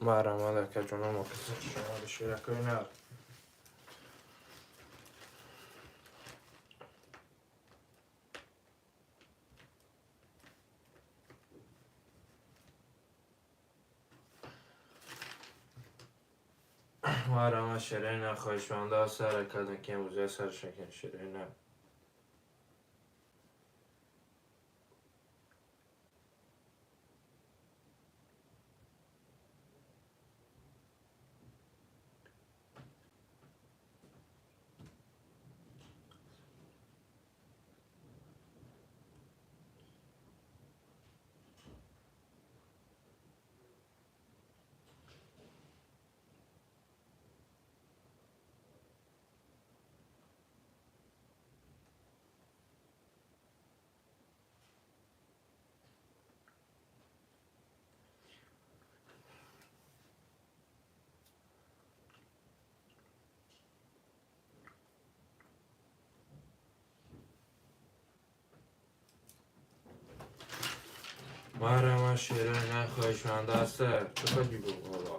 Марҳамат, акаҷонам, ширакои нар. Марҳамат, шираи нар, хоҳишманда ҳаракат ки имрӯза сар шакан шираи нар. Марҳамат, шираи нар, хоҳишманда ҳаста. Чӣ хоҳӣ бобо?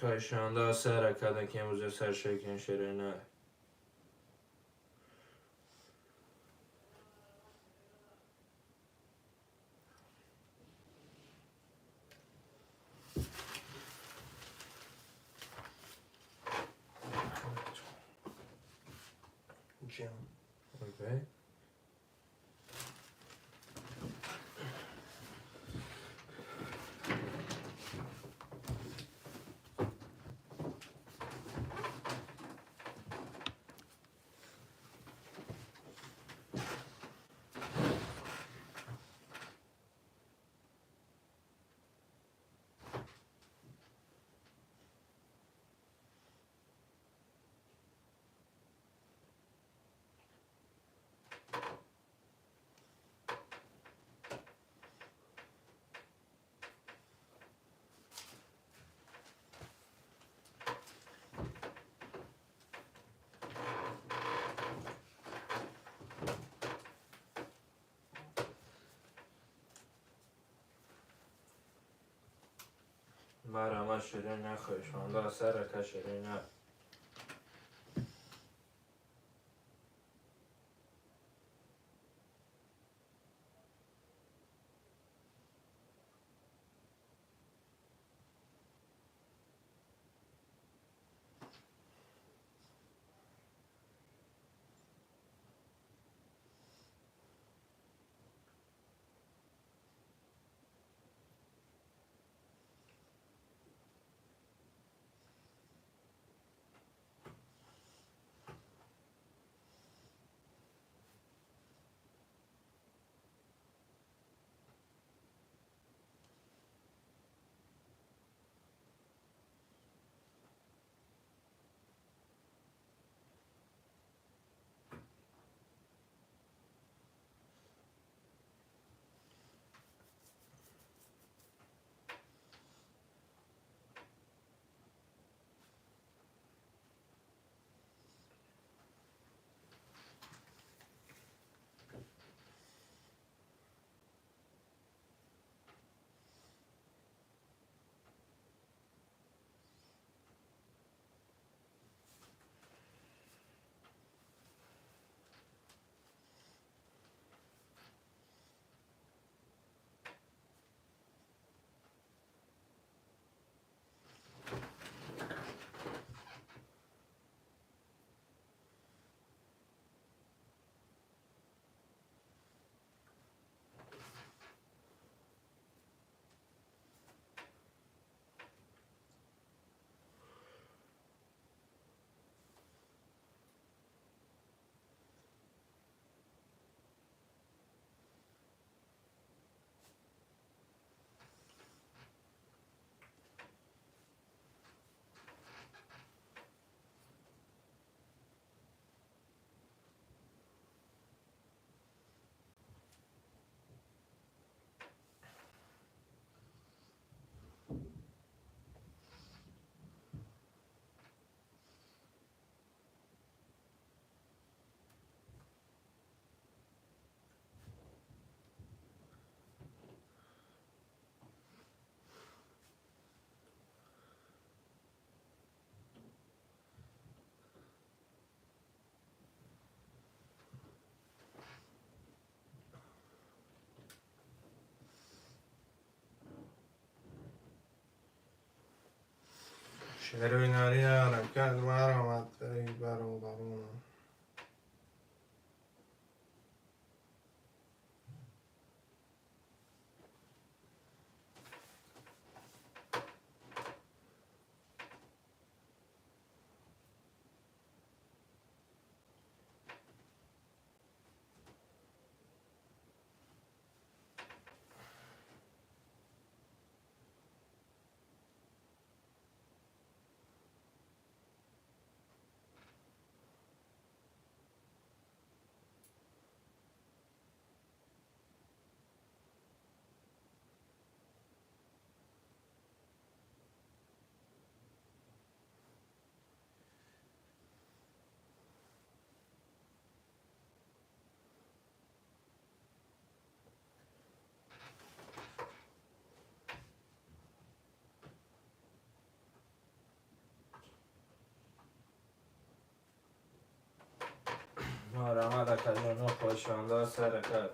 Хоҳишманда ҳаста, ҳаракат ки имрӯза сар шакан шираи нар. Jim. Окей. Марҳамат, шираи нар, хоҳишманда ҳаста, ҳаракат шираи нар. Шерои нари ҳаракат марҳамат, эй бародаронам. Марҳамат, акаҷоно, хоҳишманда ҳаракат.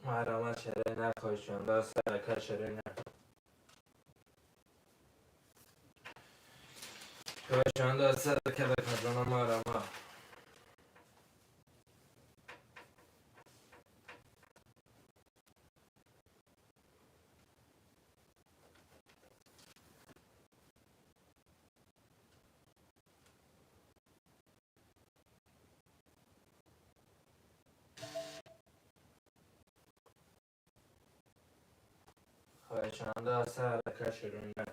Марҳамат, шерои нар, хоҳишманда ҳаракат, шерои нар. Хоҳишманда ҳаракат, акаҷоно, марҳамат. Хоҳишманда ҳаракат, шерои нар.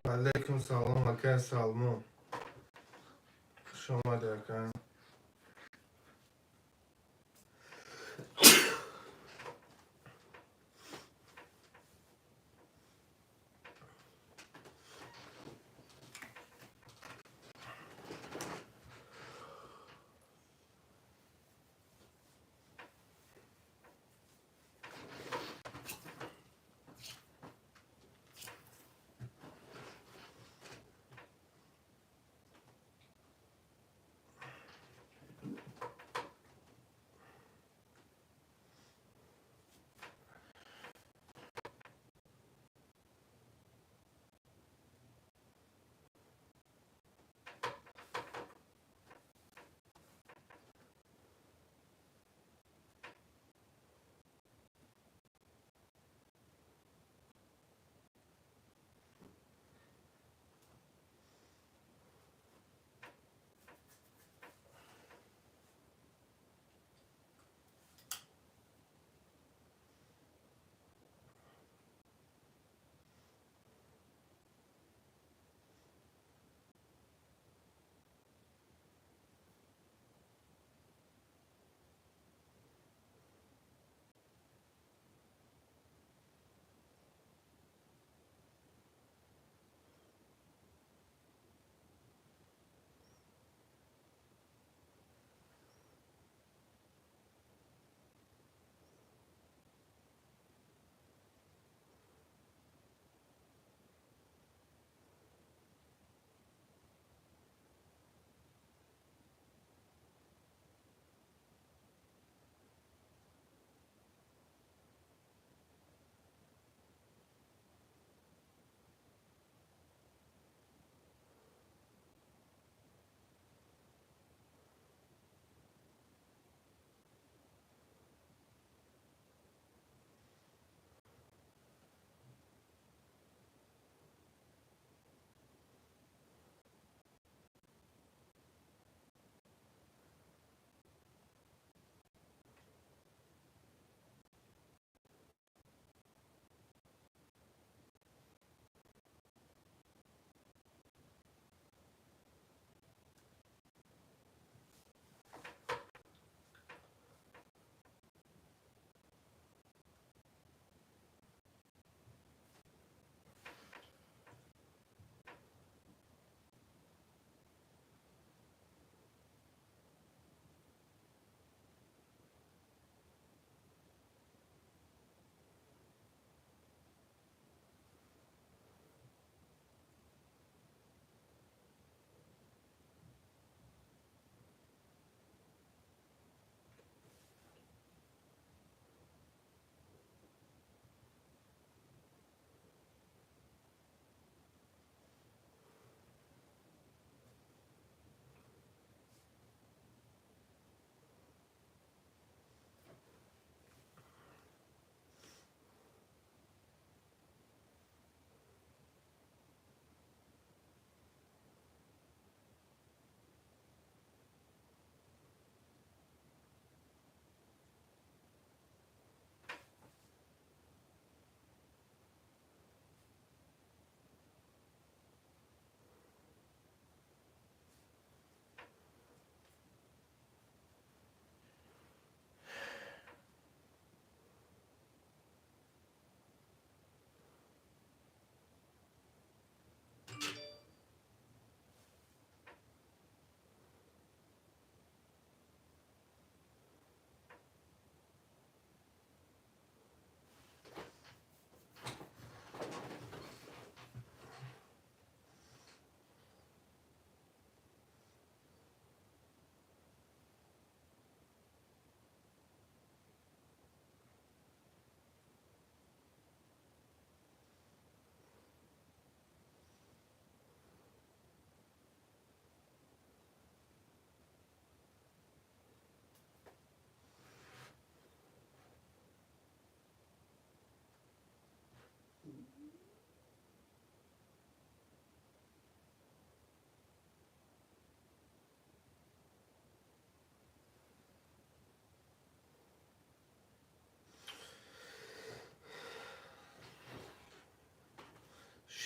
Алейкум салом, акай Салмон. Хуш омадӣ, ака.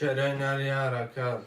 Шерои нари ҳаракат.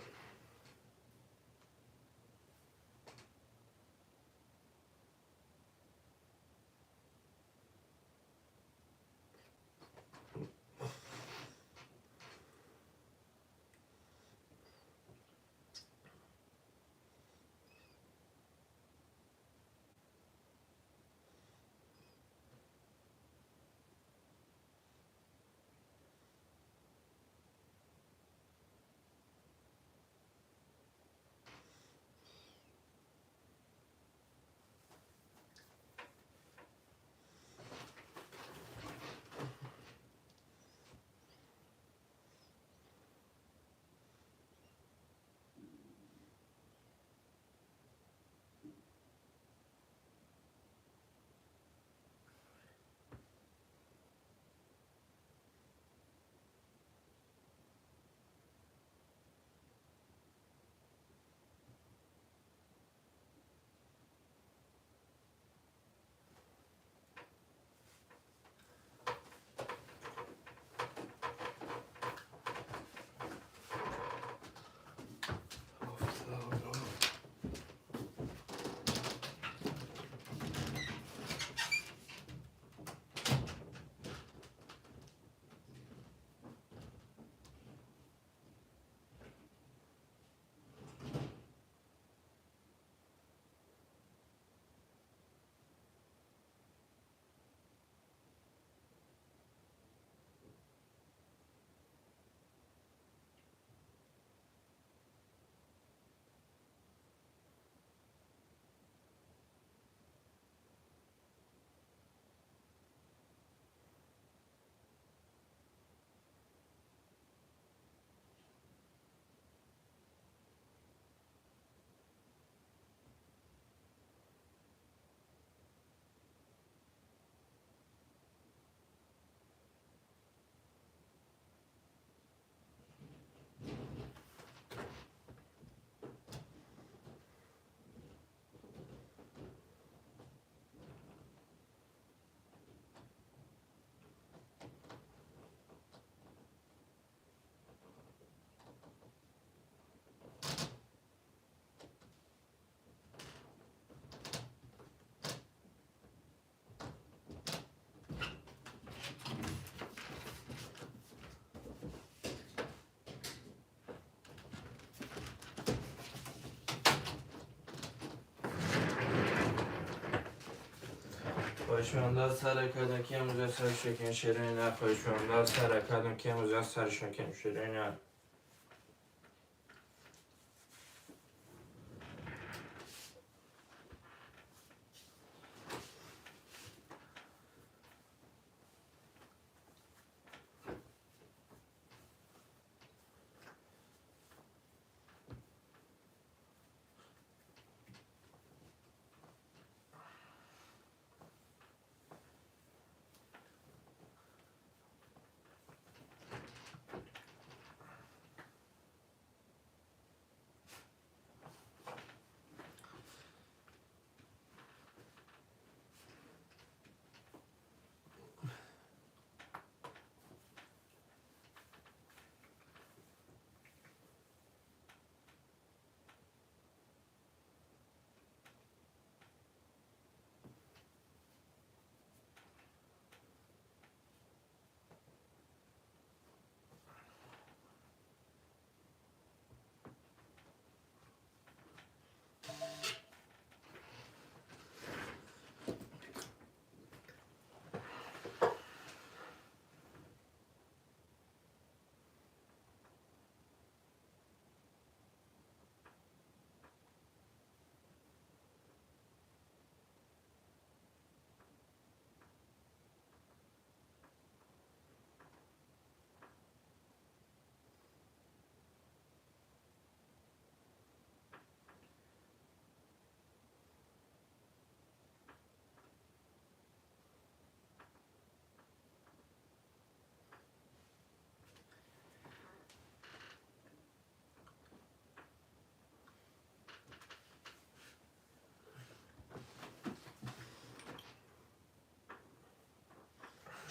خواهشمند از ҳаракат ки имрӯз аз сари шокин шерои нар. Хоҳишманд аз ҳаракат ки имрӯз аз сари шокин шерои нар.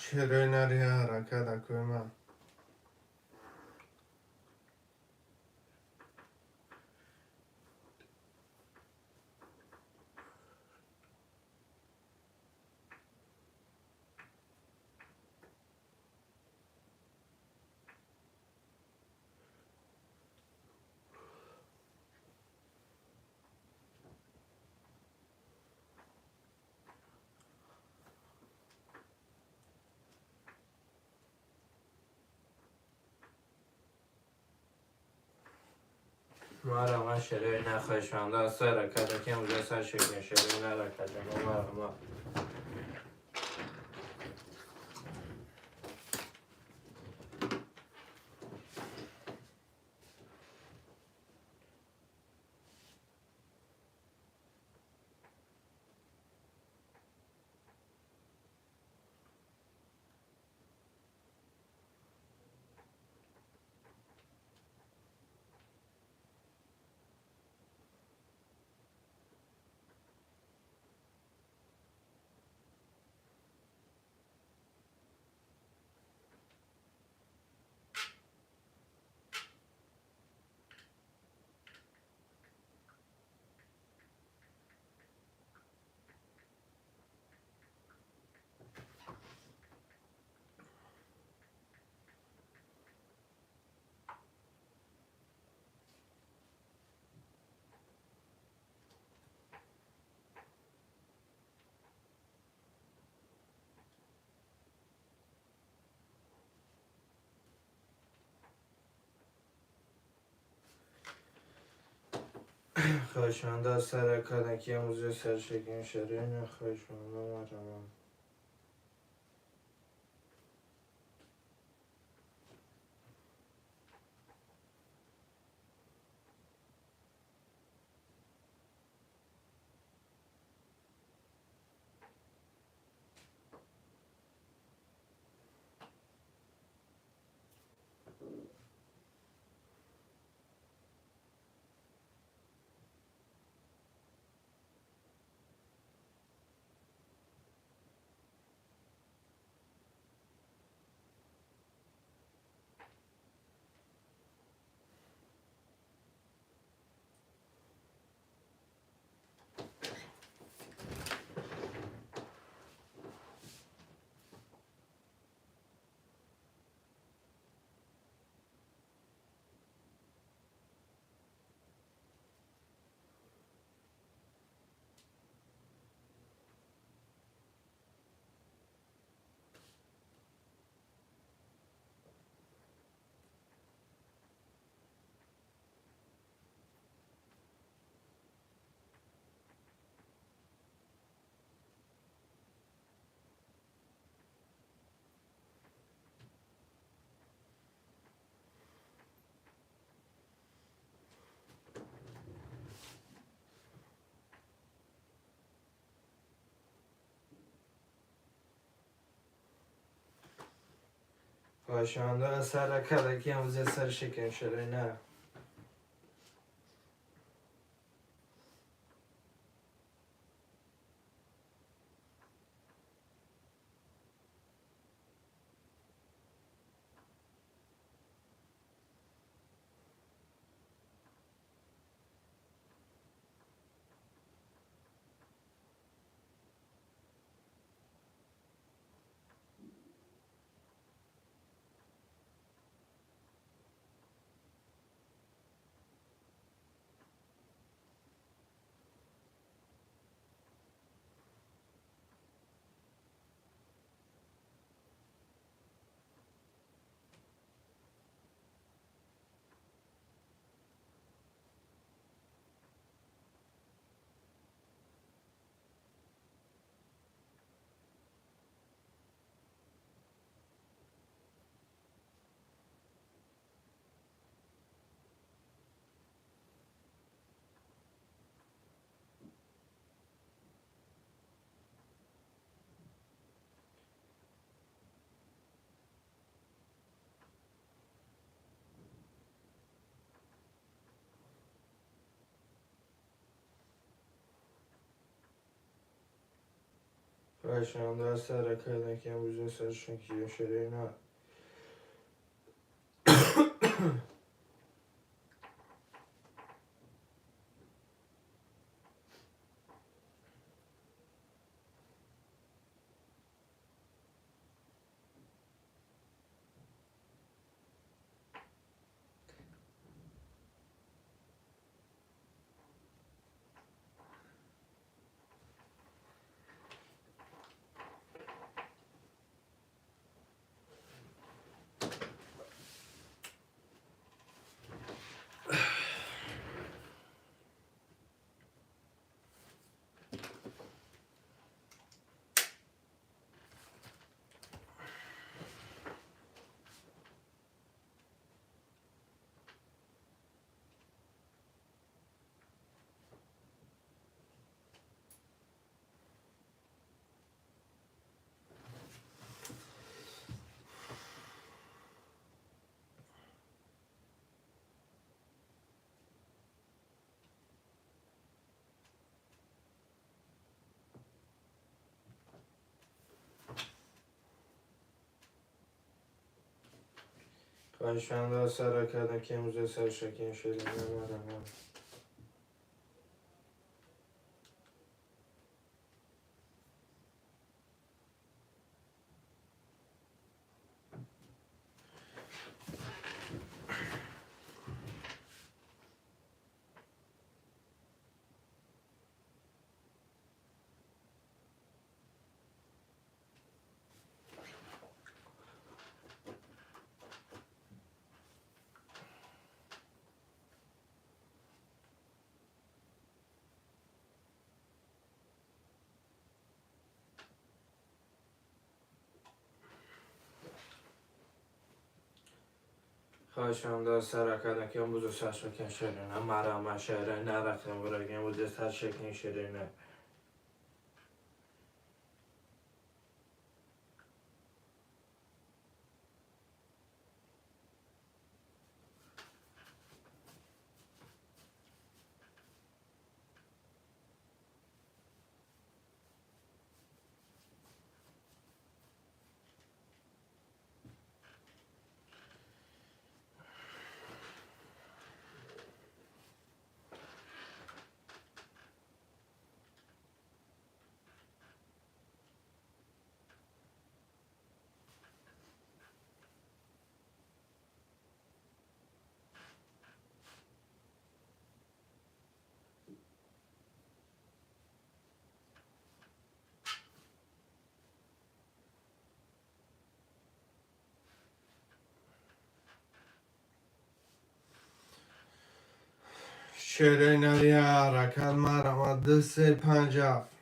Шерои нари ҳаракат акои ман. Марама шерои нахоҳишманда аз саракада ки амӯза сар шекин шерои наракада марама. Хоҳишманда аз саракада ки амӯза сар шекин шерои нахоҳишманда марама. Хоҳишманда аз саракада ки амӯза сар шекин шерои на. Хоҳишманда аз саракада ки амӯза сар шекин шерои на. خواهشمند از سر کردم که امروز سر شکن شده نمارم. خواهشمند از سر کردم که امروز سر شکن شده نمارم شده نرفتم برای امروز سر شکن شده نه. Шеренари ҳаракат марама 2 3 5 7.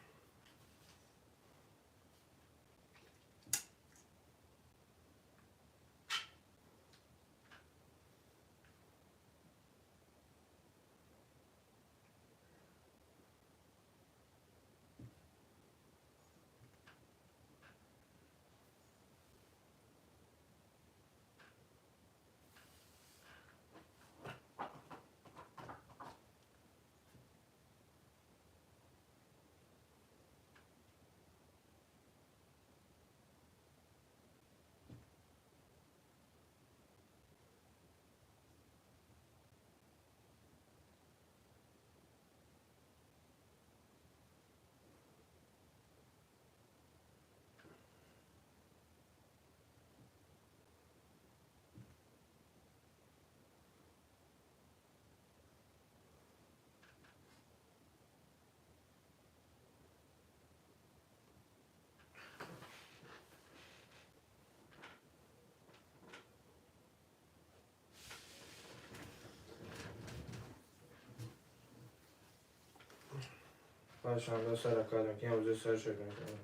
خواهشمند از سر کردم که امروز سر شکن شده.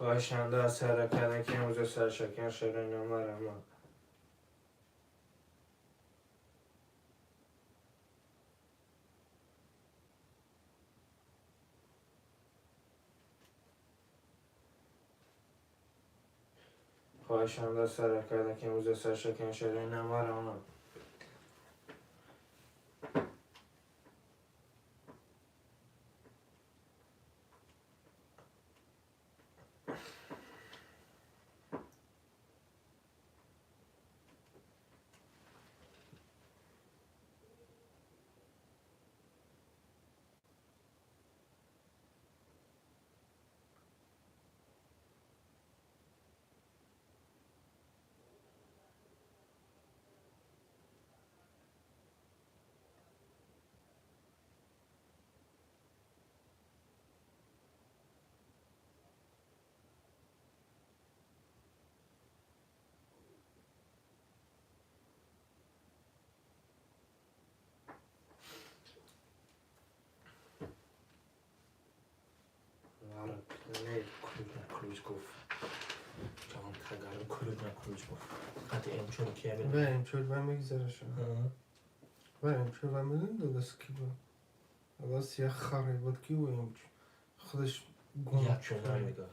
خواهشمند از سر کردم که امروز سر شکن شده نمارم. خواهشمند از سر کردم که امروز سر شکن شده نمارم. Кулуч на кулуч қати М4 ки Ва М4 ва мегзараша. Ва М4 ва медонӣ дадаст ки буд? Дадаст як харе буд ки ӯ М4 худаш гум. Як чона мега.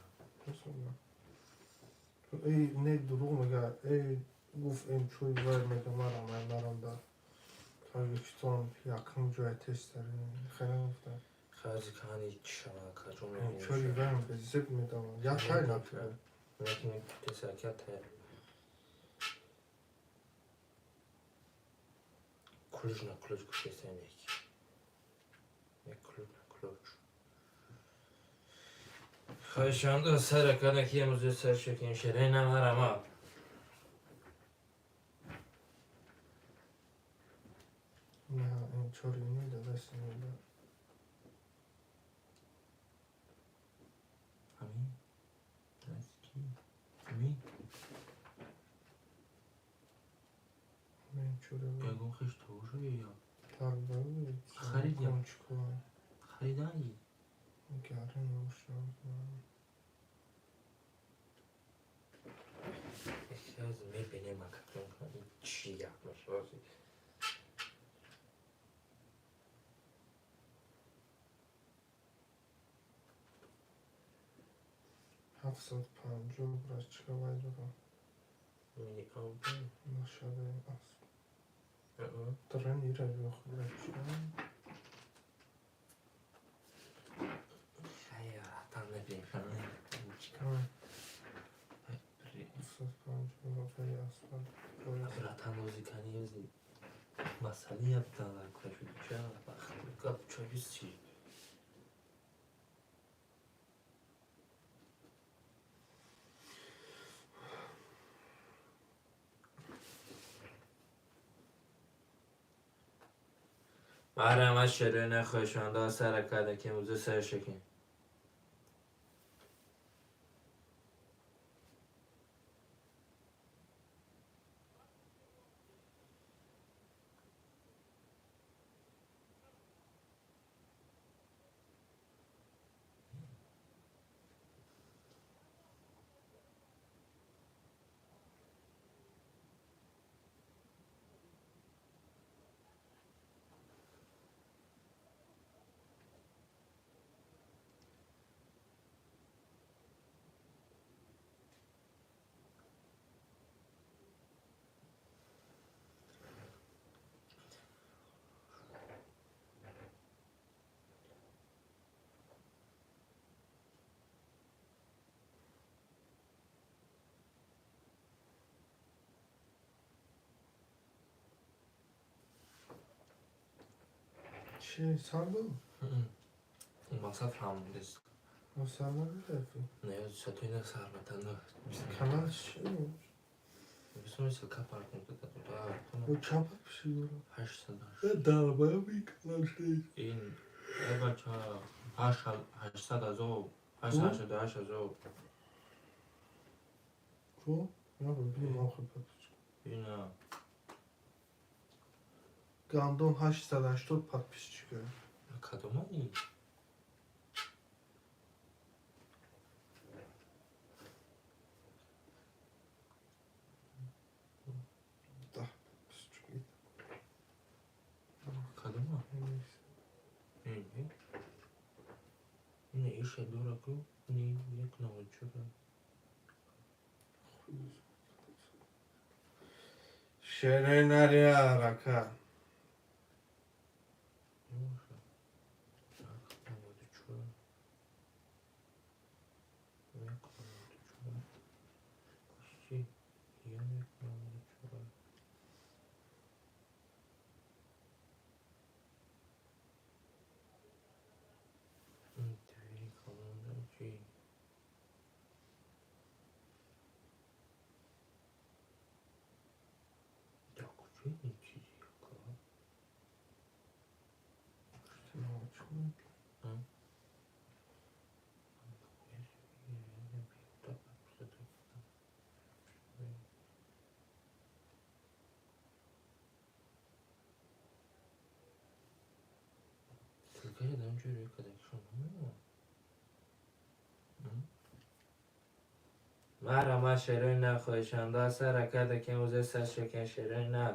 Эй, не, дурӯғ мега. Эй, гуфт М4 ва мега марам марам дар Тоҷикистон якум ҷоя тезтарин хеле гуфта. Хази кани чишава каҷо. М4 ваам безеб медавад. Як шай напида. Мекини тесакята. Кулуч на кулуч кушесенек. Кулуч на кулуч. Хоҳишам сара кана ки имрӯз сар шекин шерена марама. На М4 ини дадаст ини. Ҳамин? Даст ки? Ҳамин? М4. Ягон хеш тавошо ё? Тарба. Харидям. Харидаи? Гарин бошам. Аз мебинем акакон чӣ гап мешавад. 750 брачка вай дорам. Мини ампе. Нашадаи асп. Дран ира ёх брачка. Хайратан набинем. 750 вай асп. Братан озикани ози масали ябтан кашуча гап чоюси. Марама шерена хоҳишманда сара карда ки имрӯза сар шекин. Чӣ сар буд? Мақсад фаҳмидест. Сар набуд? Не, сатоина сарматана. Канал чӣ? Бисмилла капар кун. Чанд подписчик дорад? 800. Дарбаби канал шуд. Ин бача 800 ҳазор, 888 ҳазор. Ко? Бинем охир подписчик. Ина. Гандон 880 подписчика. Кадома ин? 10 подписчик. Кадома? Ин иша дора ку? Ни як навчура. Шеренаria рака. Мара ма шерои на хоҳишанда сара карда ки имрӯзе сар шекен шерои на.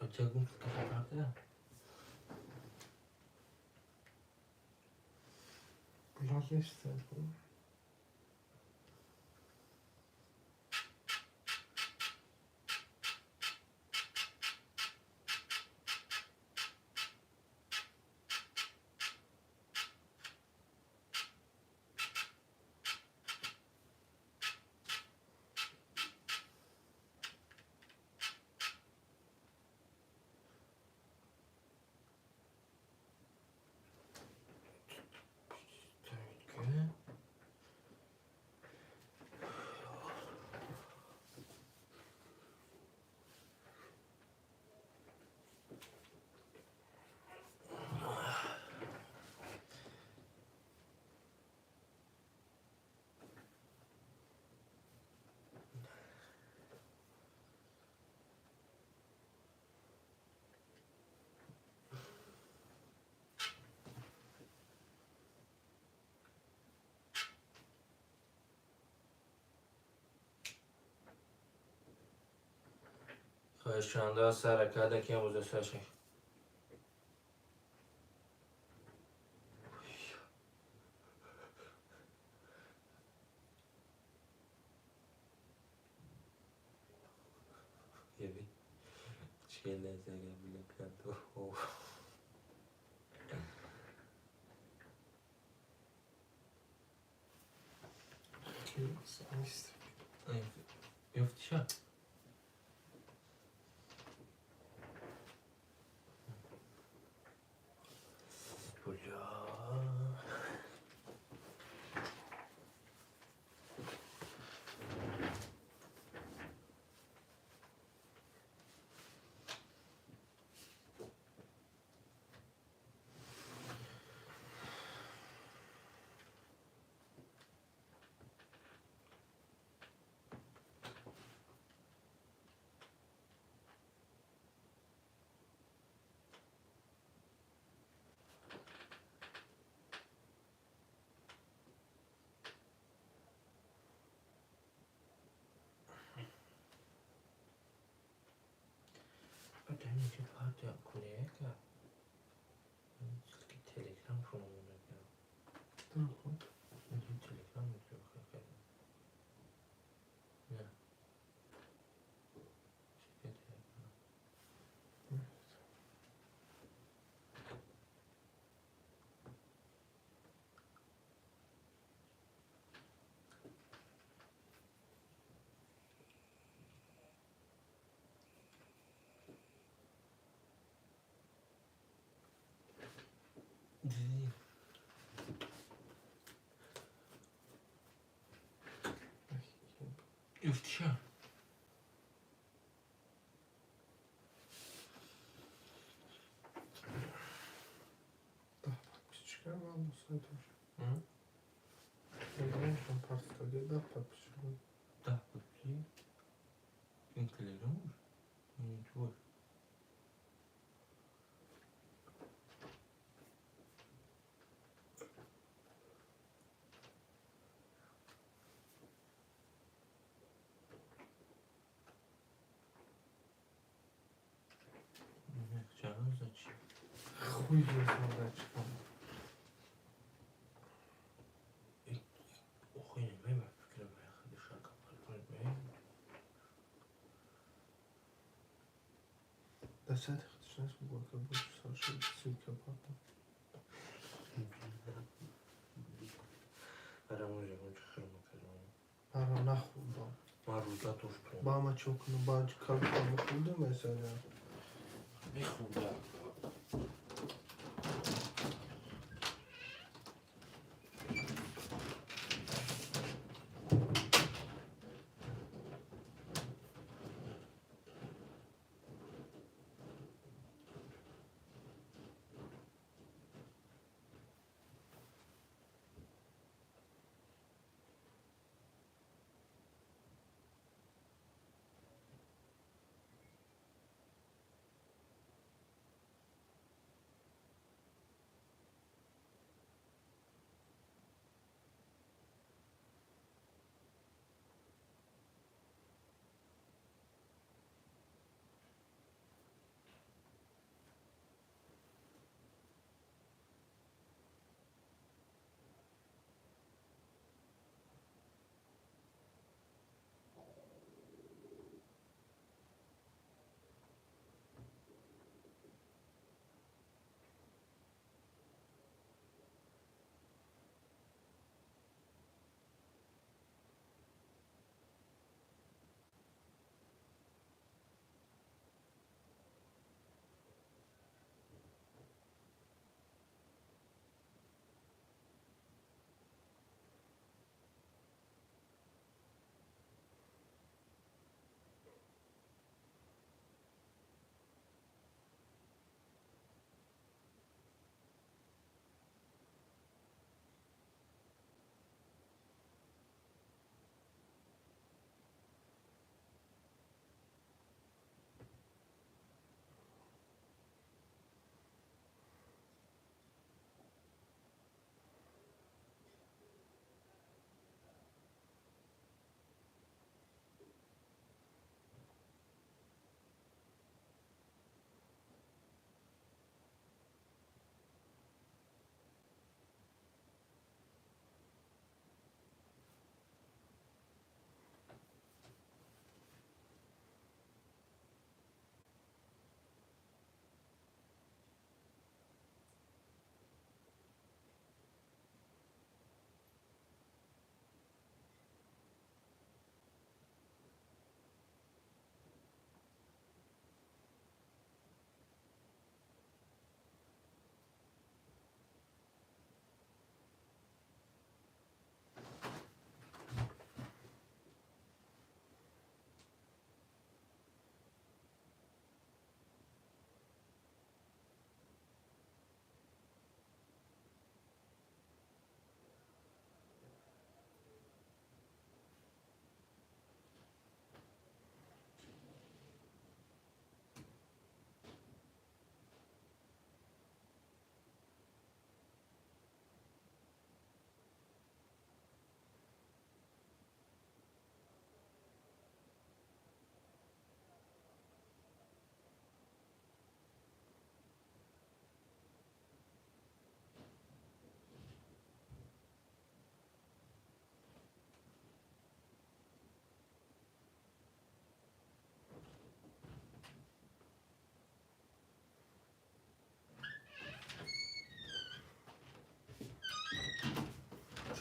Очагум фотоаппарата? Баланд нестем. Хоҳишанда сара карда ки имрӯзе сар шекен. Нест. Ёфтиша? Бля. Телеграм телеграм. Не. دیدی؟ افتشا. Да, подписчика вам тоже. Да, подписчика. Да, подписчик. Ин телеграм уж? Ничего. Хуй его знает, что. Да сядь, хтишнес мугла, будешь Саша, ссылка папа. Ара нахӯрдам. Ман рӯза туш. Ба ма чо кунам? Ба калка бихӯрдем эсаля. Мехӯрдам.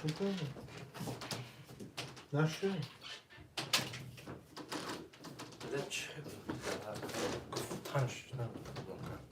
Чӣ кардӣ? Нашуд? Чӣ гуфтанш намедонам.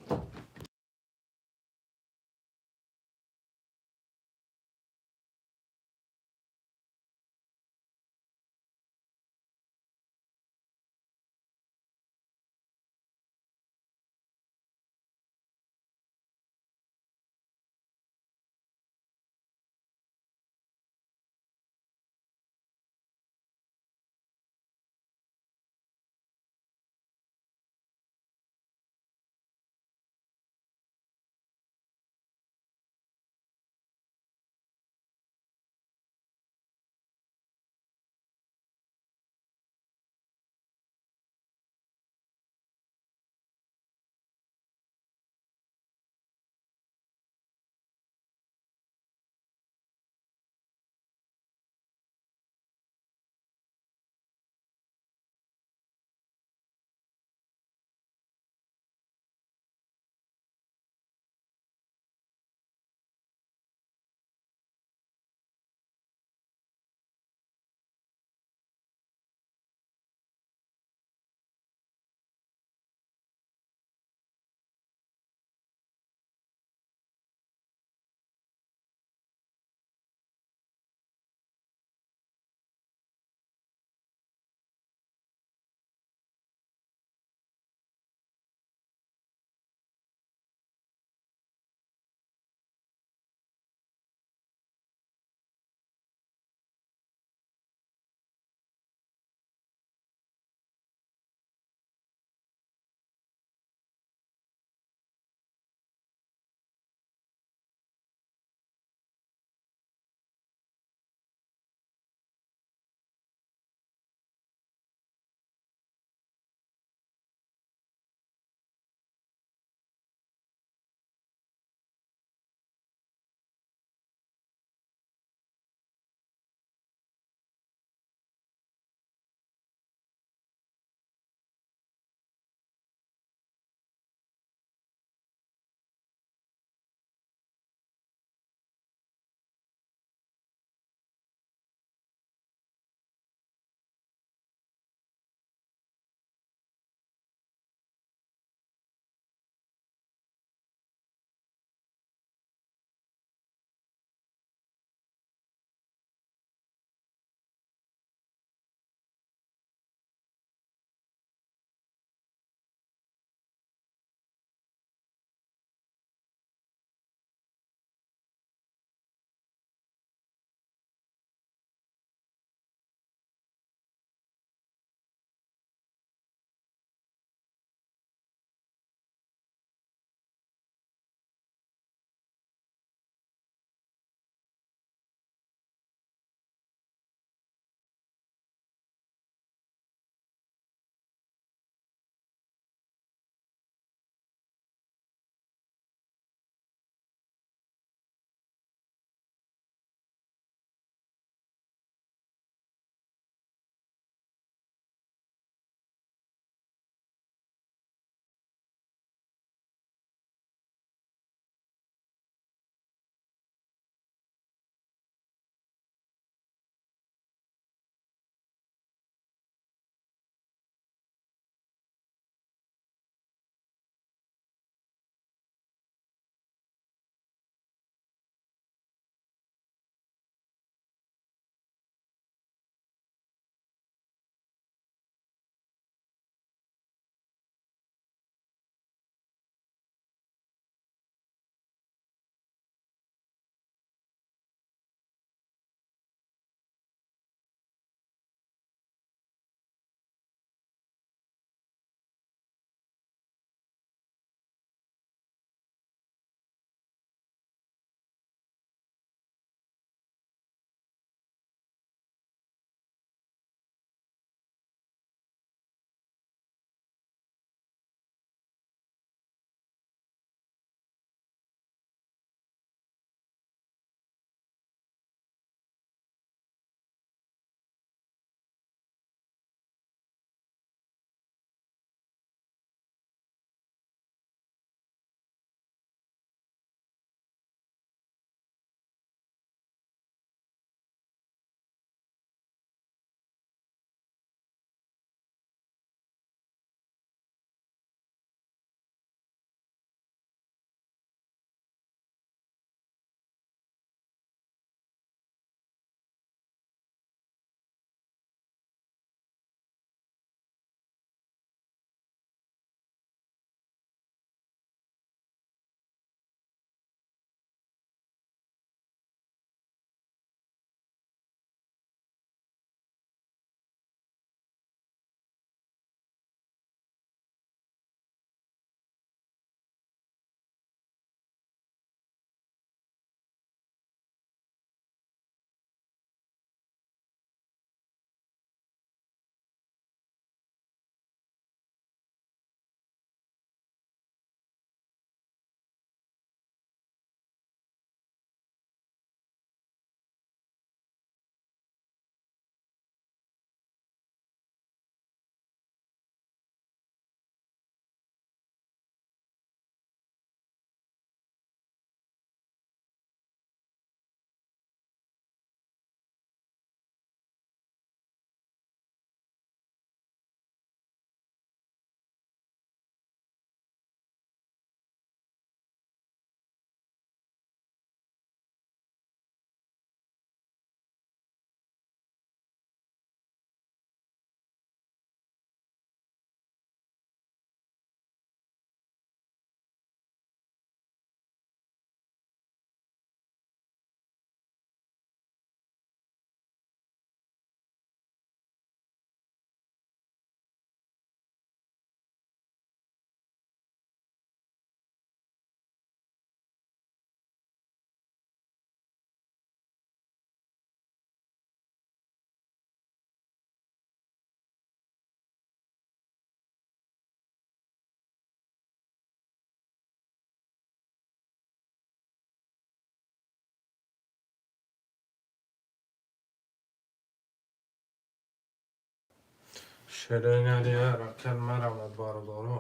Ширинари ҳаракат марамад, бародаро.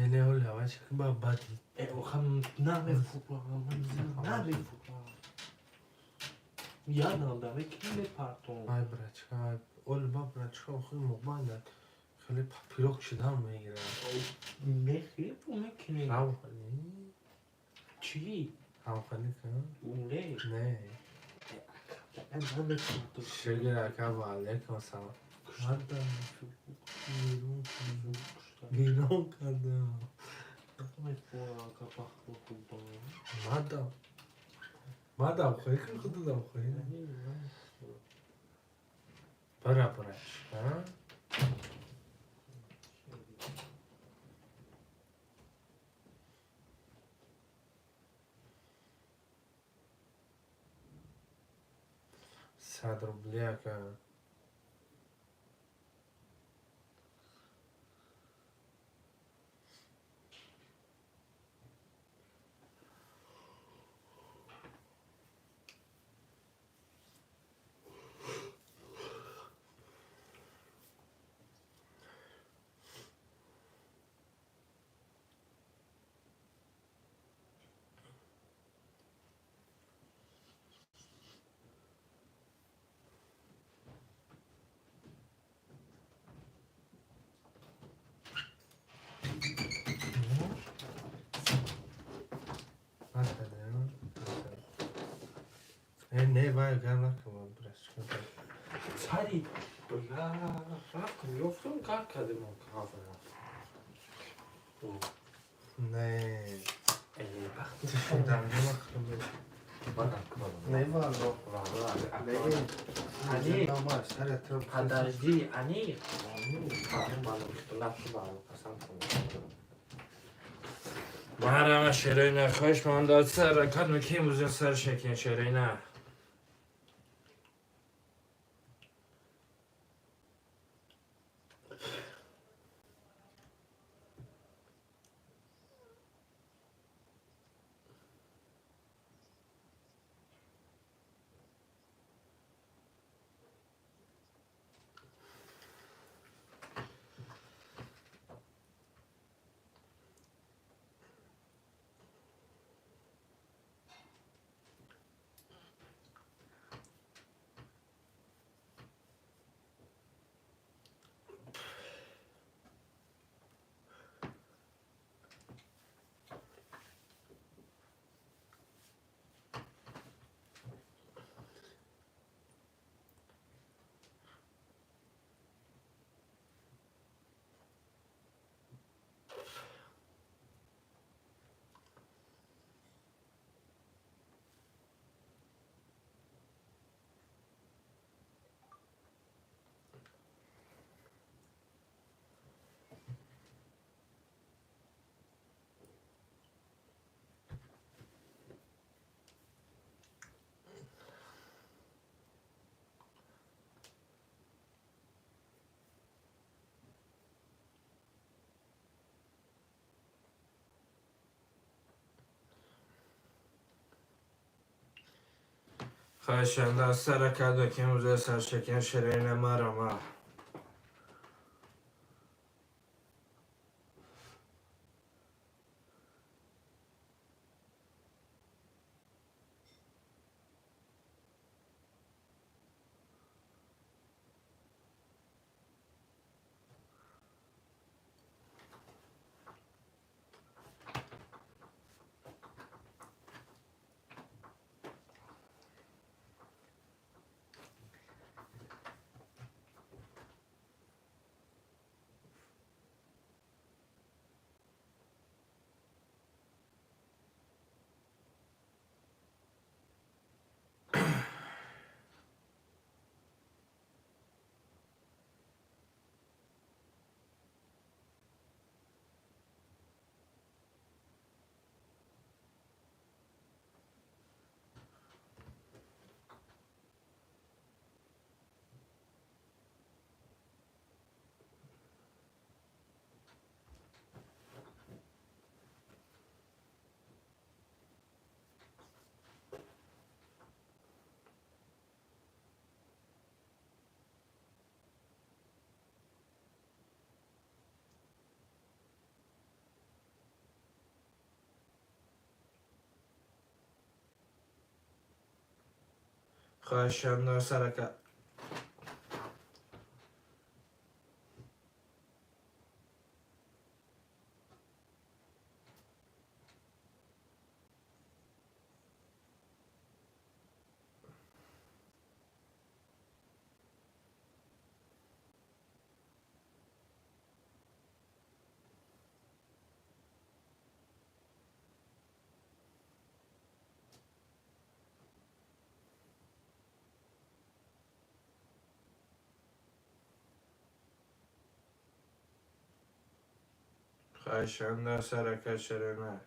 Еле ҳоли ҳавай чи ба бади. Ядам даме ки мепартом. Ай, брачка, ай, оли ба брачка, охи мобайнат хеле папирок шидан мегирад. Мехлепу мекунем. Равхали. Чӣ? Равхали кун. Уле. Не. Шигир ака, ва алейкум салом. Мадам берун берун кардам. Мадам. Мадам хоҳӣ ки худудам хоҳӣ? Бара, брачка. 100 рубли ака. Накардем. Э, не, вай гар накунам, брачка. Сари рафтам, ёфтам, кар кардем кафе. Не. Тишидам не валло. Не. Подожди, они. Марама, ширина, хош ман сар кад ки музин сар шекин, ширина. Хоҳишанда сара кадо ки музин сар шекин, ширина, марама. خواهشم سرکت. خواهشم سرکت شرنه.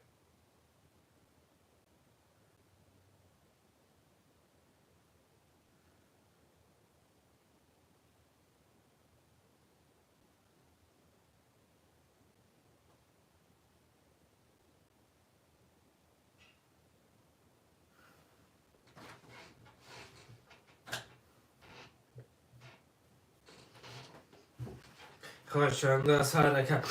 خواهشم سرکت.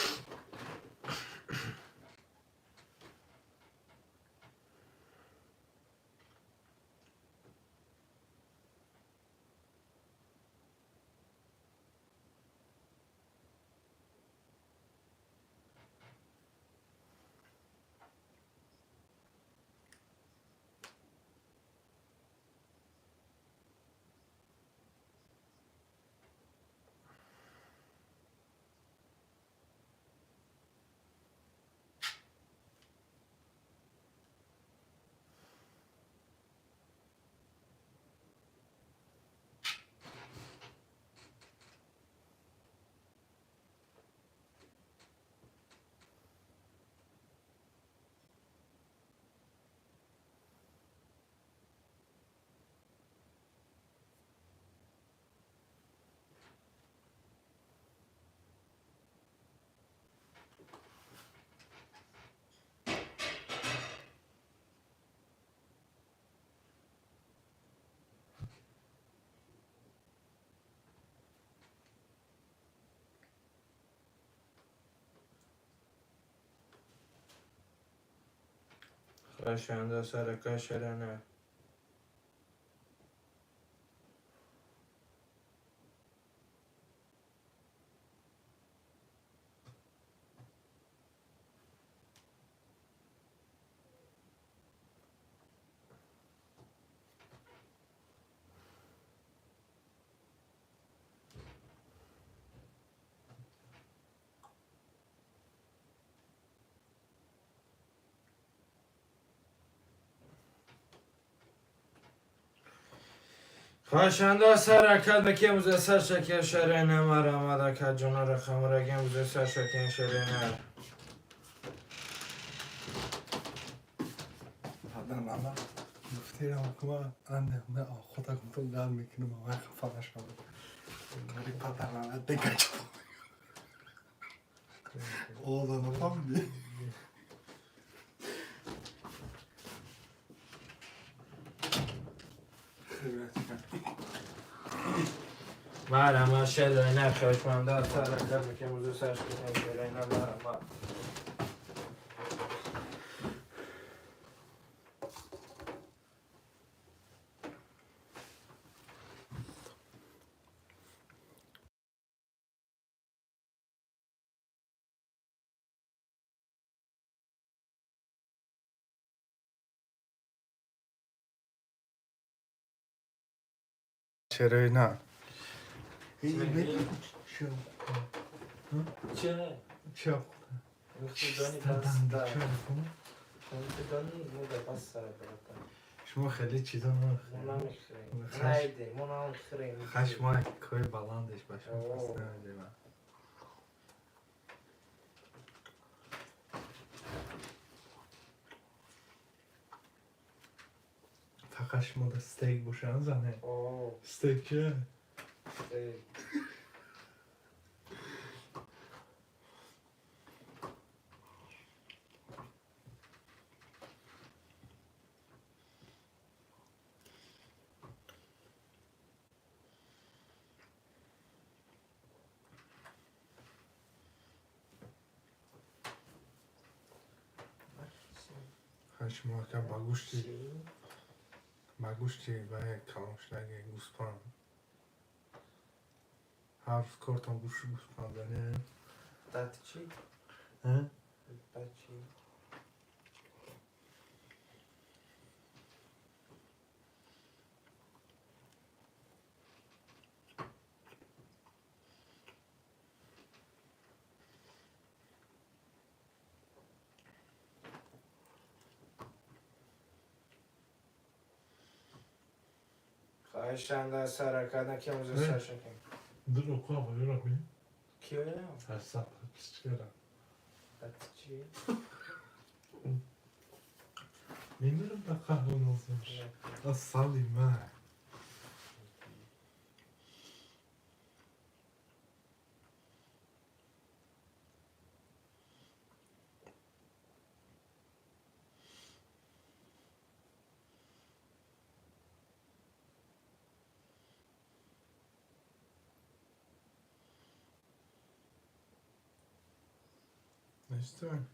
خواهشم سرکت شرنه. خواهشنده سرکت بکی امروز سر شکر شرنه مرا مدکت جانا رخم امروز سر شکر شرنه. падарнама гуфтирам кума андехуна хода гуфтум гал мекунам авай хафа нашавад. Вали падарнама дегачо. Ода нафаҳмидӣ? مرا شرنه. خواهشنده سرکت بکی امروز سر شکر شرنه مرا. چرا نه؟ چه؟ چه؟ شما خیلی چیزا نمیخورید. خشم کوی بلندش باشه. فقط شما دا استیک باشه زنه. استیک چه؟ شما که با گوشتی Ба гӯшти вай калоншудаги гӯспанд. Ҳар рӯз кортон гӯшти гӯспанд зане. Баъд чӣ? А? Баъд чӣ? خواهشم در سر حرکت نکیم روز سر شکیم. Dur oku ama dur okuyayım. Киё? Sersem çıkarım. Баъд чӣ? Memnunum da kahrolmasın. Salayım ha. Ne istiyorsun?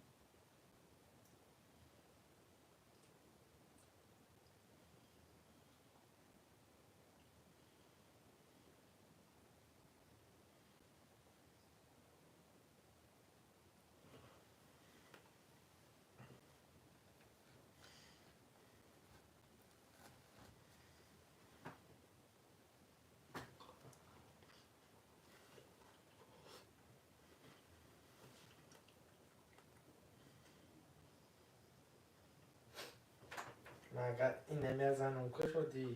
Магар инами занонка шудӣ?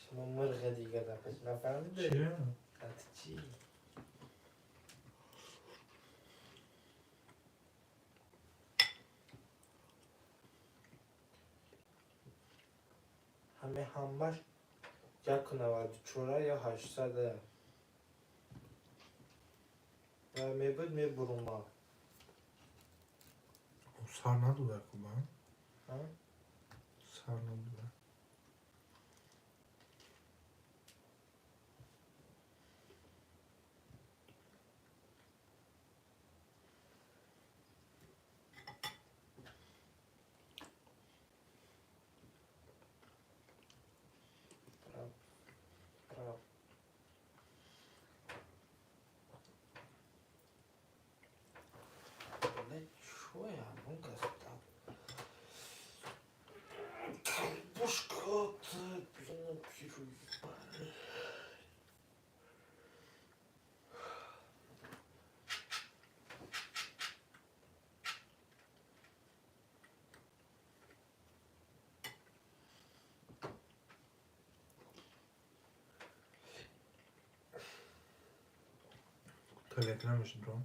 Шумо мурғи дига дар пеш нафаҳмидед? Чия? Баъд чӣ? Ҳаме ҳамаш 1,94 ё 800 ва мебуд мебурума. Сар надода куба. А? Сар надода. Прав. Прав. Блядь, чё я? Ну-ка, сюда. Пушка, ты, блин, пиру, ебаный. Телеграмаш дрон.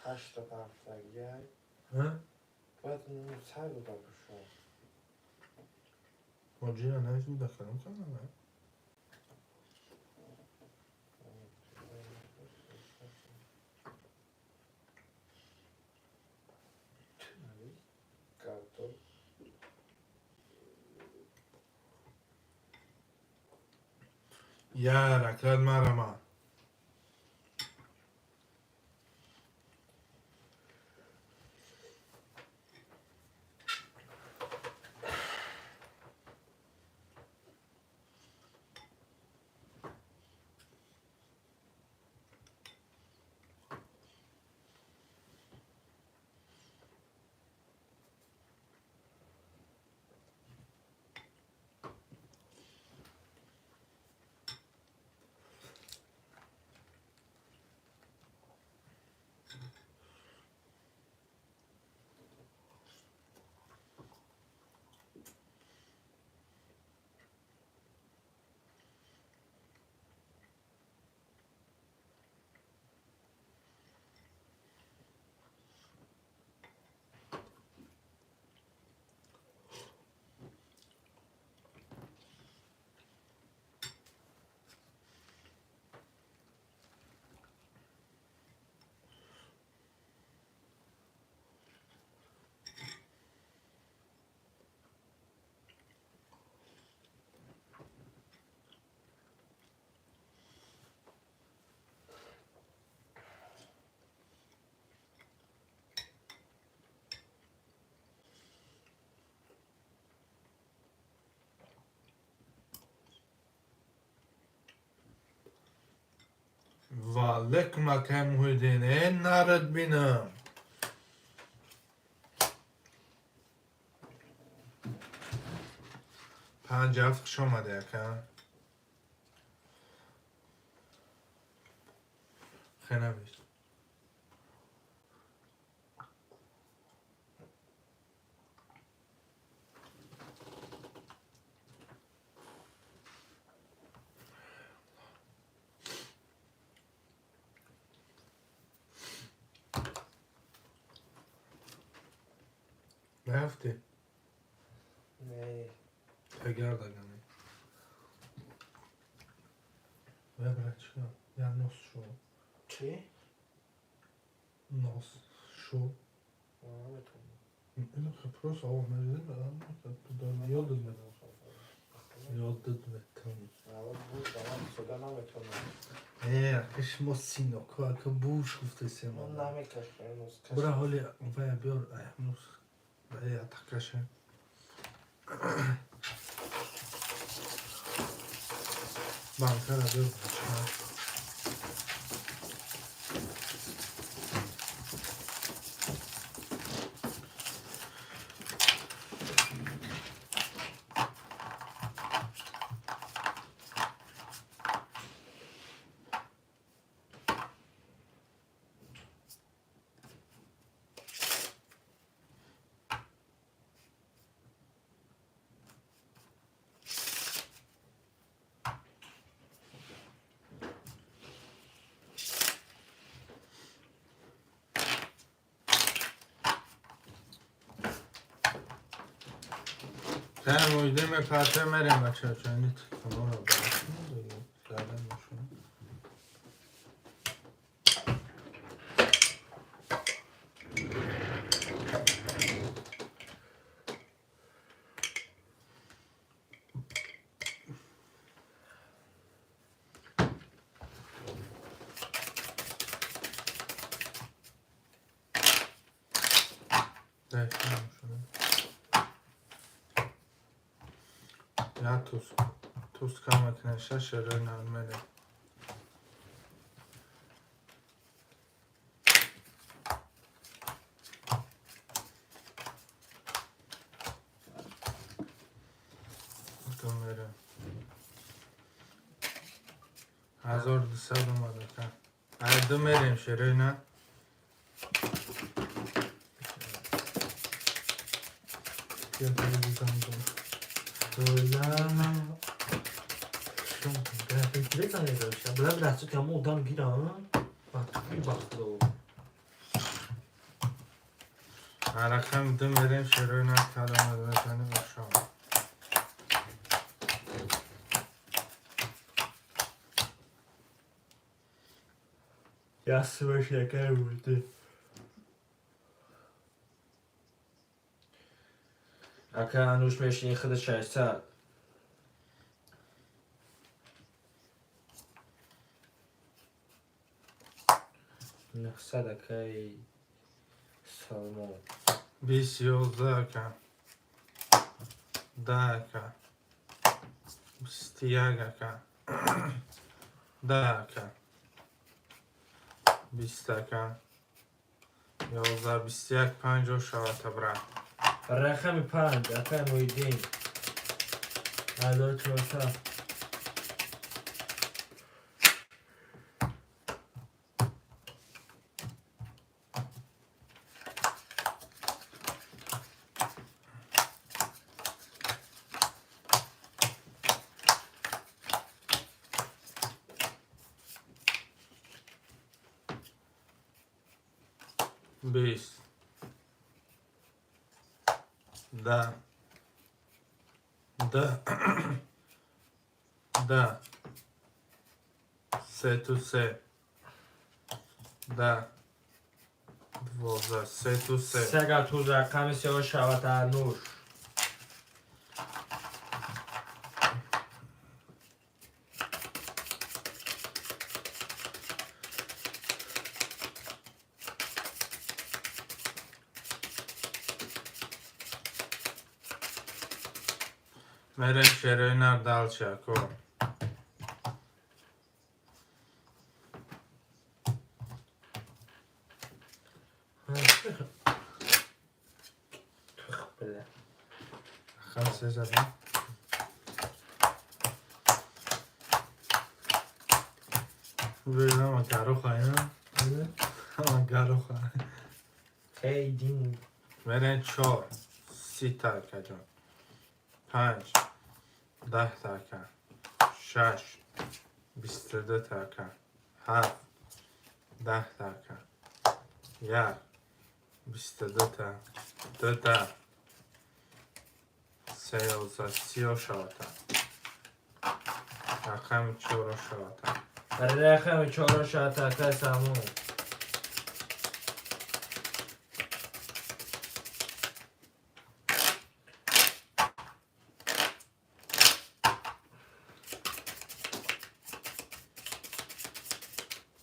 87 як. Ҳа? Бояд 900 буда бошад. Ҳоҷира навис буда калом кардам. Картон. Я ракат марама. Алейкум, акай Муҳиддин. Э, нарад бинам. 57, хуш омадӣ, ака. Хе, навис. Нарафтӣ? Не. Тагардагани. Ва брат, я нос шо. Чӣ? Нос шо. Наметонам. Ино просто ов ёдат ёдат метавон. Наметонам. Э, ака, шумо синоко, ака, буш гуфтесем. Намекашам. Бура, ҳоли вая биёр, ҳамуз атакаше. Банкара биёр. Муҳиддин мепарте, мерем, бачаҳо, чойни таморо гардан бошем. Я туз туз кам мекунем, шаш шерои нармере. Мерем. 1200 омада ка. Ай, ду мерем, шерои на. Я Оля. Бля, бля, кому удан гирам? Бахту. Рақами ду мерем, шерои на, кадом метани бошам. Я свой буди. Ака, ануш мешини худа 600. 900, акай Салмон. 20, 11, ака. Да, ака. 21, ака. Да, ака. 20, ака. 11, 21, 50 шавата, брат. Рақами 5, акай Муҳиддин. 1400. 20. Да. Да. Да. Сету се. Да. 12. Сету се. Сега ту рақами сео шавата, ануш. Мерем, шерои нар, дальше, ако. Рақами се задам. Ама гароха, ама гароха. Хейдин. Мерен чор, 30 та акаҷон. Панҷ, 10 та ака. Шаш, 22 та ака. Ҳафт, 10 та ака. Як, 22 та. Дута. Се, 11, сиё шавата. Рақами чоро шавата. Рақами чоро шавата, акай Салмон.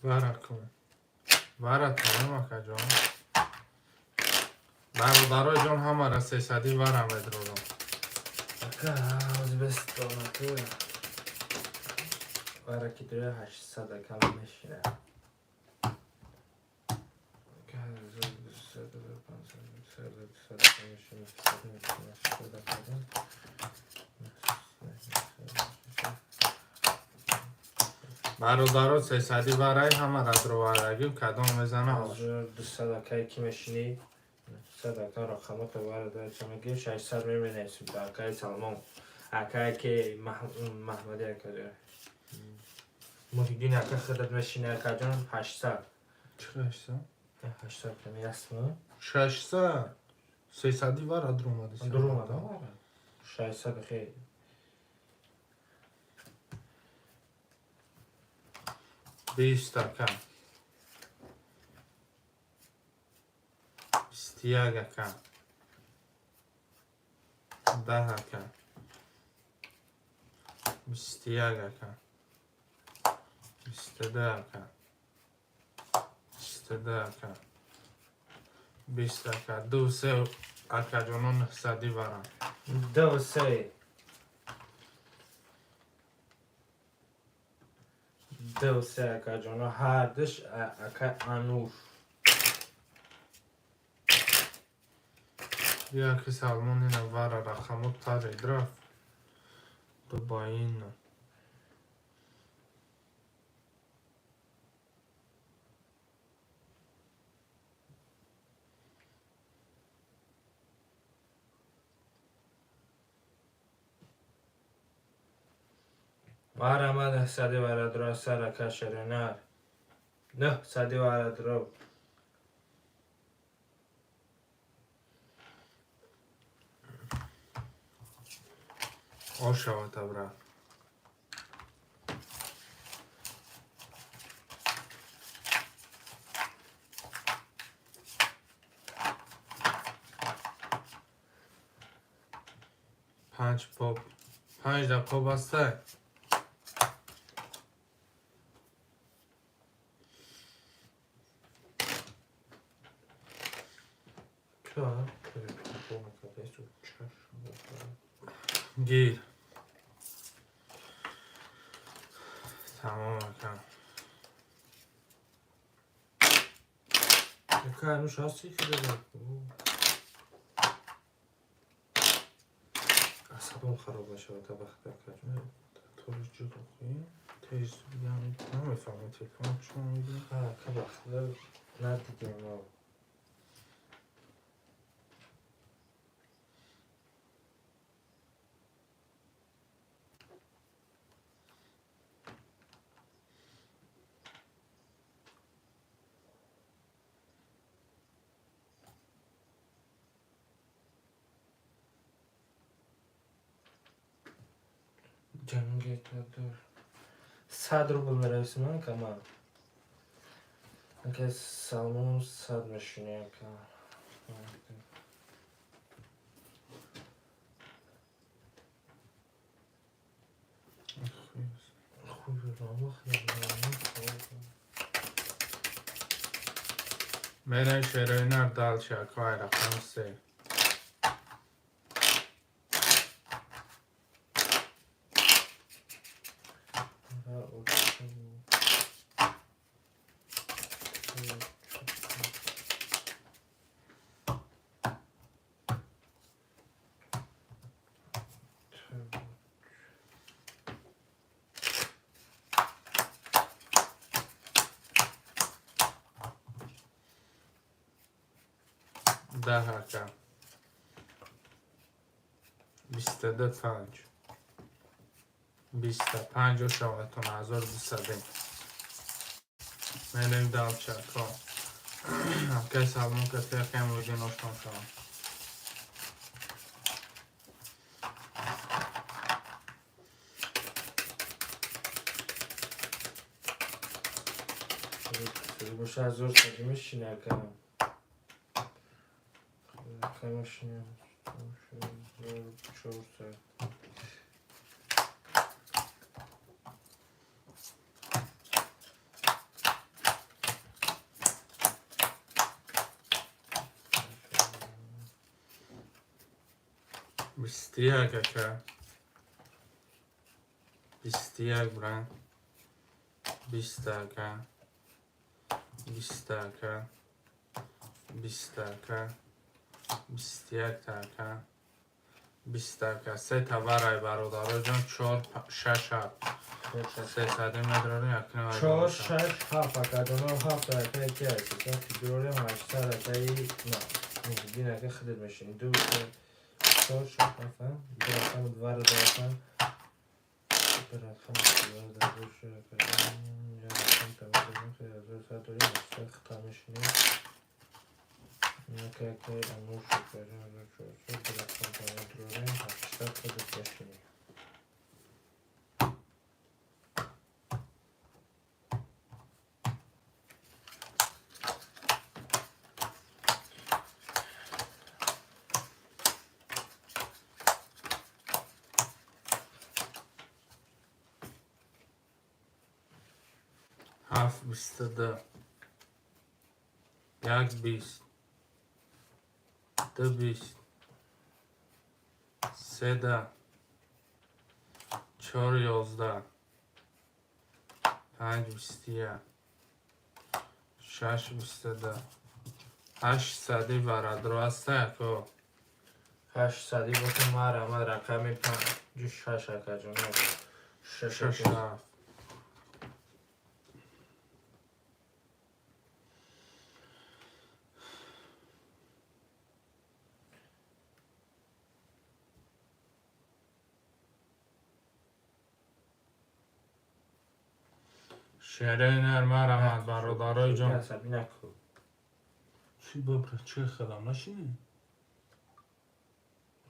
Вара кун. Вара тамом, акаҷон. Бародарои ҷон, ҳамара сесадӣ вара медрорам. Ака, Ӯзбекистон, ака. Вара ки дора 800, ака, мешина. Ака, 200, 500, 200, мешина, 800 мешина, 800, акаҷон. Бародаро, сесадӣ вараи ҳамара дроварагим, кадом мезана. 200, акай, ки мешинӣ? 900, ака, рақамота вара дора ча мегирем, 600 меменависем ба акаи Салмон. Акае ки Маҳмади ака Муҳиддин ака худат мешини, акаҷон, 800. Чӣ 800? 800 ками ясмо? 600. Сесадӣ вара дромади. Дуромада вара. 600 хе. 20, ака. 21, ака. 10, ака. 21, ака. 22, ака. 22, ака. 20, ака. Ду, се, акаҷоно, нӯҳсадӣ варам. Ду, се. Ду, се, акаҷоно, ҳардуш ака Ануш. Яки Салмон ина вара рақамо таре рафт. Дубаина. Вара ма нӯҳсади вара дро сар, ака Шеринар. 900 вара дро. Ошавата, брат. Панҷ поп. Панҷ да поп астай. Ча? Чашм. Гир. Тамом, ака. Ака, Ануш ҳасти ки дорад? Асабам хароб мешавад вақт, акаҷон. Тори ҷудо хӯӣ. Тез яъне намефаҳмам телефон чун мегирам. Ака, вақт надидем мо. Ҷангетадор. 100 рубл мерависем, ака, ман. Ака Салмон 100 мешини, ака. Хуй вах. Мерен шероинар дальше, ака, ай рақами се. 10 ака. 22 5. 25 шаватон 1200. Мерем дальше ако. Акай Салмон кати акай Муҳиддин ошно шавам. Боша 1100 мешини, ака. Ака, мешини. 400. 21 ака. 21, брат. 20 ака. 20 ака. 20 ака. 21 ака. 20 ака. Се таварай, бародароҷон, чор, шаш, ҳафт. 300 медрорем, якним. Чор, шаш, ҳафт, акаҷоно, ҳафт акаи ки ҳастед, фигурорем 800 акаи на Муҳиддин ака, худат мешини. Ду, се, чор, шаш, ҳафт, ду рақами двара доракан, ду рақами двара дар як рақам тамошо, 1100 дорем, 800 хита мешинем. Ака, акаи Амур Шукарҷон, 1400, ду рақам тамошо, 800 худат мешинӣ. Ҳафт, 22, як, 20, ду, 20, се, 10, чор, 11, панҷ, 21, шаш, 22, 800 варадро аста, ако. 800 боша, марама рақами панҷу шаш, акаҷоно, шаш. Шаш, ҳафт. Шераи нар, марамад, бародарои ҷон. Асабӣ накун. Чӣ бабра, чӣ хелам нашинӣ?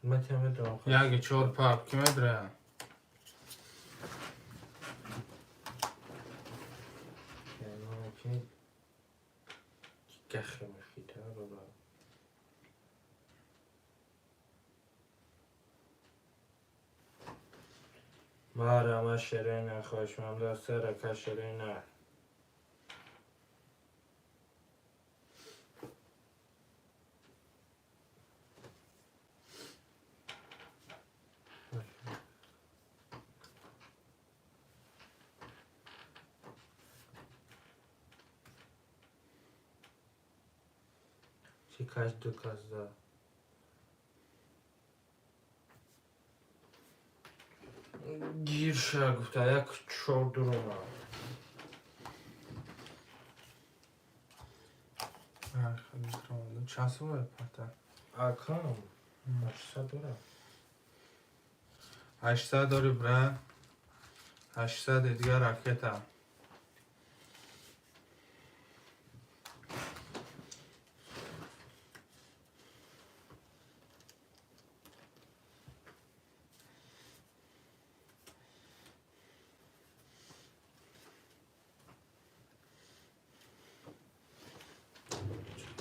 Ман тя медонам. Яки чор пап ки медра? Ки гахе мехита, баба. Марама шерена, хоҳишманда, се рака шерена. Чи каш, ду кас да. Гирша гуфта, як чор дурума. Чанд сумае пата? Акам 800 дорам. 800 дори, бра. 800 дигар ракета.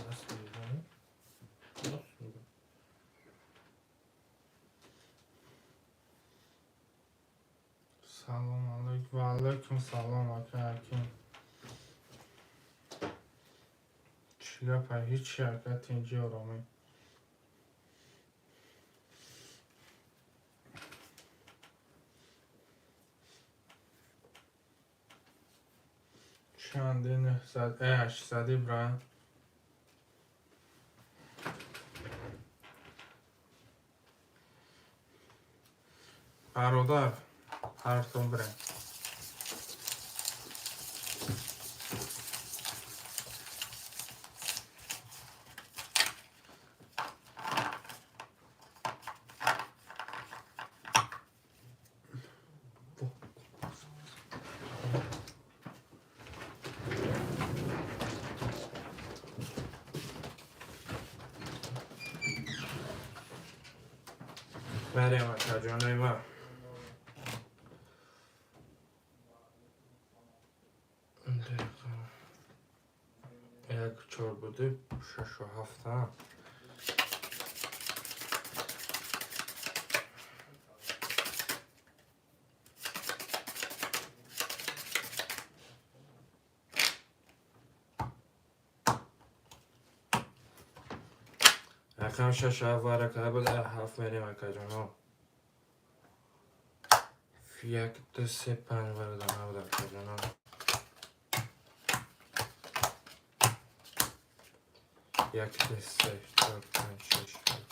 Nasıl yani? Nasıl? Салом алейкум. Ва алейкум салом, ака Ҳаким. Чӣ гапа? Ҳичи, ака, тинҷи, оромӣ. Чанде, 900, 800, бра. Бародар, ҳартон бирем. Мерем, акаҷонои ман. Як чор буди, шашу ҳафта. Рақам шаш ҳафт варака буд, ҳафт мерем, акаҷоно. Як, ду, се, панҷ варада набуд, акаҷоно. Як, ду, се, чор, панҷ, шаш, ҳафт.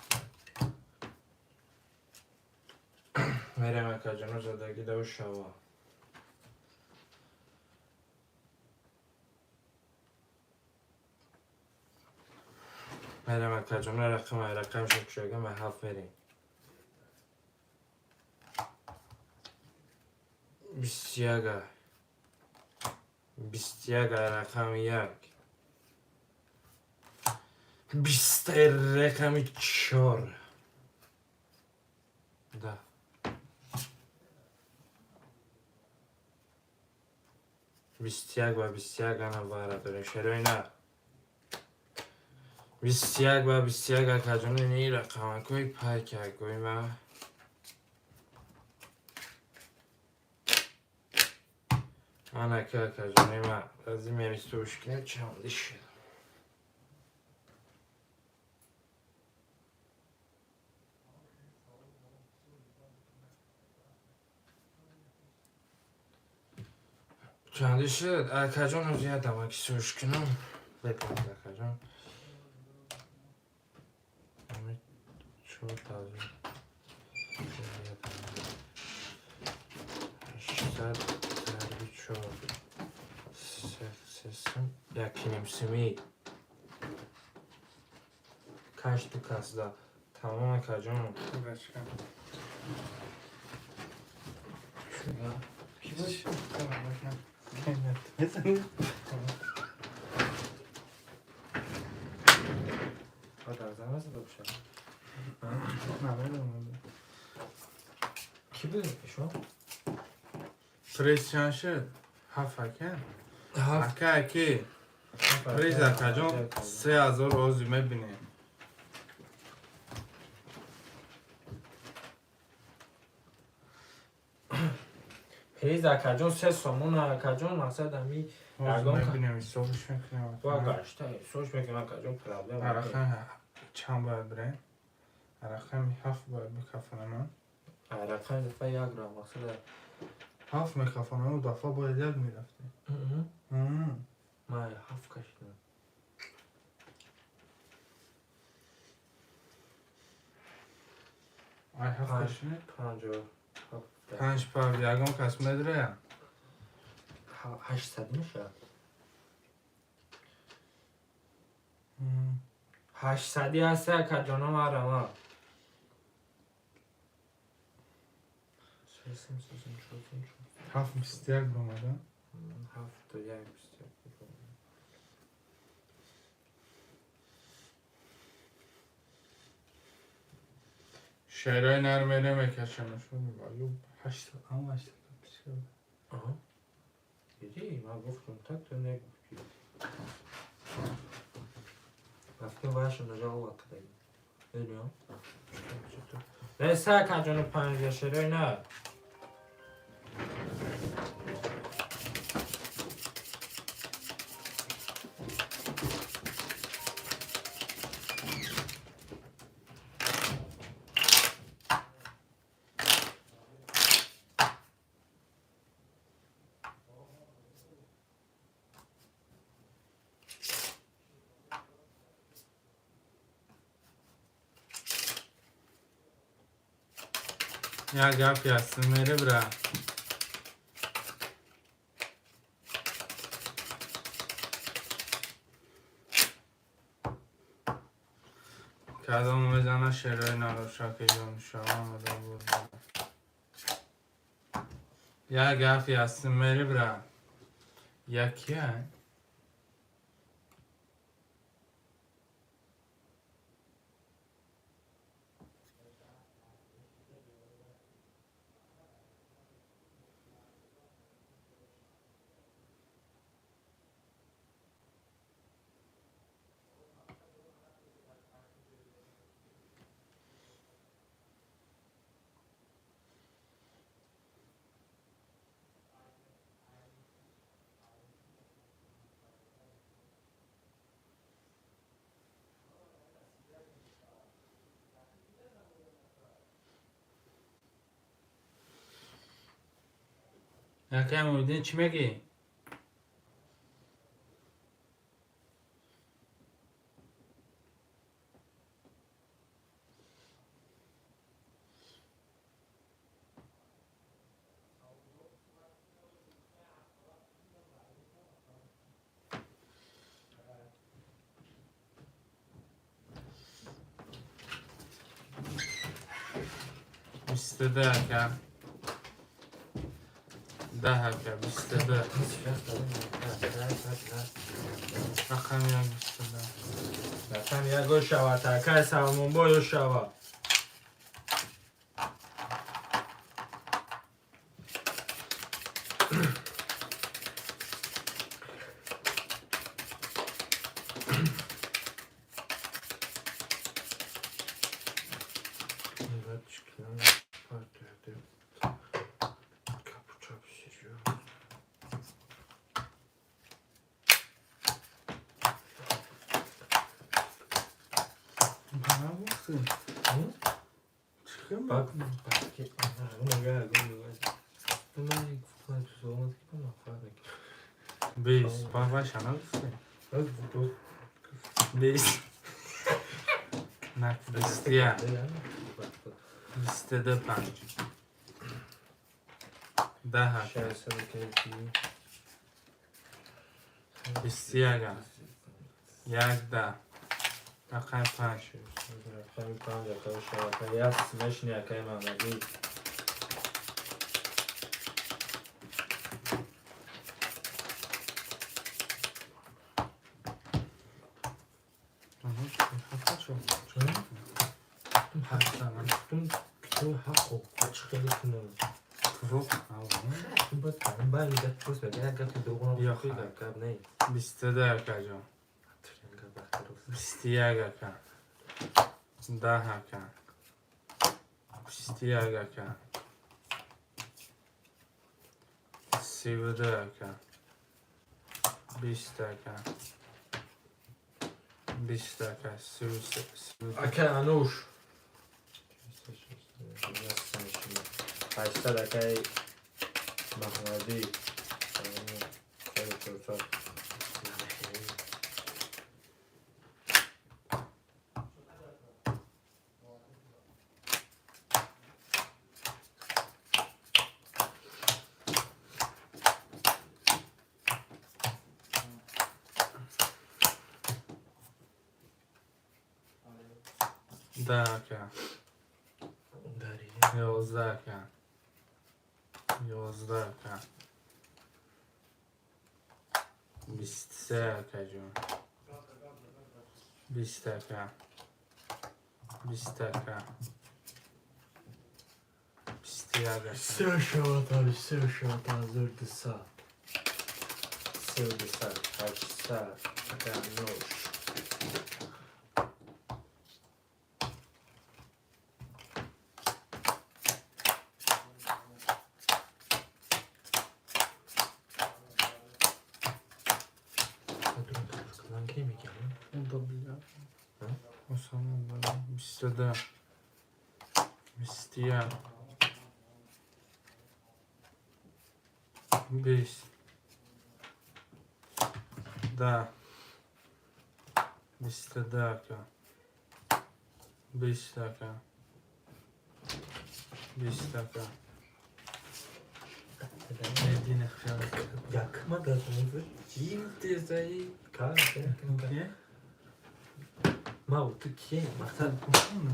Мерем, акаҷоно, задагӣ даву шава. Мерем, акаҷоно, рақам рақам шакшага ма ҳафт мерем. 21, 21 рақами як. 20 рақами чор. Да. 21 ва 21 ана вара дорем. Шерои на. 21 ва 21, акаҷоно, ини рақамакҳои пайкакҳои ма. Анака, акаҷонои ма. Аз ин мемистушкина чанди шуд. Чанди шуд? Акаҷон, ҳозир як дамаки суш кунам. Бепонад, акаҷон. Ами чор тазу. 800 зарби чор. Сесум. Якиним сими. Кашту касда. Тамом, акаҷон. Бачка. Шуга. Ки буд? Мезанӣ? Дар зада бошад. Намедонам. Ки буд шумо? Приз чанд шуд? Ҳафт, ака? Ака, аки. Приз, акаҷон, 3000 ози мебинем. Приз, акаҷон, 3 сомон, акаҷон, мақсад ами Ҳозир мебинем, ҳисобш мекунем. Ва гашта ҳисобш мекунам, акаҷон, проблема. Рақами чанд бояд бирем? Рақами ҳафт бояд бикафонам. Рақами дафъа як ра мақсад. Ҳафт мекафонам, дафъа бояд як мерафтем. Ман ҳафт кашидам. Ай ҳафт кашидӣ? Панҷо. Панҷ пав ягон кас медирея? 800 мешавад. 800-и ҳаста, акаҷоно, марама. Ҳафт 21 биромада. Ҳафту як 21. Шерои нар мере мекашам. 800, ама 800. Диди, ман гуфтам, так ту негуфти. Рафтем ваша нажалова кардем. Медонам? Неса, акаҷоно, панҷа шерои на. Як гапи ҳастм мере бира. Кадом мезана шерои нароша ки ҷоншава омада буд. Як гапи ҳастм мере бира. Якия? Акай Муҳиддин, чӣ мегӣ? 22 ака. 10 ака, 22. Рақами як, 22. Рақами як шавад, акай Салмонбой шавад. Бист. Бабаша нагуфтем? 20. 21. 22 панҷ. 10 ака. 21 ака. Як да. Рақами панҷ. Рақами панҷ ака шавад. Як смешни, акай Маҳмадӣ. 22 акаҷон. 21 ака. 10 ака. 21 ака. 32 ака. 20 ака. 20 ака. 33. Ака Ануш. 800, акай Маҳмадӣ. 400. 10 ака. 11 ака. 11 ака. 23 акаҷон. 20 ака. 20 ака. 21 ака. Се шавад, се шавад, 1200. 32, 800, ака Ануш. 22. 21. 20. 10. 22 ака. 20 ака. 20 ака. Едине хел. Якма дадам. Ке? Ма ту ки? Мақсад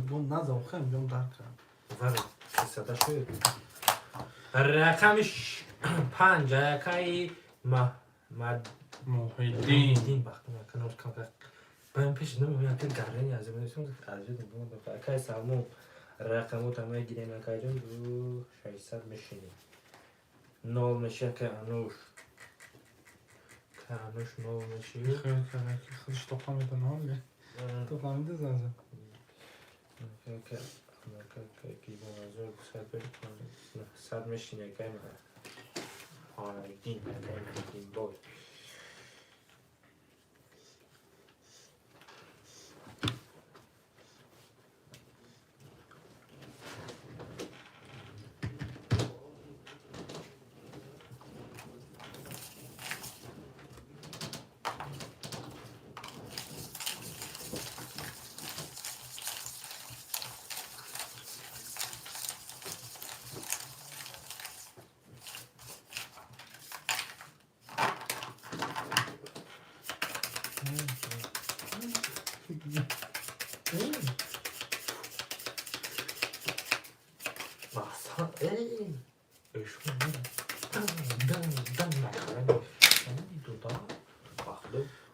Бон назам хем ҷон дар кардам. Вар сада шуд. Рақами панҷ, акаи Маҳмад Муҳиддин. Дин бахтам аканош кам баён пеш намеояд, ки гарани аз ман аз акаи Салмон рақамота мегирем, акаҷон, ду 600 мешинем. Нол меши, акаи Ануш. Акаи Ануш нол меши. Хел кара ки худш тоқа метонам. То фаҳмида заза. 100 мешини, акаи Муҳиддин, акаи Муҳиддин бой.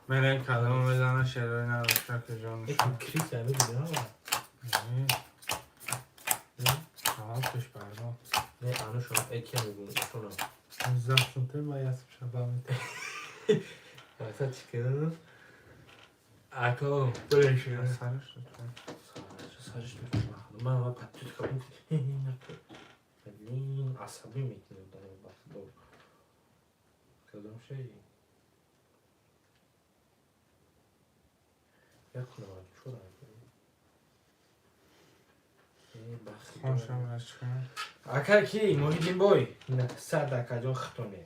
Мерем, кадомо мезана, шерои надошта ки ҷонушон. Эки крыса медуни, ҳа? Пеш бардор. Не, анушон, эки мегум, шуна. Захсунте ма ясп шаба мете. Аса чӣ кардам? Ако, бреши. Сараш. Сараш ман ва паттут кардам. Блин, асабӣ мекунад бахудо. Кадом шай? Як 94. Хоншам рачка. Ака ки Муҳиддин бой, 900, акаҷон, хитоне.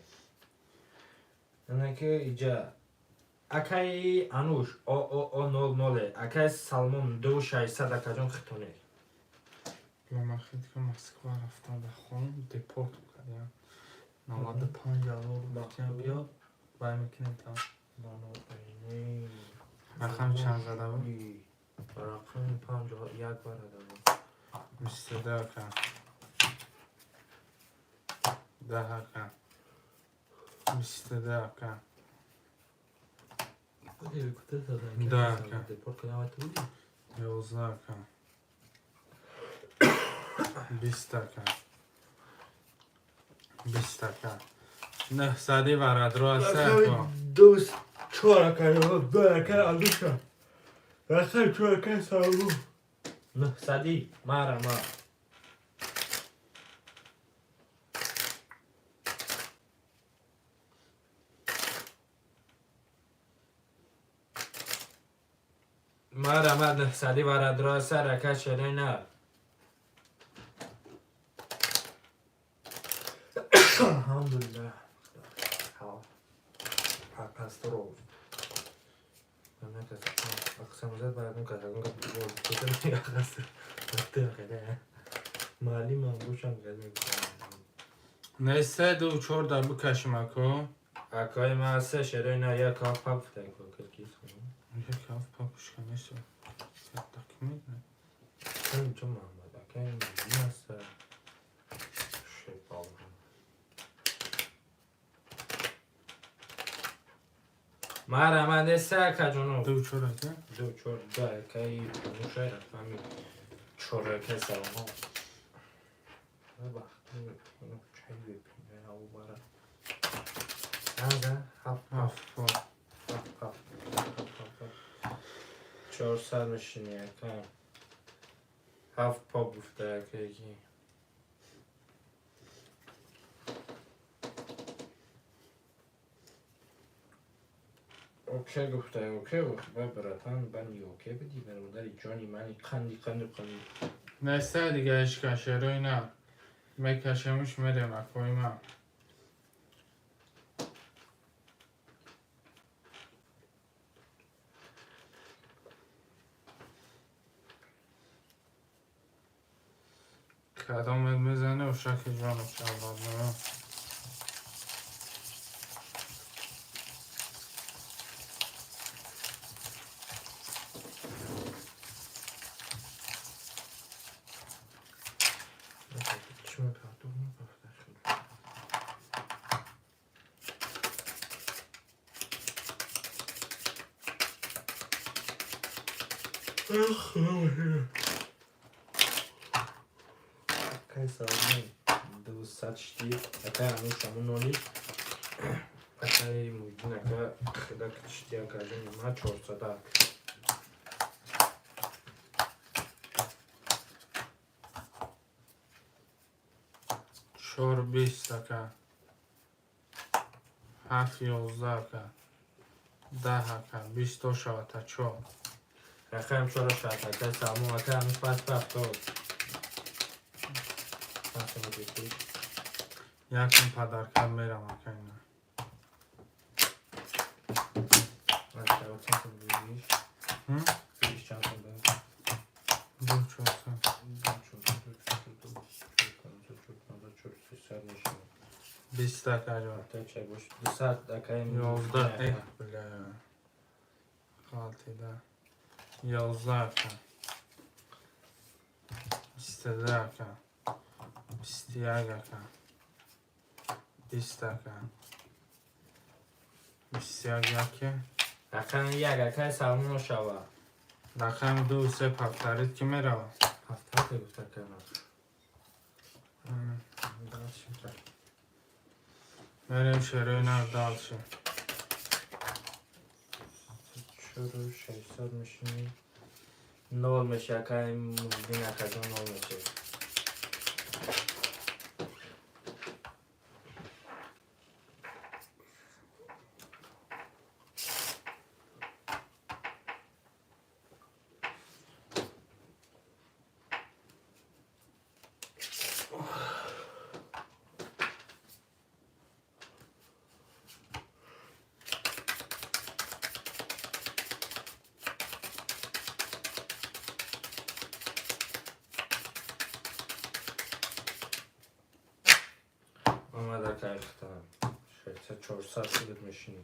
Анаки иҷа акаи Ануш ООО 00, акаи Салмон 2600, акаҷон, хитоне. Ломахид ки Москва рафтан да хон депорт кардям. 95 000 гуфтям, биё вай мекунем там. Рақам чанд зада буд? Рақами 51 барада буд. 22, ака. 10, ака. 22, ака. Да, ака. Депорт кардам, ту будӣ? 11, ака. 20, ака. 20, ака. Нӯҳсади варадро аст, ака. Ду чор ака, ду ака Ануша. Рақам чор, ака Салмон. Нӯҳсади мара ма. Мара ма нӯҳсади варадро сар, ака, шерои на. Алҳамдулиллаҳ. Катастроф. Ақсамзад барадон катагон. Маълимам гӯшам кард. Не, се, ду, чор да бикашим, ако. Акаи ма се, шерои на, як ҳафт пап футай киркис. Як ҳафт папушка нест. Так медонӣ. Чун Муҳаммад акаи муҳим аст. Шепал. Мара ма не се, акаҷоно. Ду, чор, ака. Ду, чор, да, акаи мушай рақами чор, акаи Саломон. Чай бепин, ау бара. Ага, ҳафт. Ҳафт пап. Ҳафт пап. 400 мешини, ака. Ҳафт пап гуфта, ака, яки. Окей гуфта, окей гуфт, ба братан, бани окей бидӣ, бародари ҷони мани қанди қанди қанди. Не, се дига ишка, шерои на. Мекашемуш, мерем, акои ман. Кадомет мезане, ошаки ҷонаш аввал. Чӣ мепартов мепарта шуд. Акаи Салмон 200 шти, акаи Ануш ҳамун ноли, акаи Муҳиддин ака хидак шти, акаҷони ма 400. Чор 20, ака. Ҳафт 11, ака. 10, ака. 20 то шавад та чор. Рақам чора шавад, акаи Салмон, акаи Ануш пас 70. Пас мебикӣ. Якум подарка мерам, ака, ина. Чанд сум бигиш? Ҳм? Бигиш чанд сум бигиш? Ду 400. Ду чор, ду чор, ду чор, панҷо, чор, панҷо, чор, 300 мешавад. 20, акаҷон. Ата чай бош. 200, акаи 11. Эҳ, бля. Ғалтида. 11, ака. 22, ака. 21, ака. 20, ака. 21 яке. Рақами як, акай Салмон шава. Рақами ду, се повторить ки мерава. Повторить гуфта кана. Мерем шерои нав дальше. Чору 600 мешини. Нол меши, акай Муҳиддин акаҷон, нол меши. Омад, акай хитам. 600 400 шудет мешини.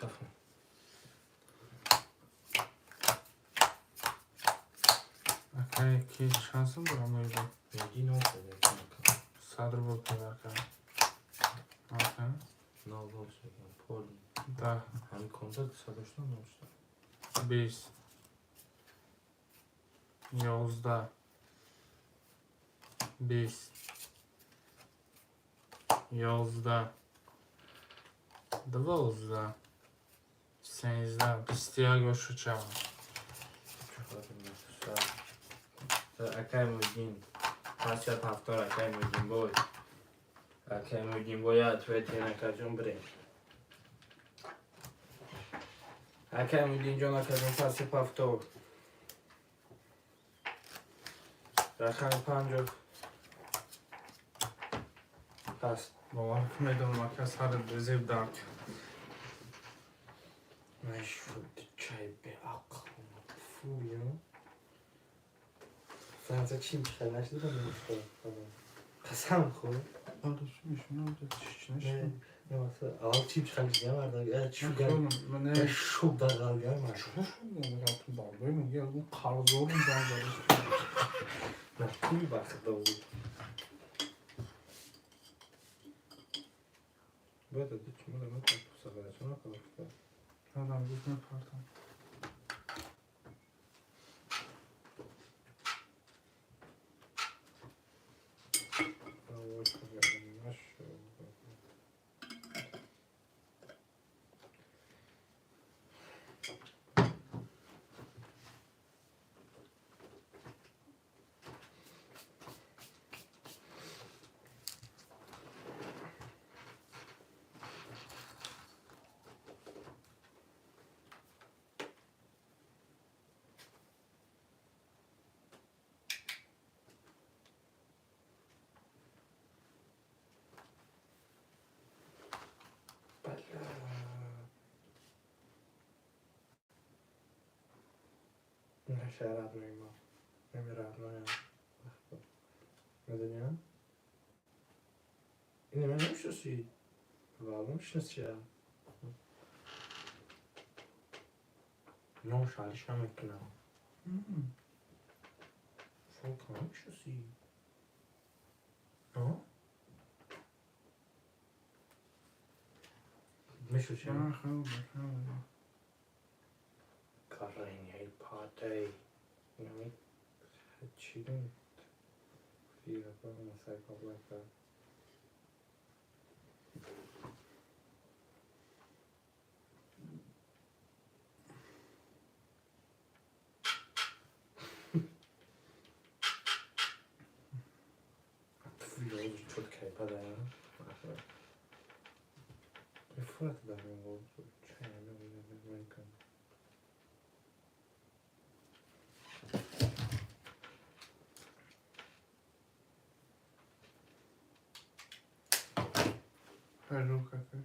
Кафа. Акай ки чанд сум дорам меҷо? Меги нол шуд. 100 рубл подарка. Ака. Нол нол шуд. Пол. 10. Ҳамин концерт садошта нол шуд. 20. 11. 20. 11. 12. 13. 21 ёшу чава. Акай Муҳиддин. Пасят ҳафтор, акай Муҳиддин бой. Акай Муҳиддин бой, ответен, акаҷон, бирем. Акай Муҳиддинҷон, акаҷон, паси повтор. Рақами панҷу. Пас. Бовар медонам, ака, сарат зеб дард. Нашуд чай беақл. Фу, я. Франца чӣ мешад? Нашидам. Қасам хӯр. Не, масалан, аввал чӣ мешад? Шугар. Шуб дағал гар. Қарздорум. На хуй бахта буд. Бояд ду чумода ман пусағара чума қабафта. Адам гуфт мепартам. Наша родной ма. Нами родной. Медони? Ина ман намешноси. Валло мешноси. Номш алиш намекунам. Фолк намешноси. А? Мешноси? Карени падай. Нами чидон. Фига, по-моему, Хайру какой.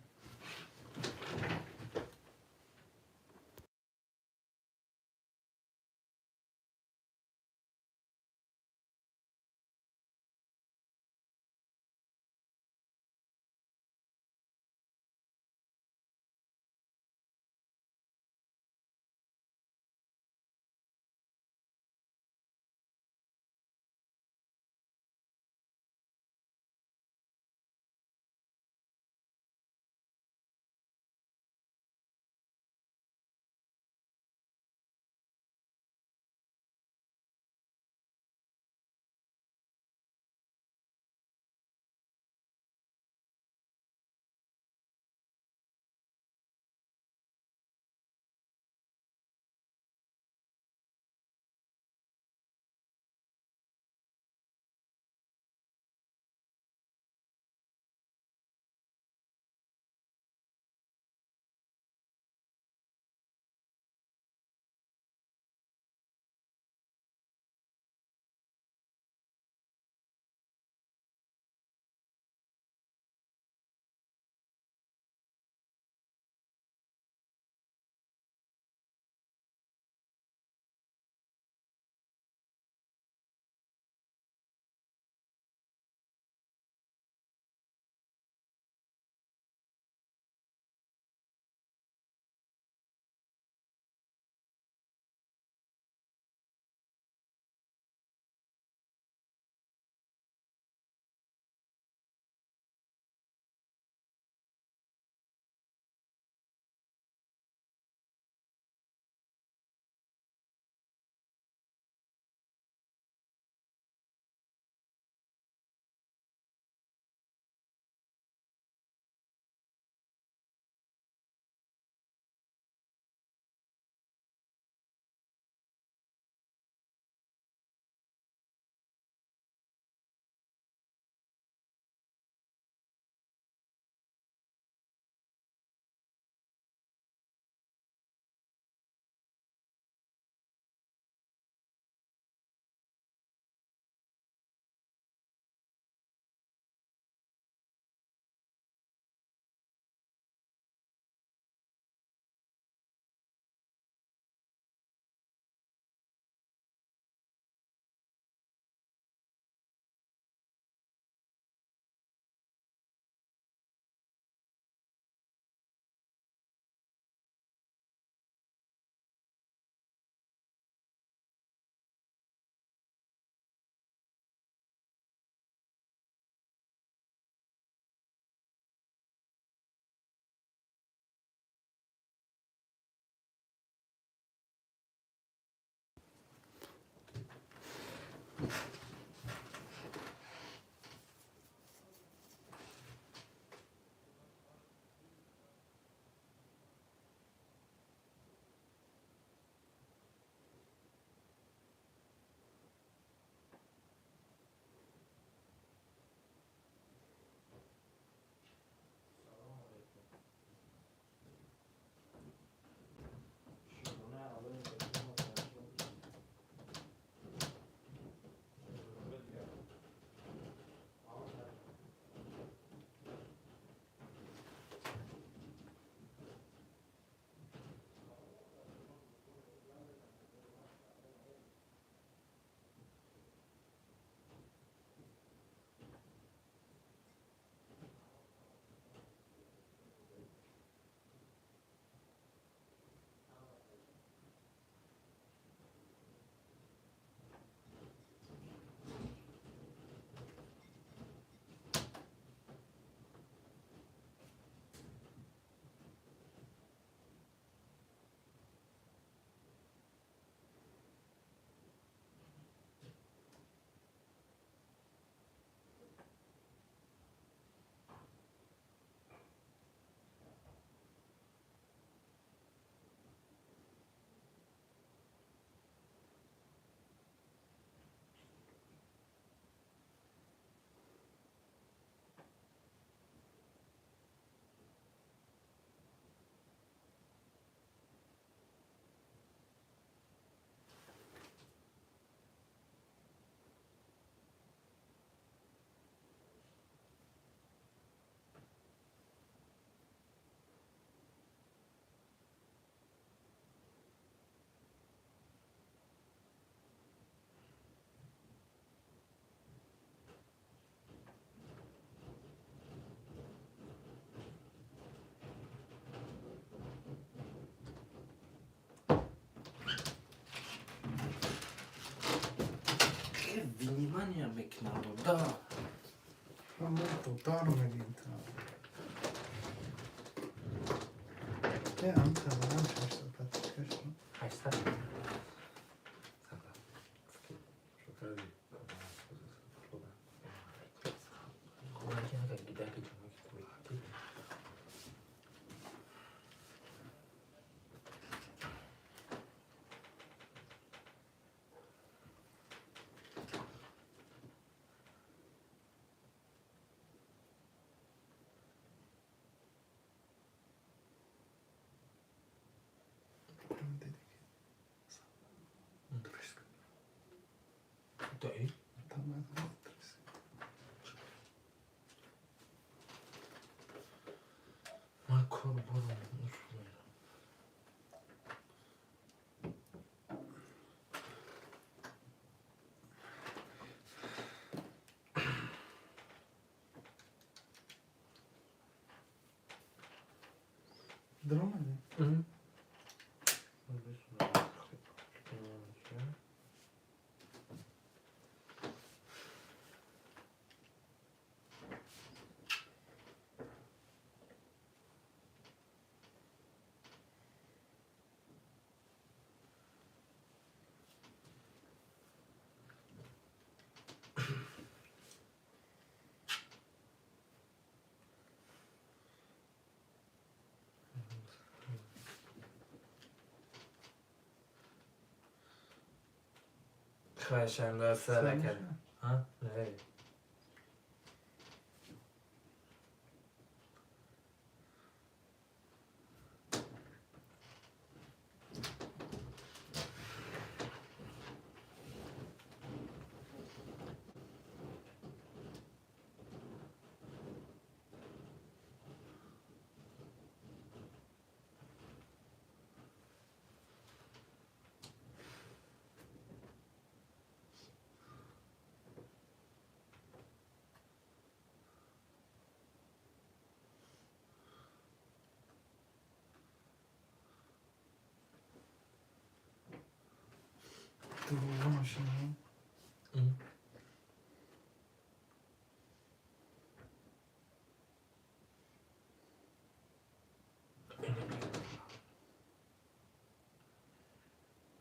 Внимание мекунам, да. Ҳама додар мегим та. Э, ам таварам 600 патичка шуд. 800. Ман кор борам. Даромадӣ? Хоҳишам сара кард. Не. Дувоздаҳ машина.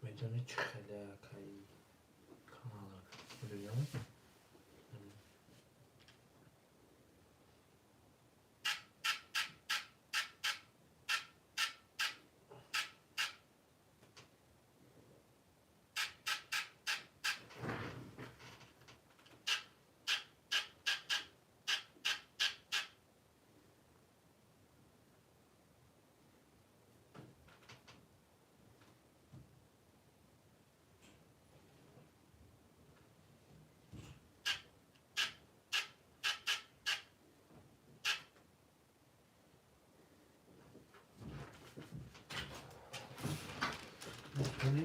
Медони, чӣ хеле акаи канала Дунё. Мекунӣ?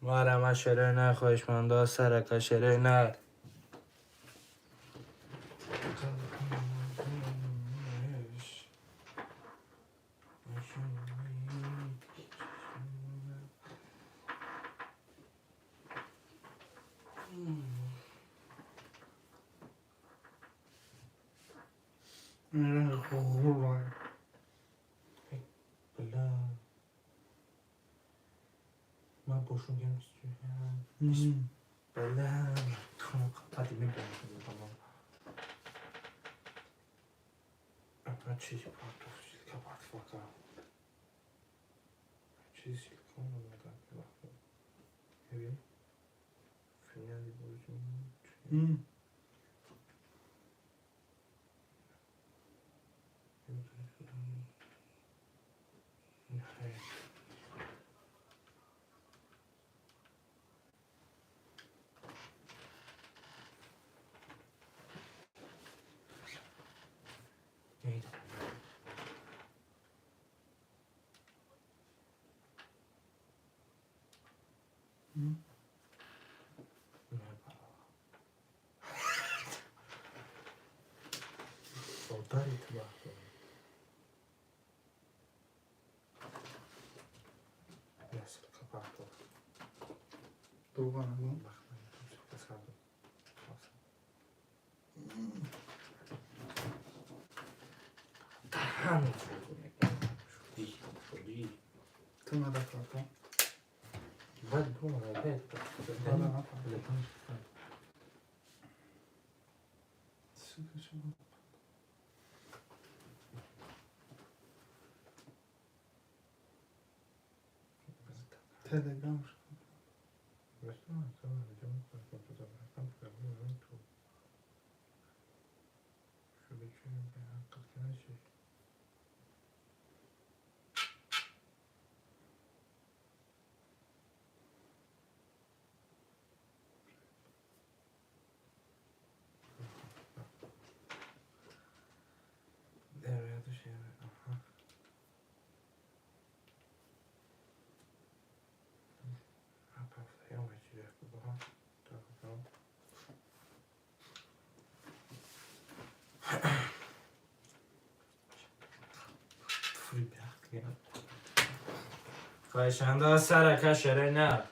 Мара шерои нар хоҳишмандо сарака шерои нар. من باشون گرم بله قدیمی برم من چیزی پارتو چیزی سیلیکون اومدن که وقت ببین فینالی بروزیم Tu nada Telegram. خواهشنده سرکه شره نه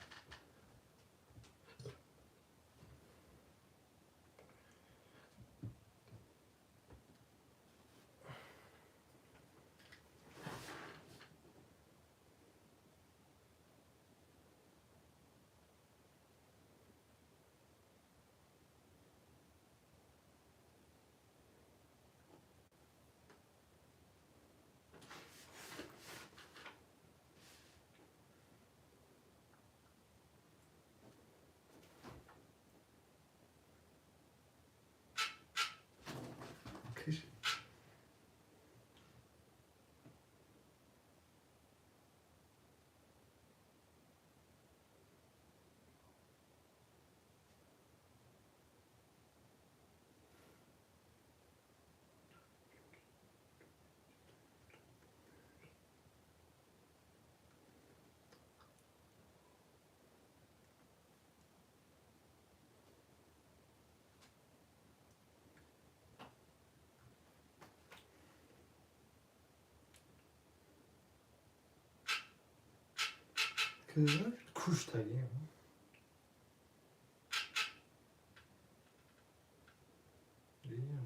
Kuş tagi. Değil mi?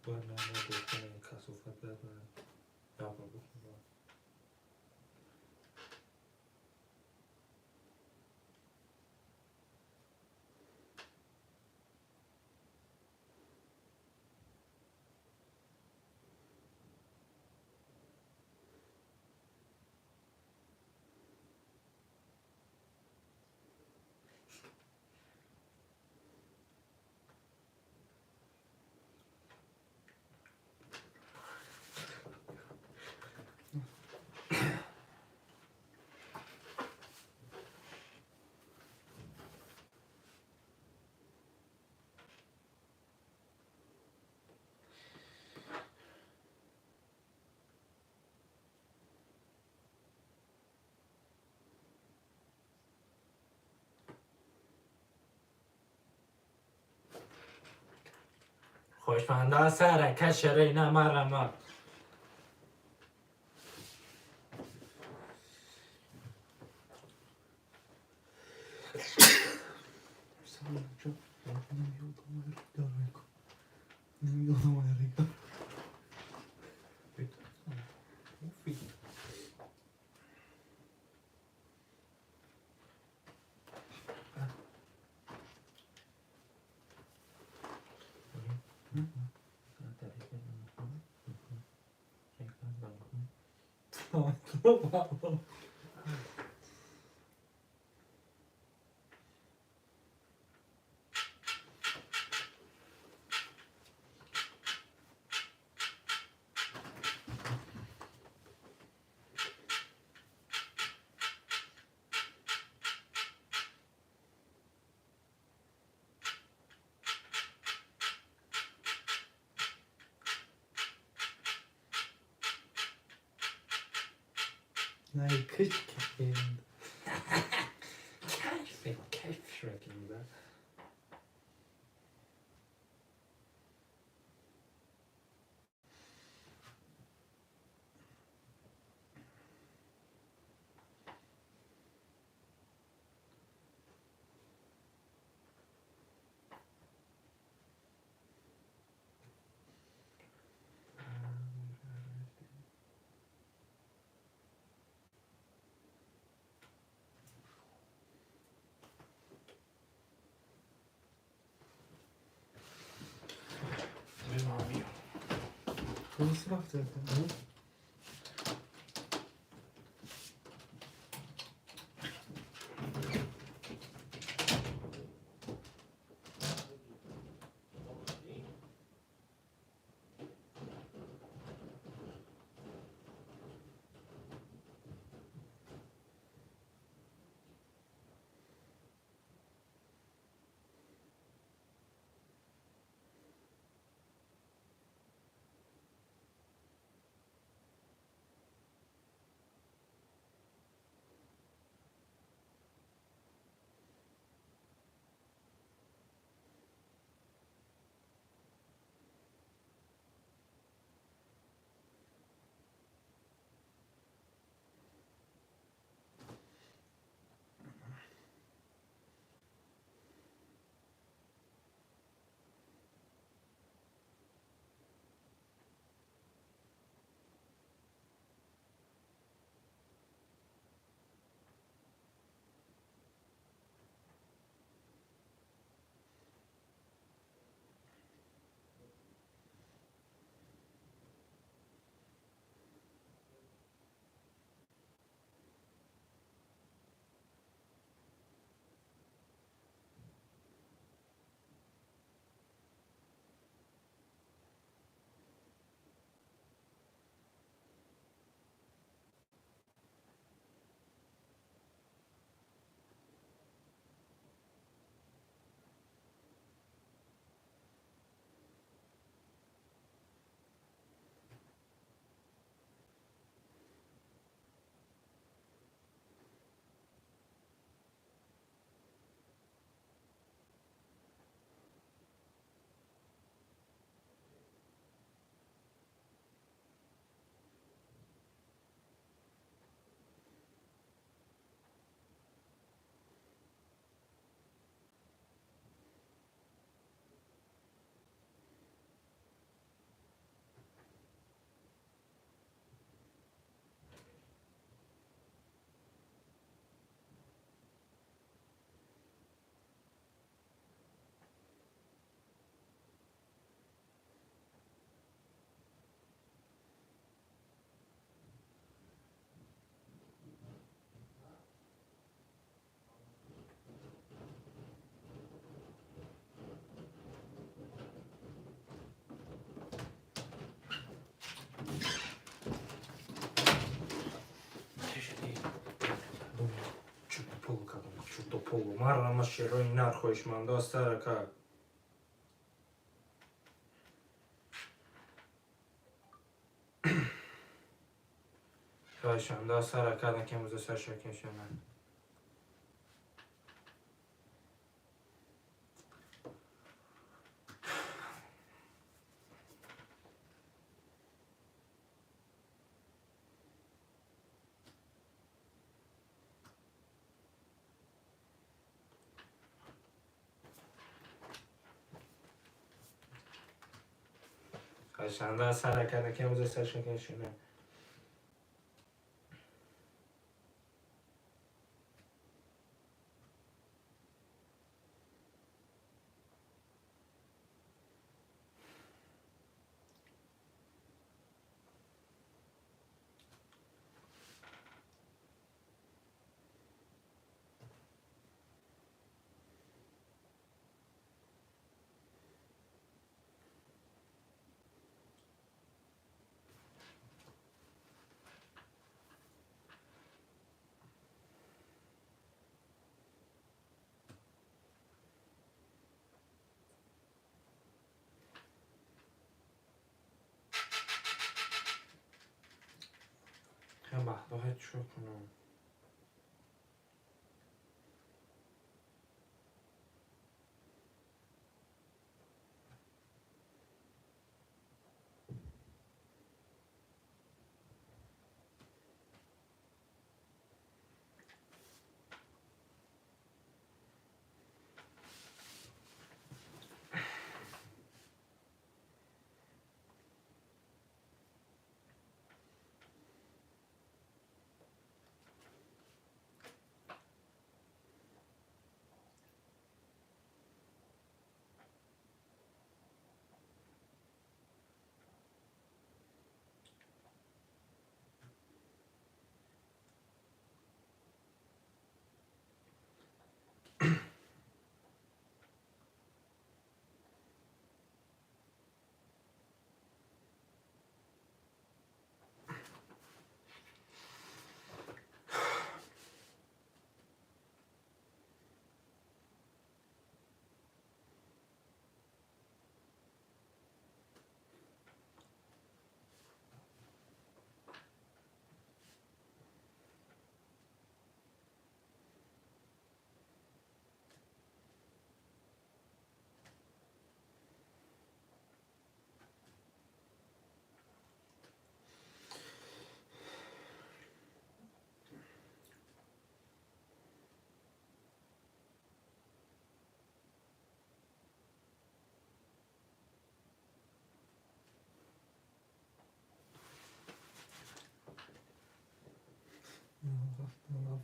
باید نه نه گفتن این کسافت باید نه نه بخون. خوشمنده سر کشره نمرم. Nej, kijk. Kayf şeklinde. Плюс рафта. Чутополу марама шерои нар хоҳишманда аст ака. Хоҳишманда аст ака, ки имрӯза сар шакин шаванд. Хоҳишманда аст ака, ки имрӯза сар шакин шаванд. Баҳдоҳа чӯ кунам.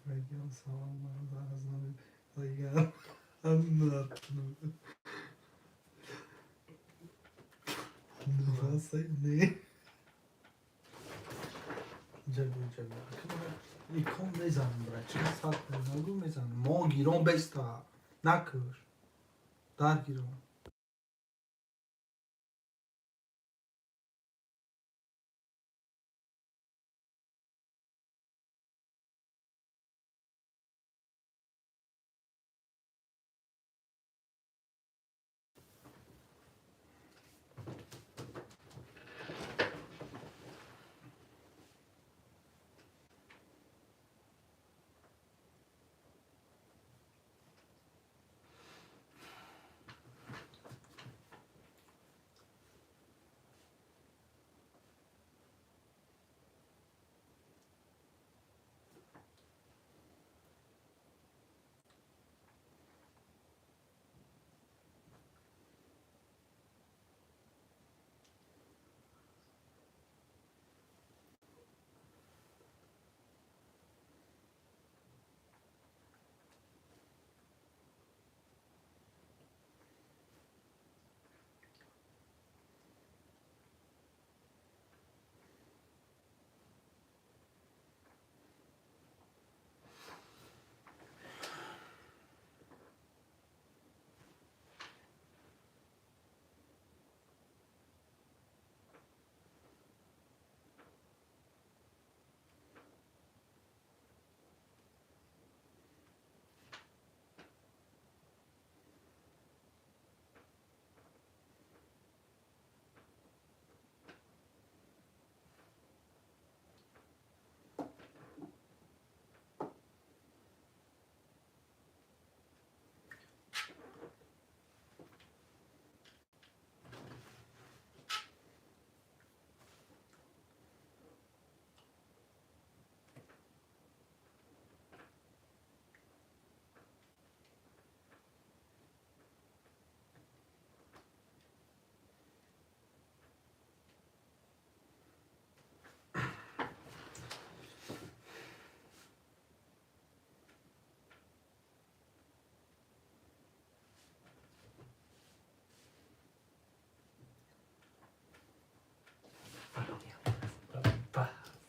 Мегам салом аз номи два се не. Ҷаб ҷаб. Икон мезанам брат. Чи сад нагу мезанам. Мо гирон беста. Накуш. Дар гирон.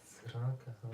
Срака, ха.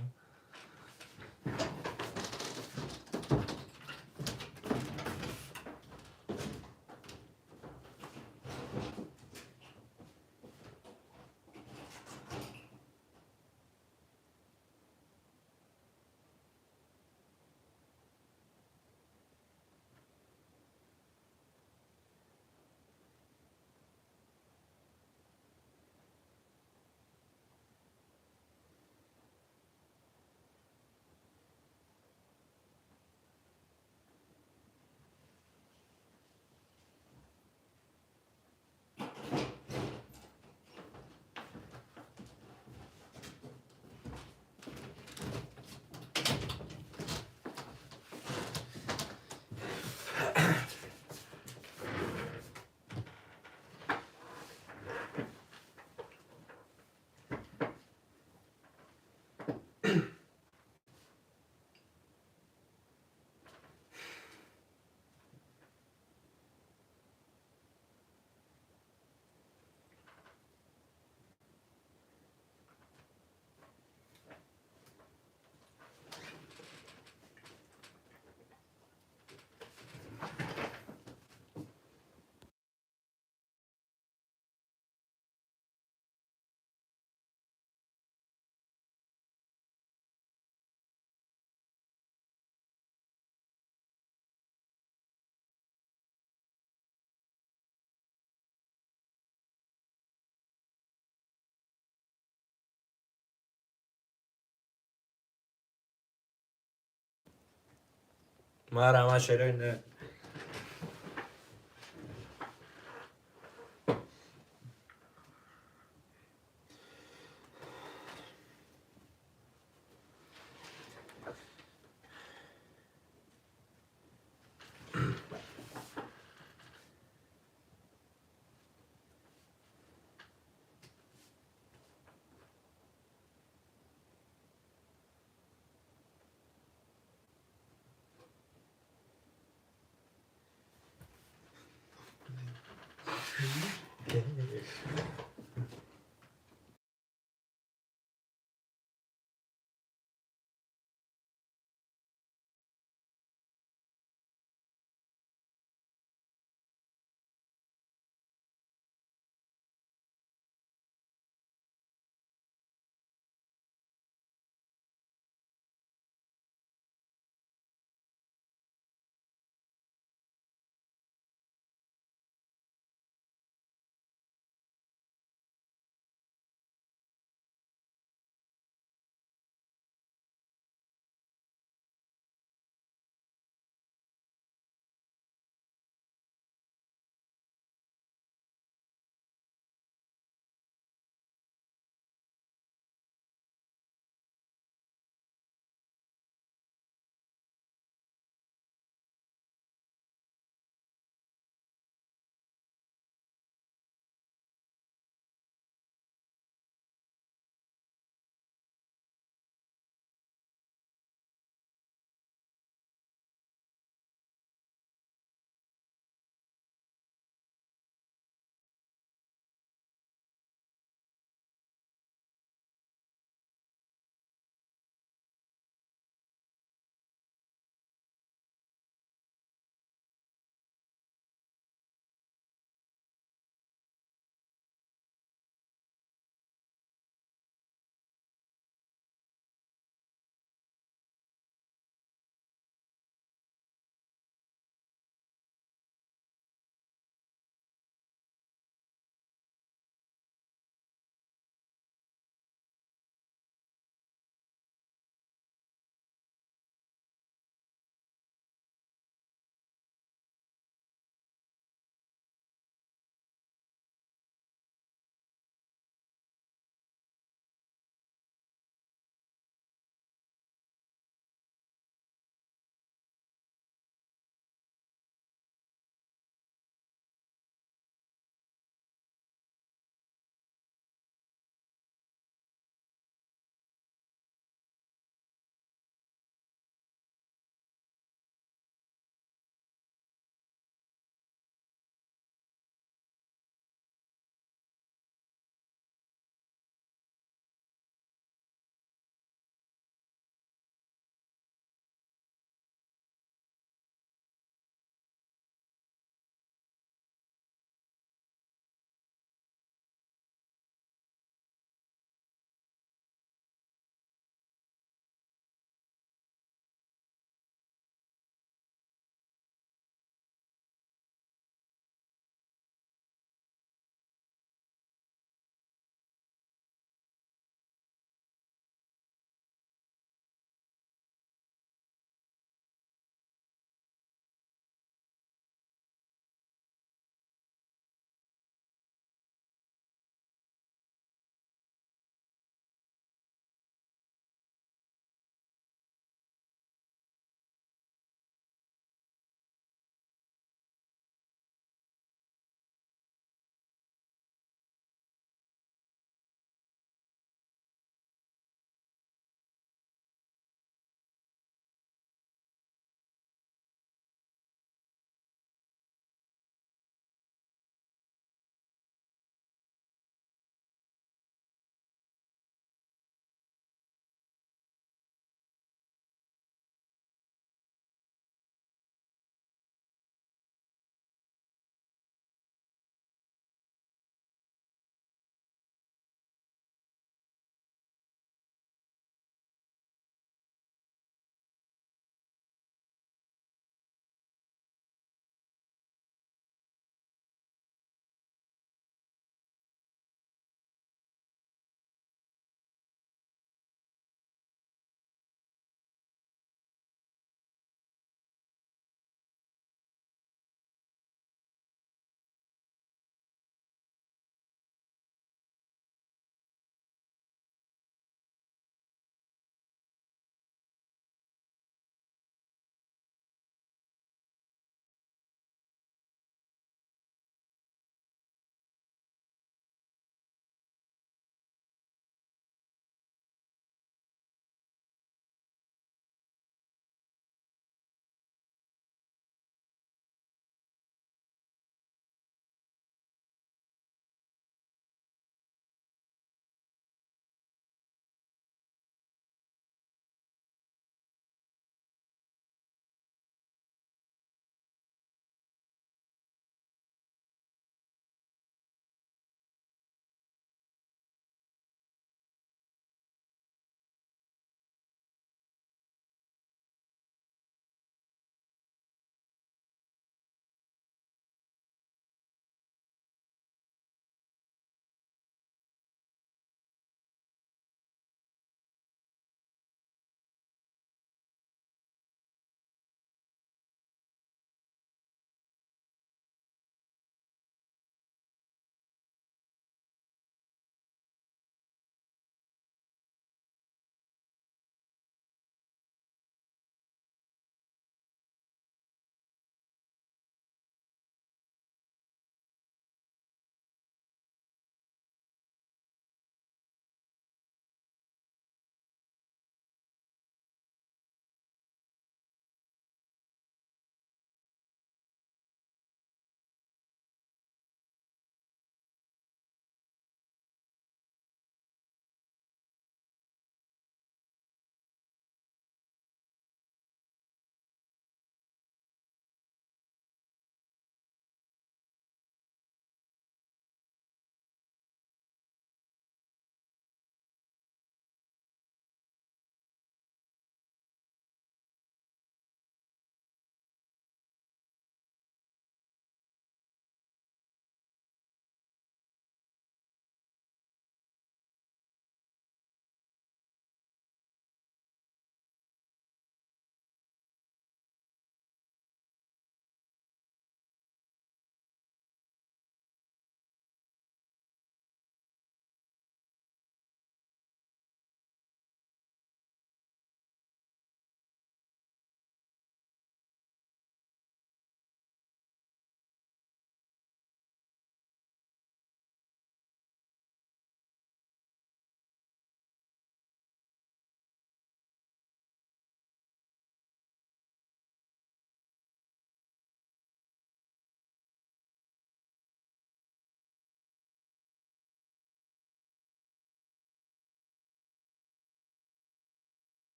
Мара шерои не.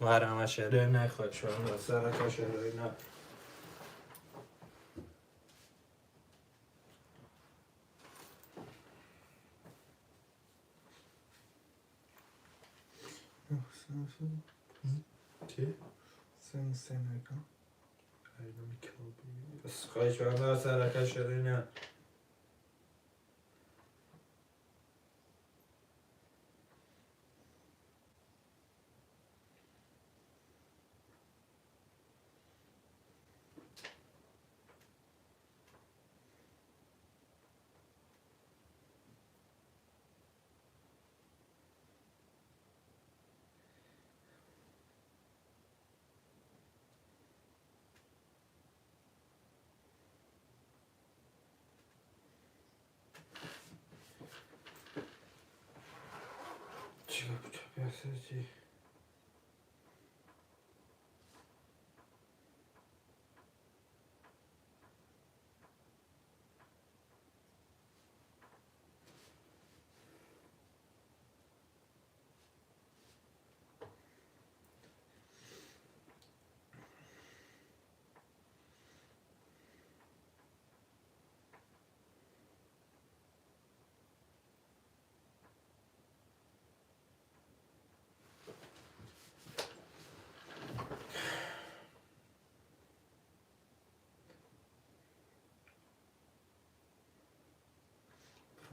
Марама шере нахоҳад шуд, сарака шере на. Чӣ? Сен мекунам. Хоҳиш мекунам, сарака шере на. Чӣ гап чап?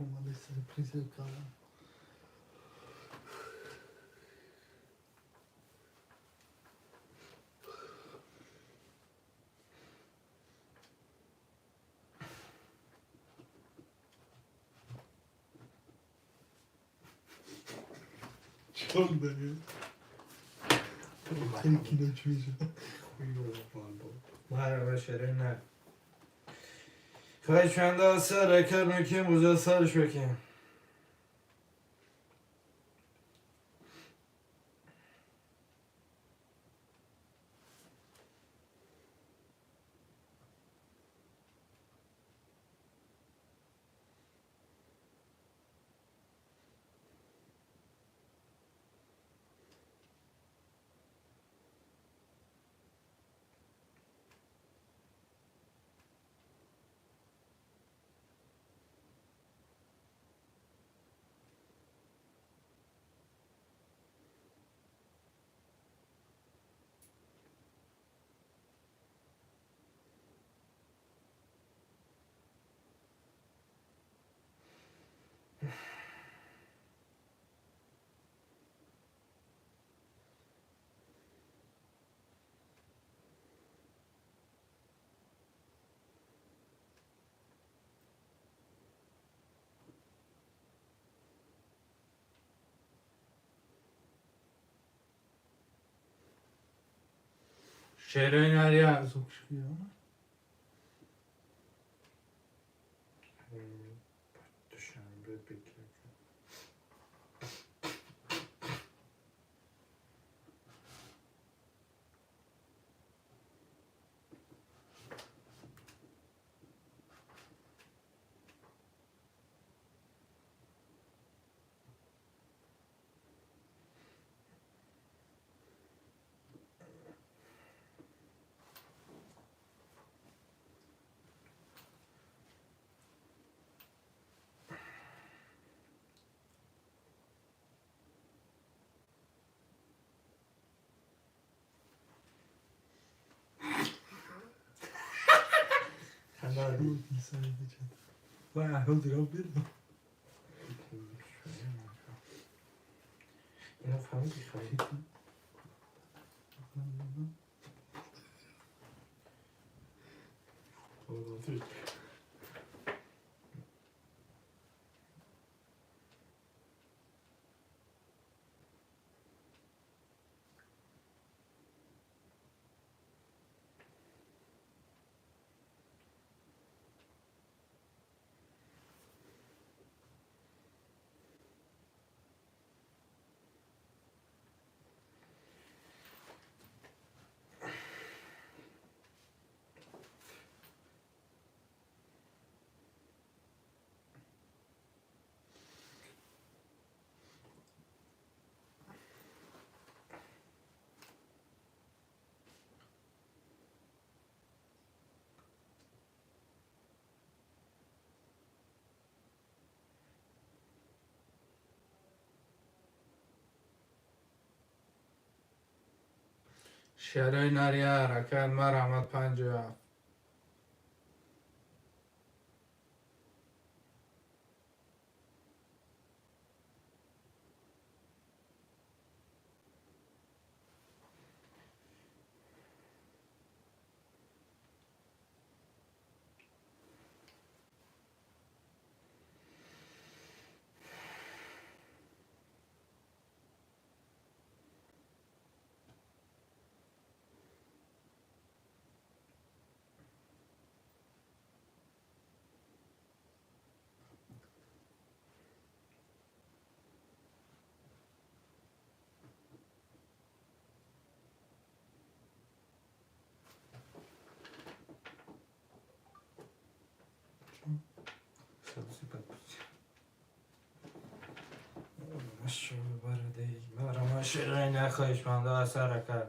Омаде сюрприз кардам. Чикор дорӣ? Кино чӣ мешавад? Марама шере на. Хоҳиш мекунам, сарака мекунем, буза сарш бекунем. Шере нария. Звук шуд. Душанбе бекер. Ино фаҳмиди хоҳӣ? Шерои нария ҳаракат, марҳамат, 57. Хоҳишманда аст ҳаракат.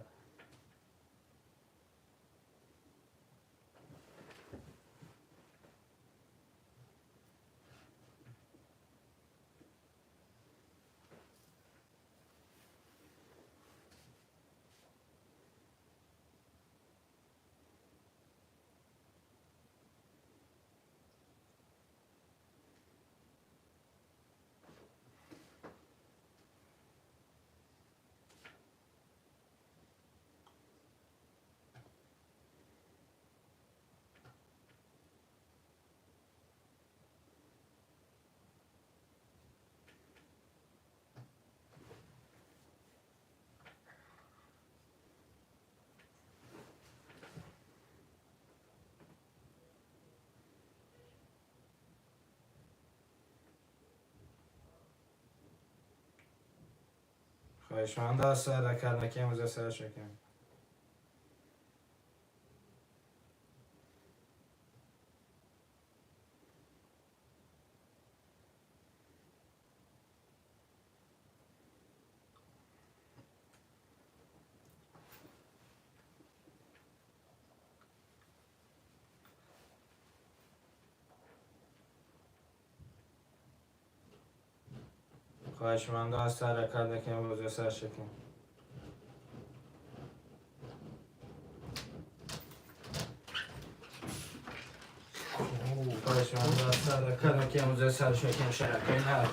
Хоҳишманда аст ҳаракат накунем ӯза сар шакам. Хоҳишманда аст ҳаракат накунем ӯза сар шакам. Хоҳишманда аст ҳаракат накунем ӯза сар шакам шаракаи нар.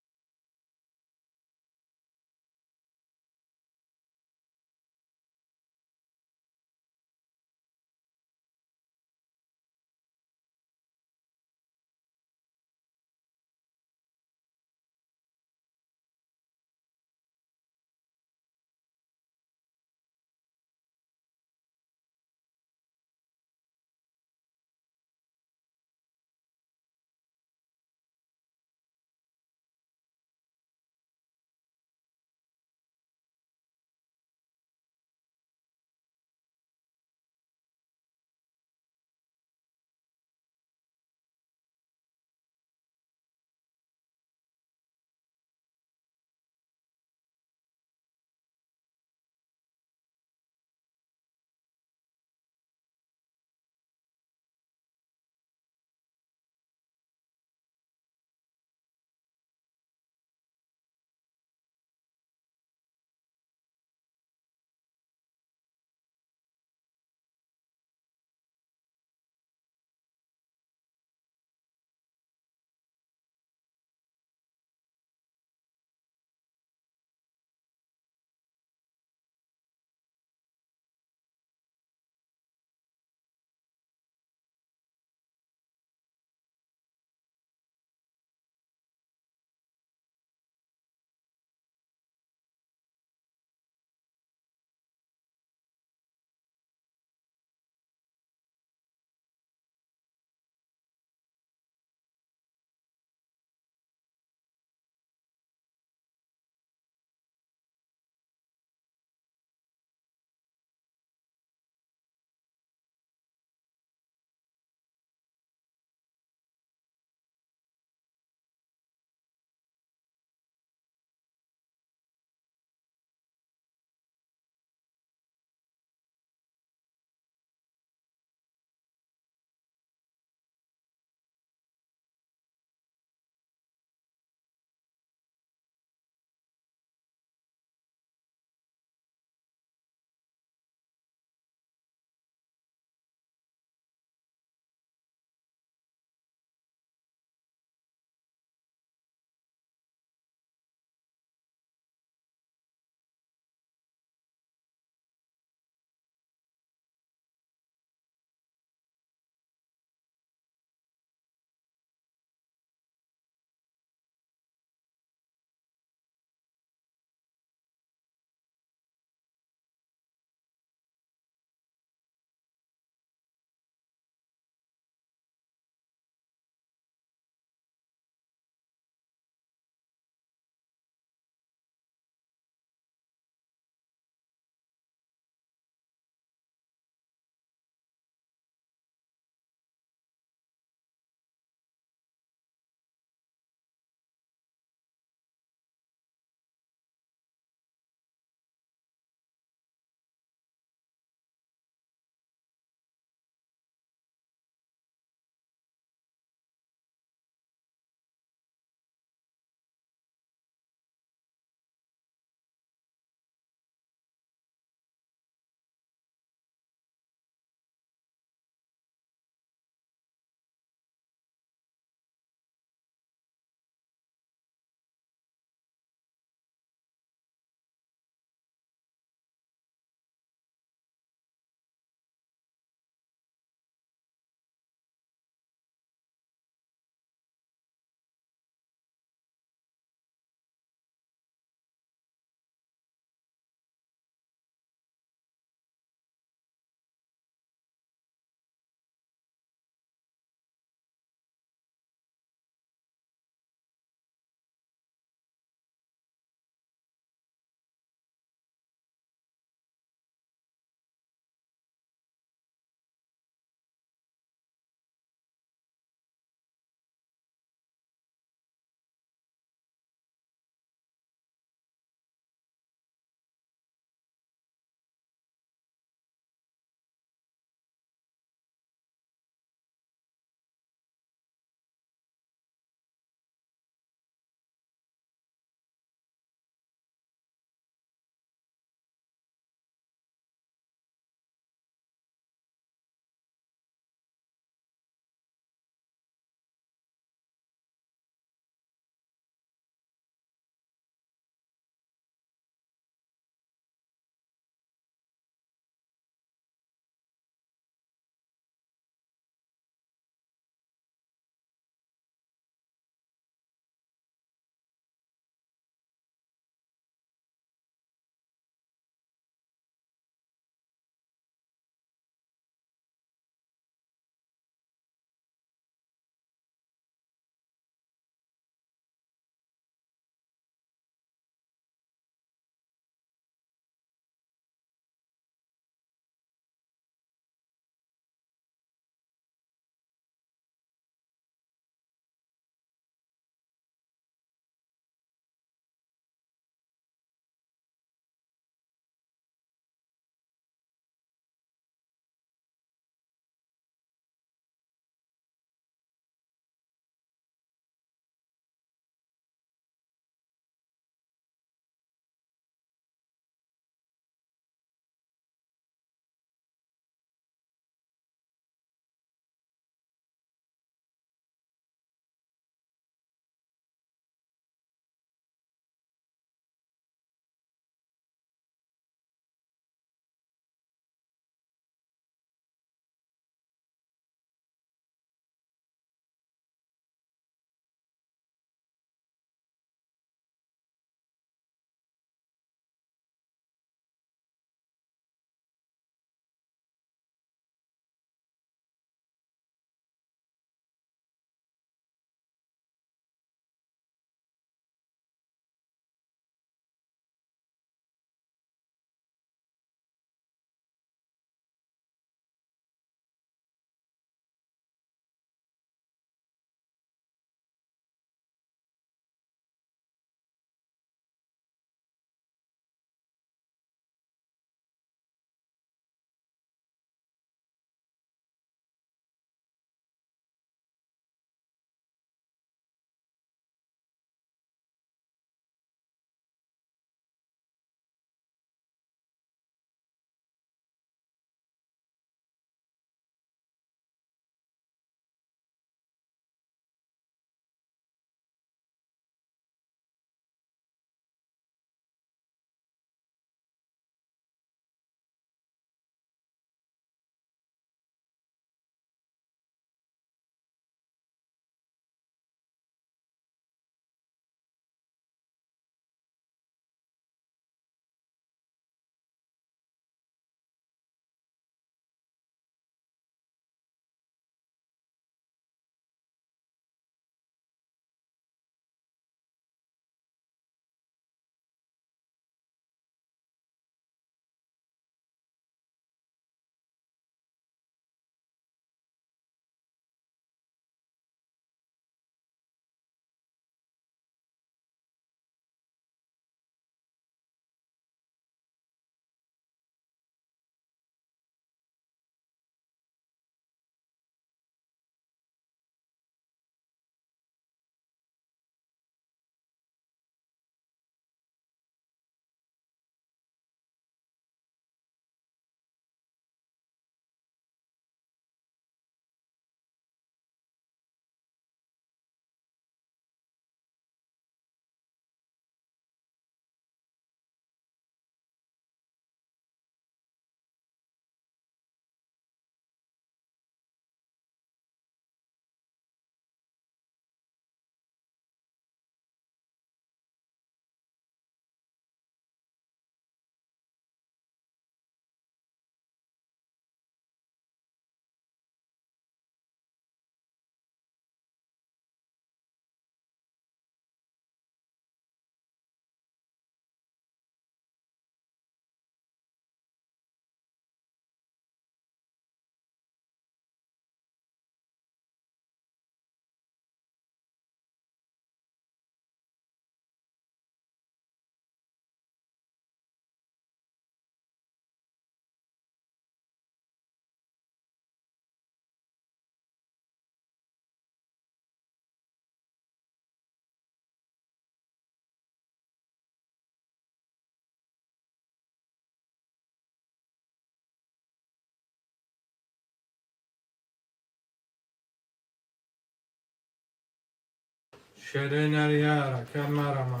Шере нарияра, камарама.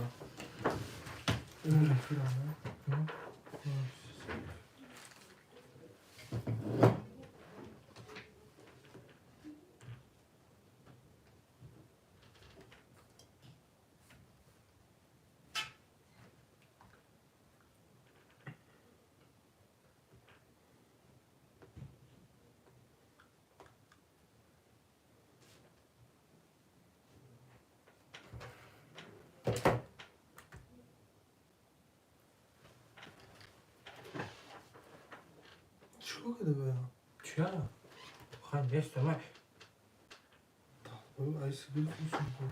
Чикор карда бая? Чия? Хан нест, ама Айси гирифтусун.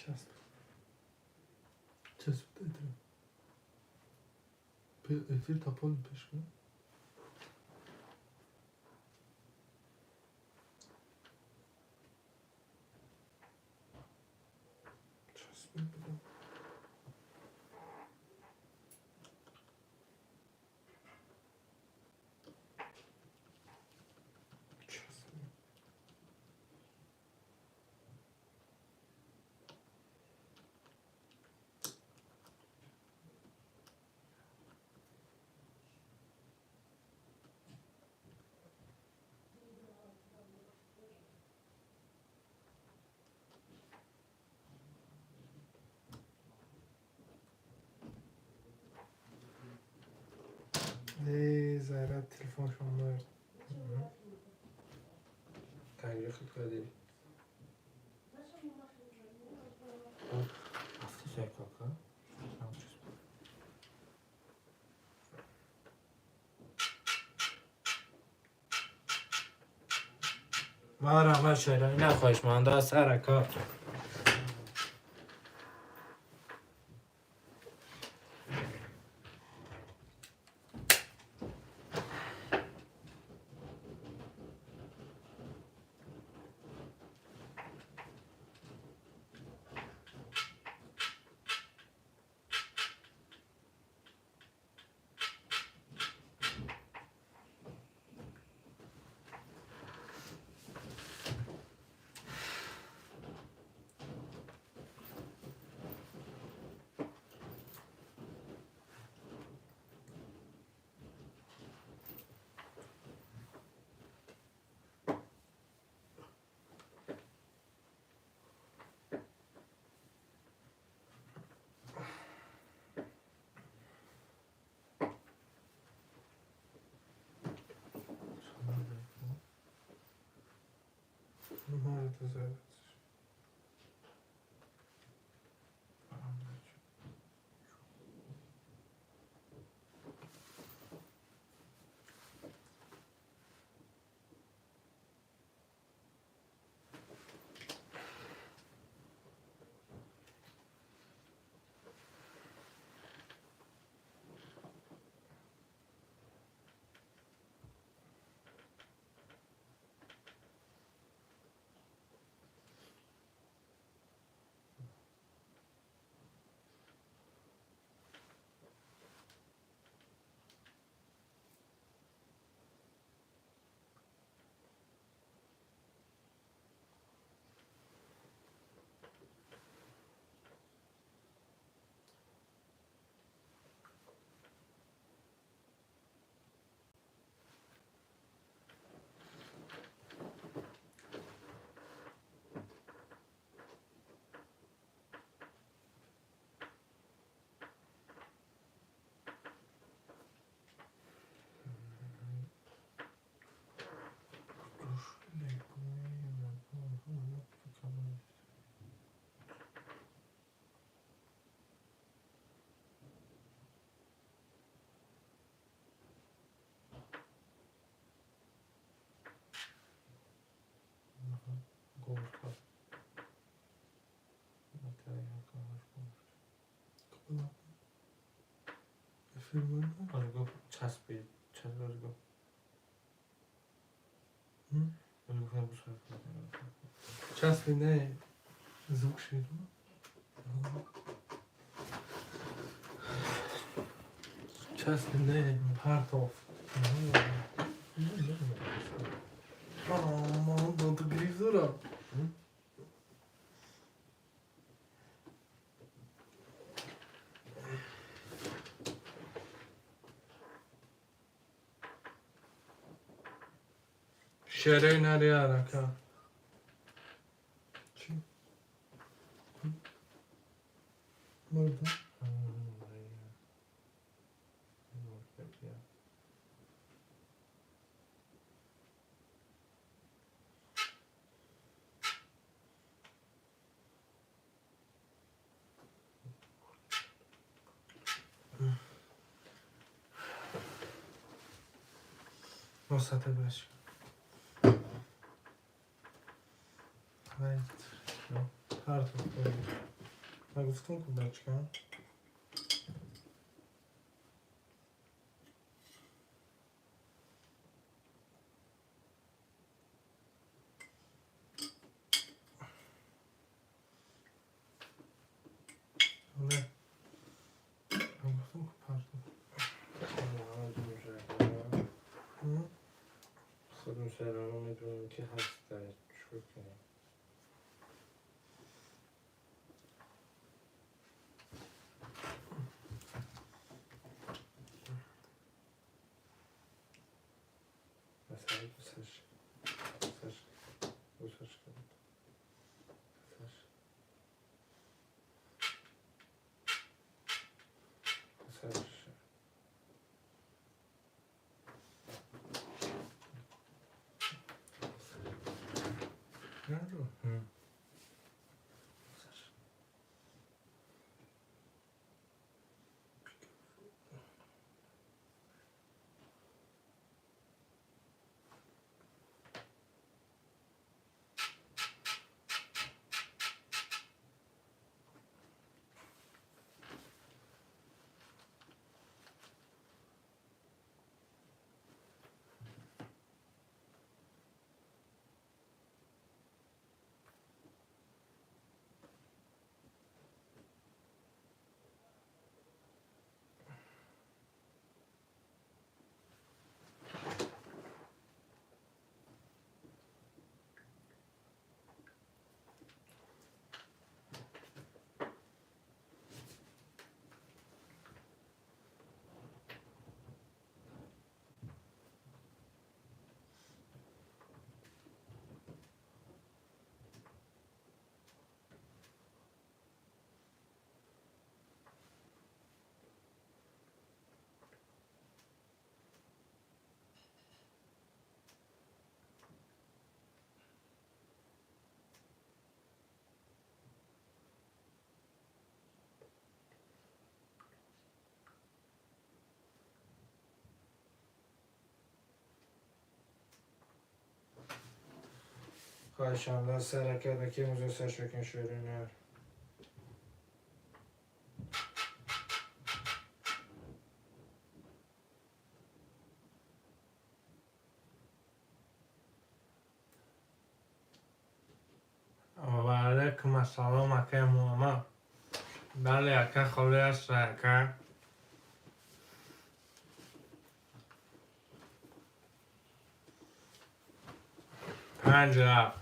Часп. Часп эфир. Эфир тапол пеш кун. Часп. Зайра телефоншон мурд. Тарихи кардӣ. Ҳафти сай кака. Мара ма шерои нахоҳишманда сарака. Мурд Зайра. Гол кард. Часпид, часпид гуфт. Часпид не, звук шид. Часпид не, партов. Ман ту гриф дорам. Шерей нари арака. Чӣ? Мурда? Носате башка. Нагуфтум ку бачка. Не. Нагуфтум ку партов. Худам шаҳрано медонам ки ҳаста чӯ кунем. Хоҳишам сар карда ки муза сар шокин шӯринар. Ва алайкум ассалом, акаи Муҳаммад. Бале, ака, холӣ аст, ака. Панҷ рафт.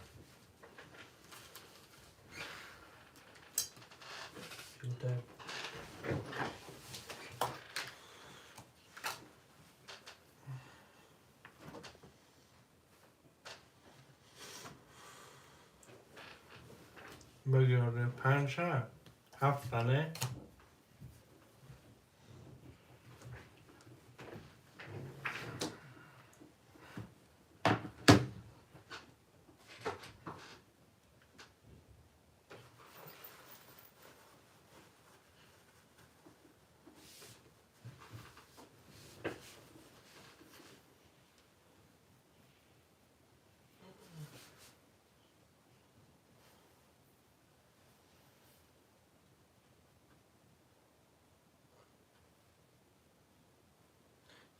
Бигирде панҷ ҳафтане.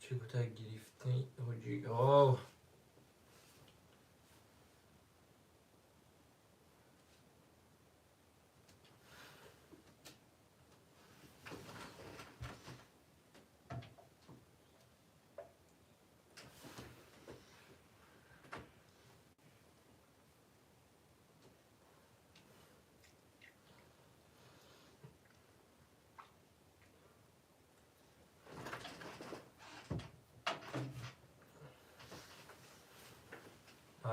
Чӣ гуфта гирифтӣ, ҳоҷӣ? О,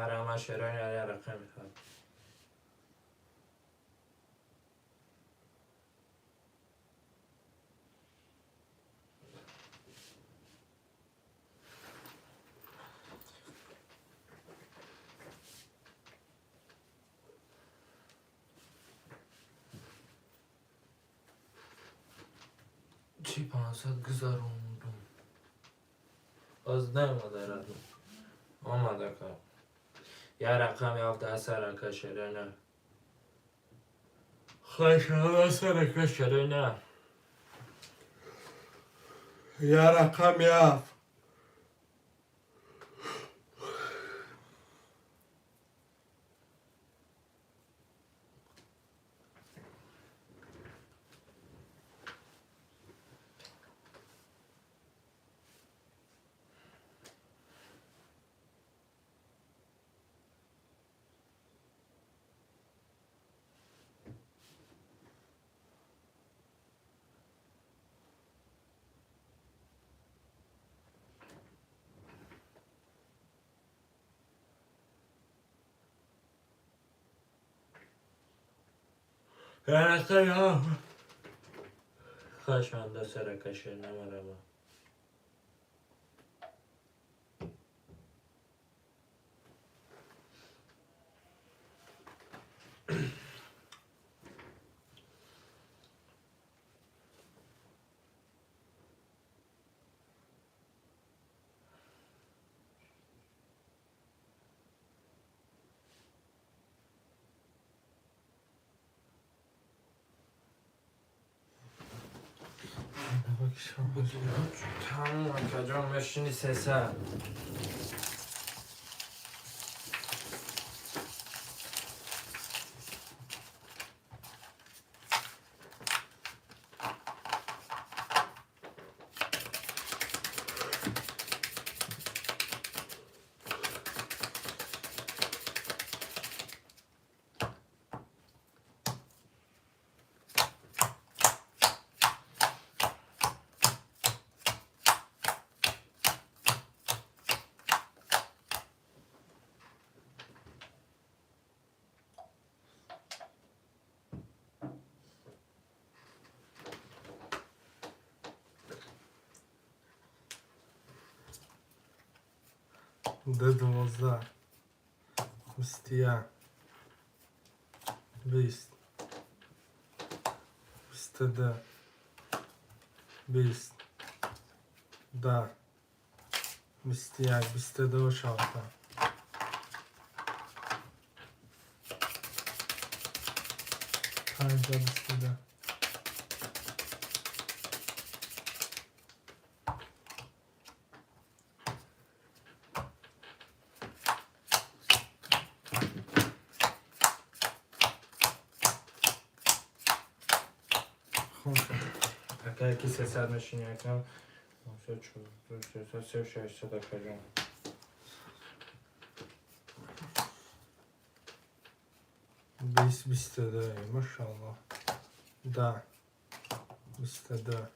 ҳарама шерони ая рақами ҳафт. Чӣ 500 гузарондум? Боз наомада, радум омада ка. Я рақами ҳафт асарака шерена. Хашара шерена. Я рақами ҳафт. Я рақами ҳафт. Хашанда сарака шерена марама. Тамом, акаҷон, мешини 300. Д 12, 21, 20, 22, 20, 10, 21, 22 шавта. 5, 22. Ака, яки 300 мешини, акам. 300, 600, акаҷон. 20, 22, машаллоҳ. 10, 22,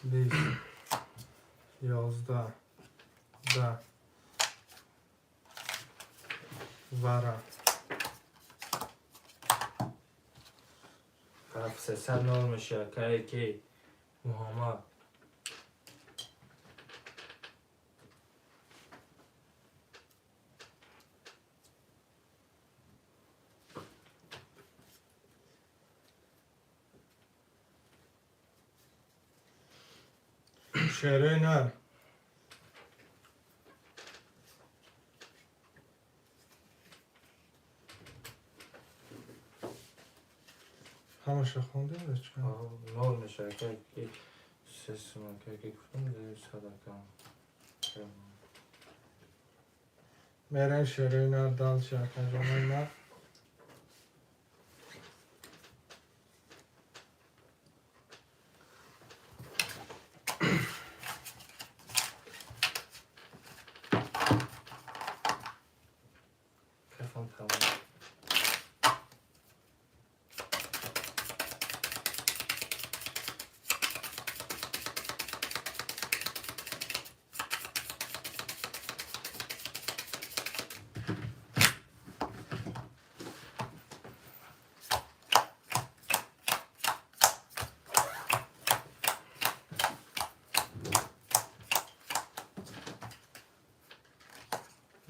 20, 11, 10, вара. Ҳафт 300 нол меша, ака, яки Муҳаммад. Шерои нар. Ҳамаша хондем ё чӣ? Нол меша, ака, яки Се суман ки гуфтам, садака. Мерем шерои нар дальше, акаҷонои нар. Кайфам тамом.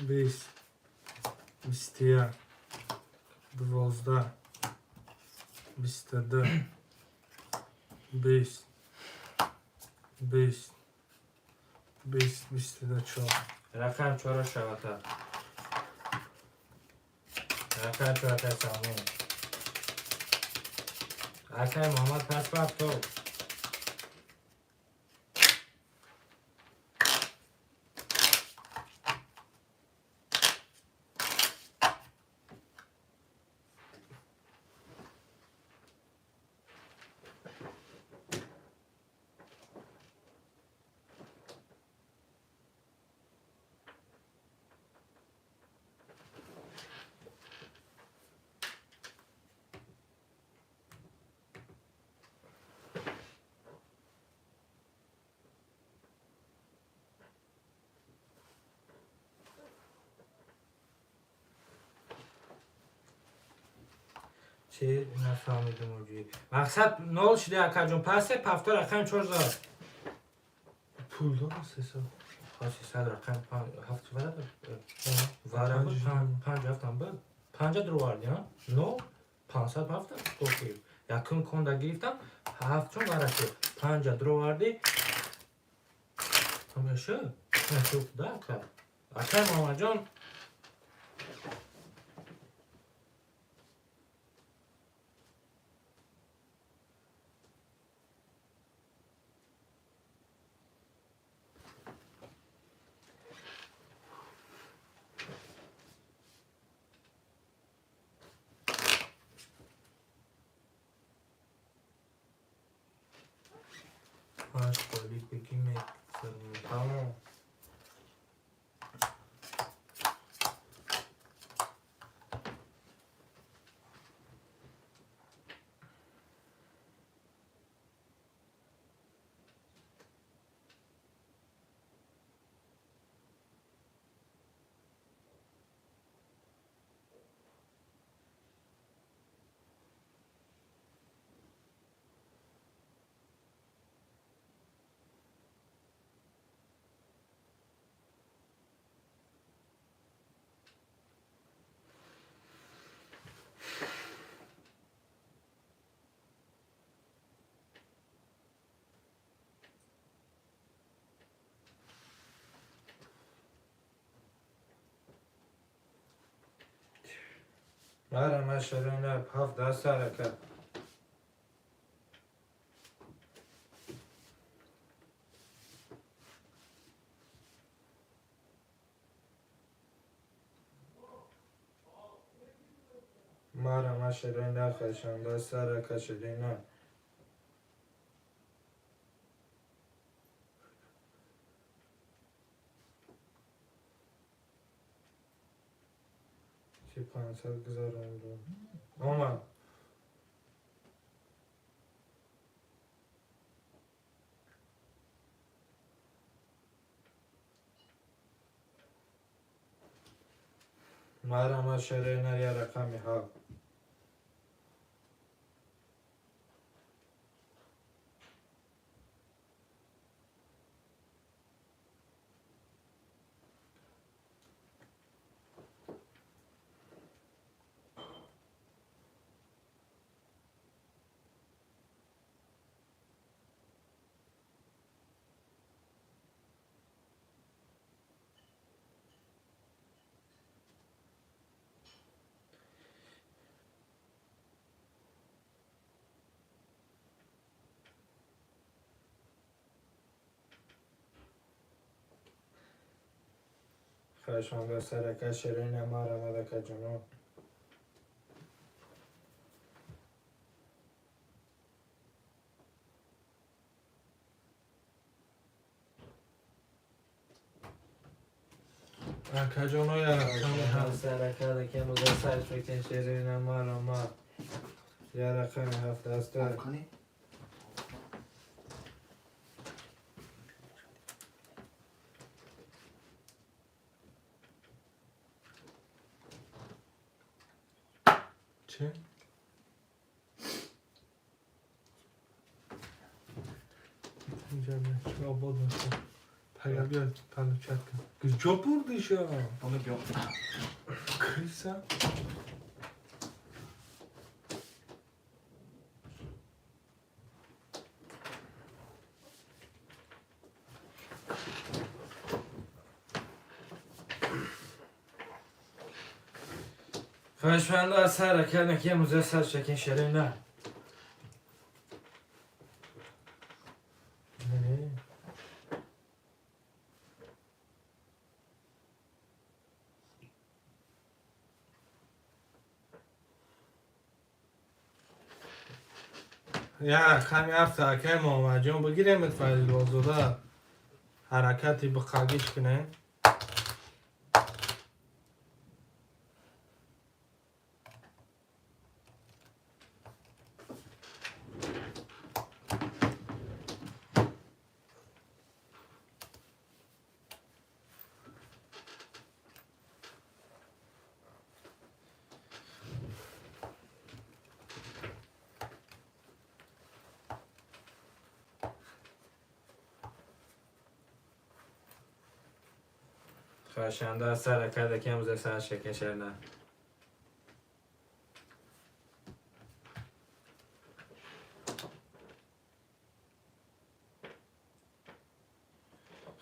Бист, 21, 12, 22, 20, 20, 20, 24. Рақам чора шавата. Рақам чора самон. Акай Муҳаммад пас то. Чӣ нафаҳмидум оҷи. Мақсад нол шида акаҷон, пасе пафто рақам чор зад. Пул дора 300. Ха 300 рақам ҳафт вара вара буд, панҷ ҳафтам буд. Панҷа дуроварди, ҳа? Но 500 ҳафта кофи. Якум конда гирифтам, ҳафтчон вара шуд. Панҷа дуроварди. Ҳамеша? Шуд, да, ака. Акай Муҳаммадҷон, панҷ қолӣ бигӣ мегзаронем. Тамом. Мара шарина ҳафт даст сарака. Мара шарина хашанда сарака шарина. Чи 500 гузарондум. Омад. Мара шарина я рақами ҳафт. Хоҳишманда сарака ширина марамад, акаҷоно. Акаҷоно, я рақами ҳафт. Сарака дакем уза сар шукин ширина марамад. Я рақами ҳафт аста. Кани? Чӣ? Инҷа чӣ обод бошад. Пага биё, получать кун. Куҷо бурдиша? Оно биё. Крыса? Хоҳишманда сарака дакем уза сар шукин ширина. Не. Я рақами ҳафт, акай Муҳаммадҷон, бигиремед. Файзуллозода ҳаракати биқагиш кунем. Хоҳишманда сарака дакем уза сар шукин ширина.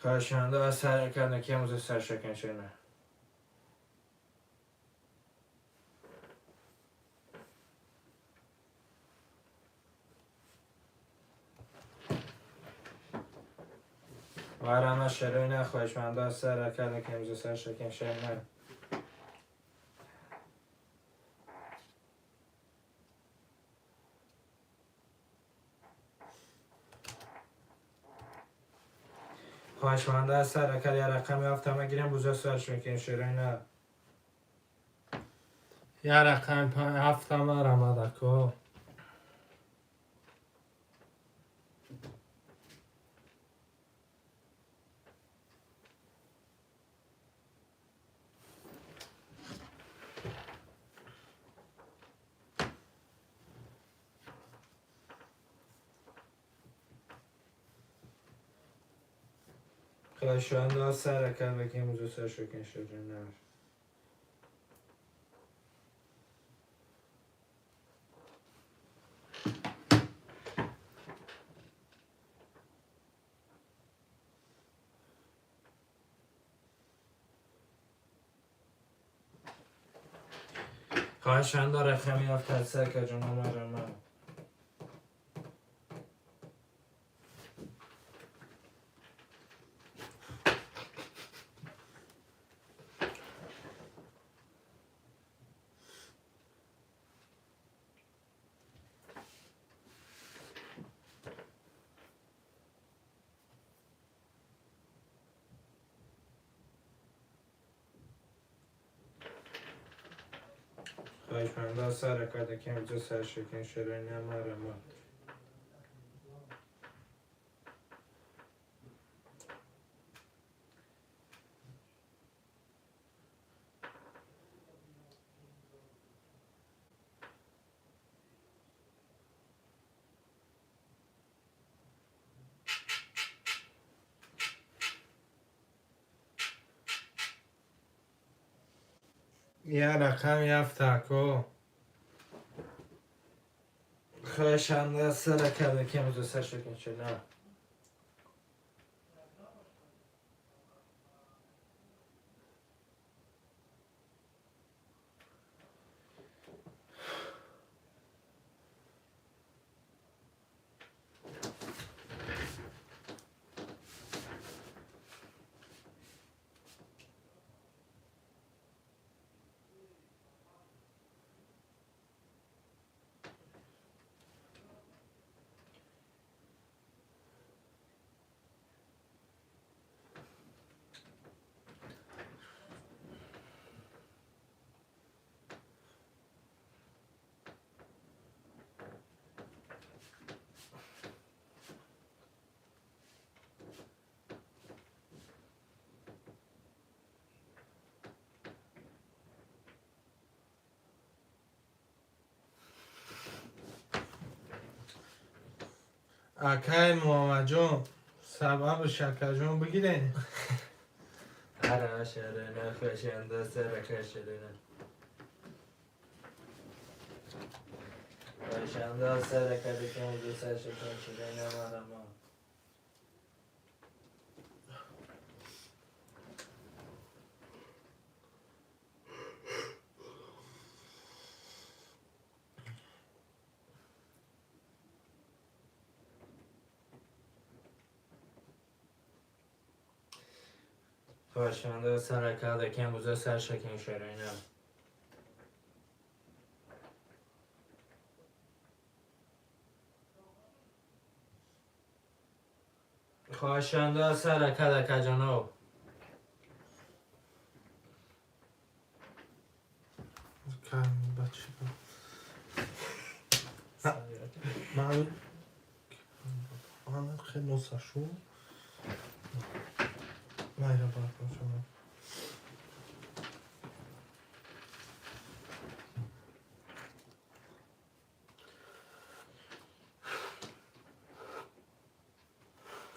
Хоҳишманда сарака дакем уза сар шукин ширина. Марама ширина. Хоҳишманда сарака дакем уза сар шукин ширина. Хоҳишманда сарака я рақами ҳафтама гирем буза сар шукин ширина. Я рақами ҳафтама рамад, ако. Хоҳишманда сарака дакем уза сар шукин ширина. Хоҳишманда рақами ҳафт сарака ҷоно марама. Хоҳишманда сарака дакем уза сар шукин ширина марама. Я рақами ҳафт, ако. Хоҳишманда сарака дакем уза сар шукин ширина. Акай Муҳаммадҷон, сабабш, акаҷон, бигирен. Ара шерина хашанда сарака шерина. Хашанда сарака дикан дуса шикан шерина марама. Хашанда сарака дикан буза сар шикан шерина. Хашанда сарака дака ҷаноб. Бача. Ман ман хеле носашу. Майра баркашам.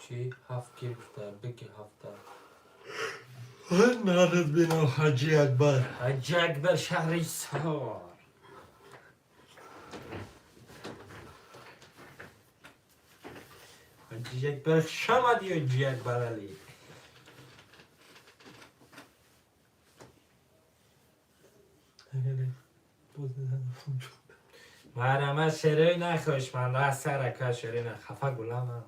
Чӣ? Ҳафт гирифта, бики ҳафта. Нарад бинам Ҳаҷи Акбар. Ҳаҷи Акбар шаҳри Сор. Ҳаҷи Акбар шамади Ҳаҷи Акбар Али. Марама шерой нахош ман аз сарака шерой на хафа гулама.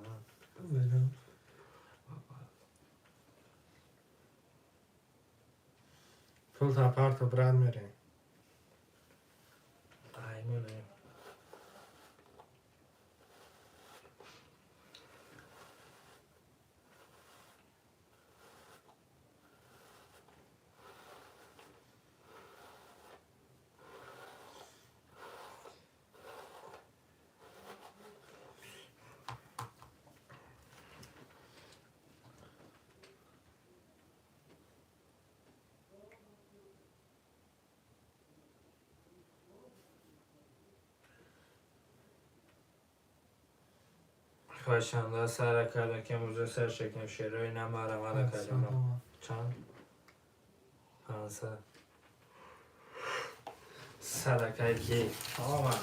Пул та парто брат мерем. Аймоне. Хошанда сарака дакем уза сар шекем шерой на марама дака ҷаноб. Чанд? 500. Садакай ки омад.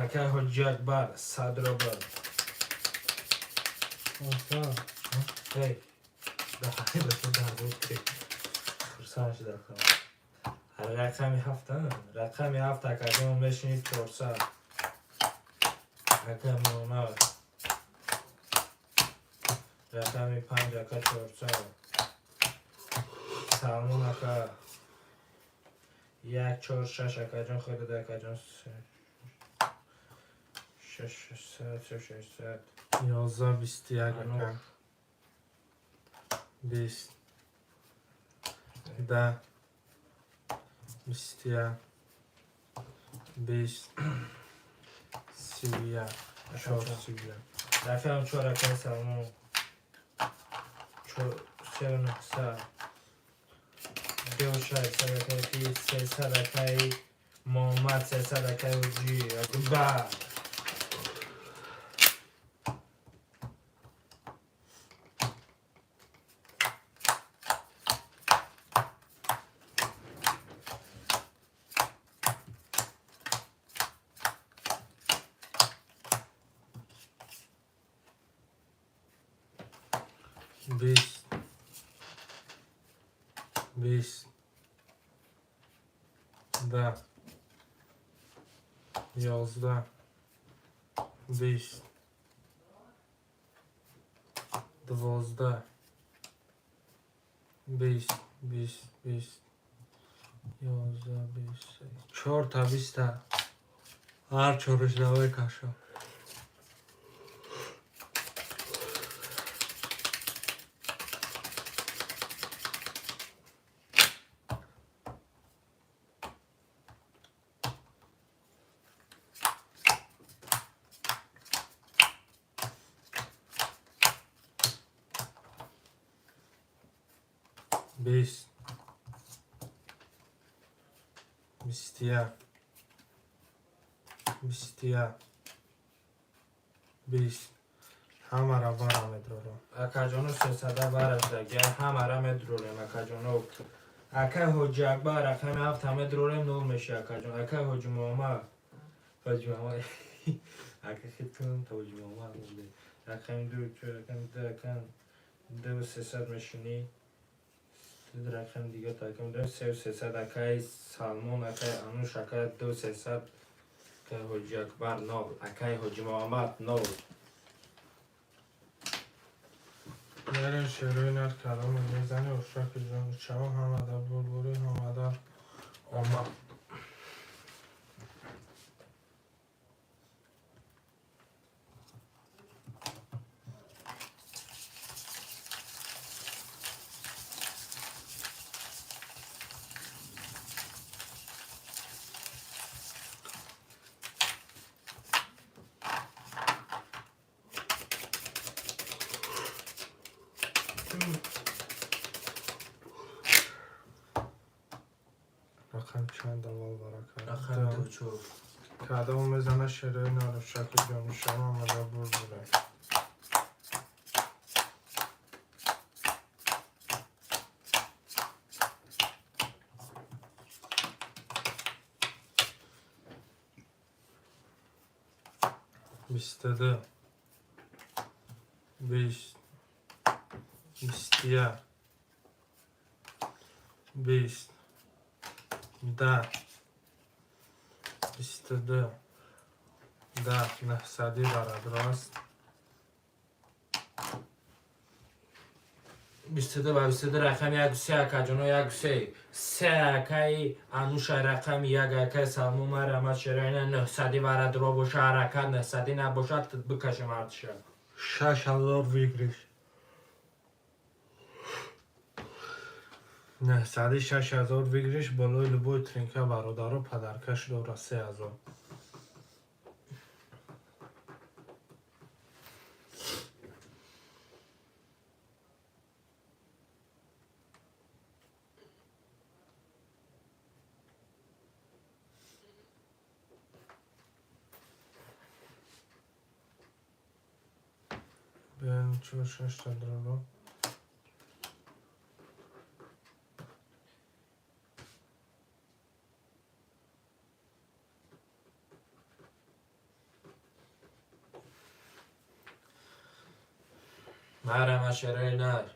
Акай Ҳоҷи Акбар Садробод. Эй, хурсанд шуда. Рақами ҳафта, рақами ҳафт, акаҷон, мешинид 400. Ака Муҳаммад. Рақами панҷ, ака, 400. Салмон ака. Як, чор, шаш, акаҷон, худат, акаҷон, шаш, 600, 600. 11, 21 ака. 20. 10. 21. 20. 31. 4 31. Рақам чор, акай Салмон. Сеу 900. Ду 600, акай ки 300, акай Муҳаммад, 300, акай Ҳоҷи Акбар. 20. 20. 10. 11. 20. 12. 20. 20. 20. 11. 20. Чорта биста. Ҳар чораш давай каша. 20, 21, 21, 20. Ҳамара вара медрорам. Акаҷоно, сесада вараждагия, ҳамара медрорем, акаҷоно. Акай Ҳоҷи Акбар, рақами ҳафта медрорем, нол меша, акаҷон. Акай Ҳоҷи Муҳаммад, Ҳоҷи Муҳаммад, ака, хитун Ҳоҷи Муҳаммад, рақами ду, чор, рақами ду, рақам ду, сесад мешинӣ. Рақами дига рақами ду, сеу сесад. Акай Салмон, акай Ануш, акай ду сесад. Акай Ҳоҷи Акбар нол, акай Ҳоҷи Муҳаммад нол. Мерем, шерои нар каломи мезани, ошаки ҷони чаво, ҳамада булбули, ҳамада омад. Рақам чанд аввал барака? Рақами ду, чор. Кадом мезана, шерои нар, ошаки ҷони шаво, ҳамада булбуле. 22, 20, 21, 20, 10, 22, 10, нӯҳсадӣ барадрост. 22 ба 22, рақами як, се, акаҷоно, як, се, се. Акаи Ануша, рақами як, акаи Салмон, марамат, шероина нӯҳсадӣ варадро боша, ҳаракат, нӯҳсадӣ набошад, бикашем артиша. 6000 выигрыш. Нӯҳсади, 6000 выигрыш болои любой тринка, бародаро, подаркаш дора 3000. Биёем, чор, шашта дроро. Марама, шерои нар.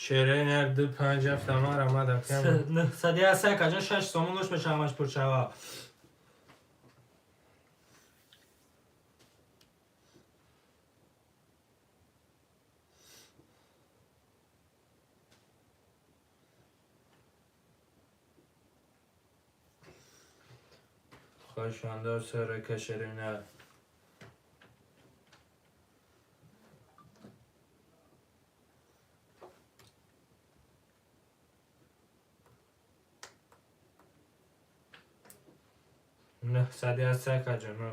Шерои нар, ду, панҷ, ҳафта, марамад, акам. Нӯҳсади ҳаст, акаҷон, 6 сомон лош меша, ҳамаш пуршава. Хоҳишмандор сарака, шерои нар. Нӯҳсади ҳаст, акаҷоно.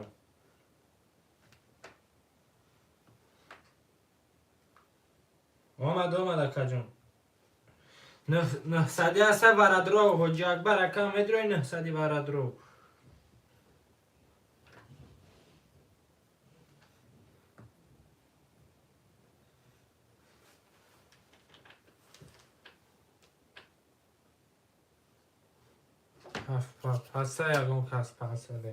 Омад, омад, акаҷон. Нӯҳсади ҳаста, варадро, Ҳоҷи Акбар ака, медрои нӯҳсади варадро. Ҳафт паса, ягон кас пасаде.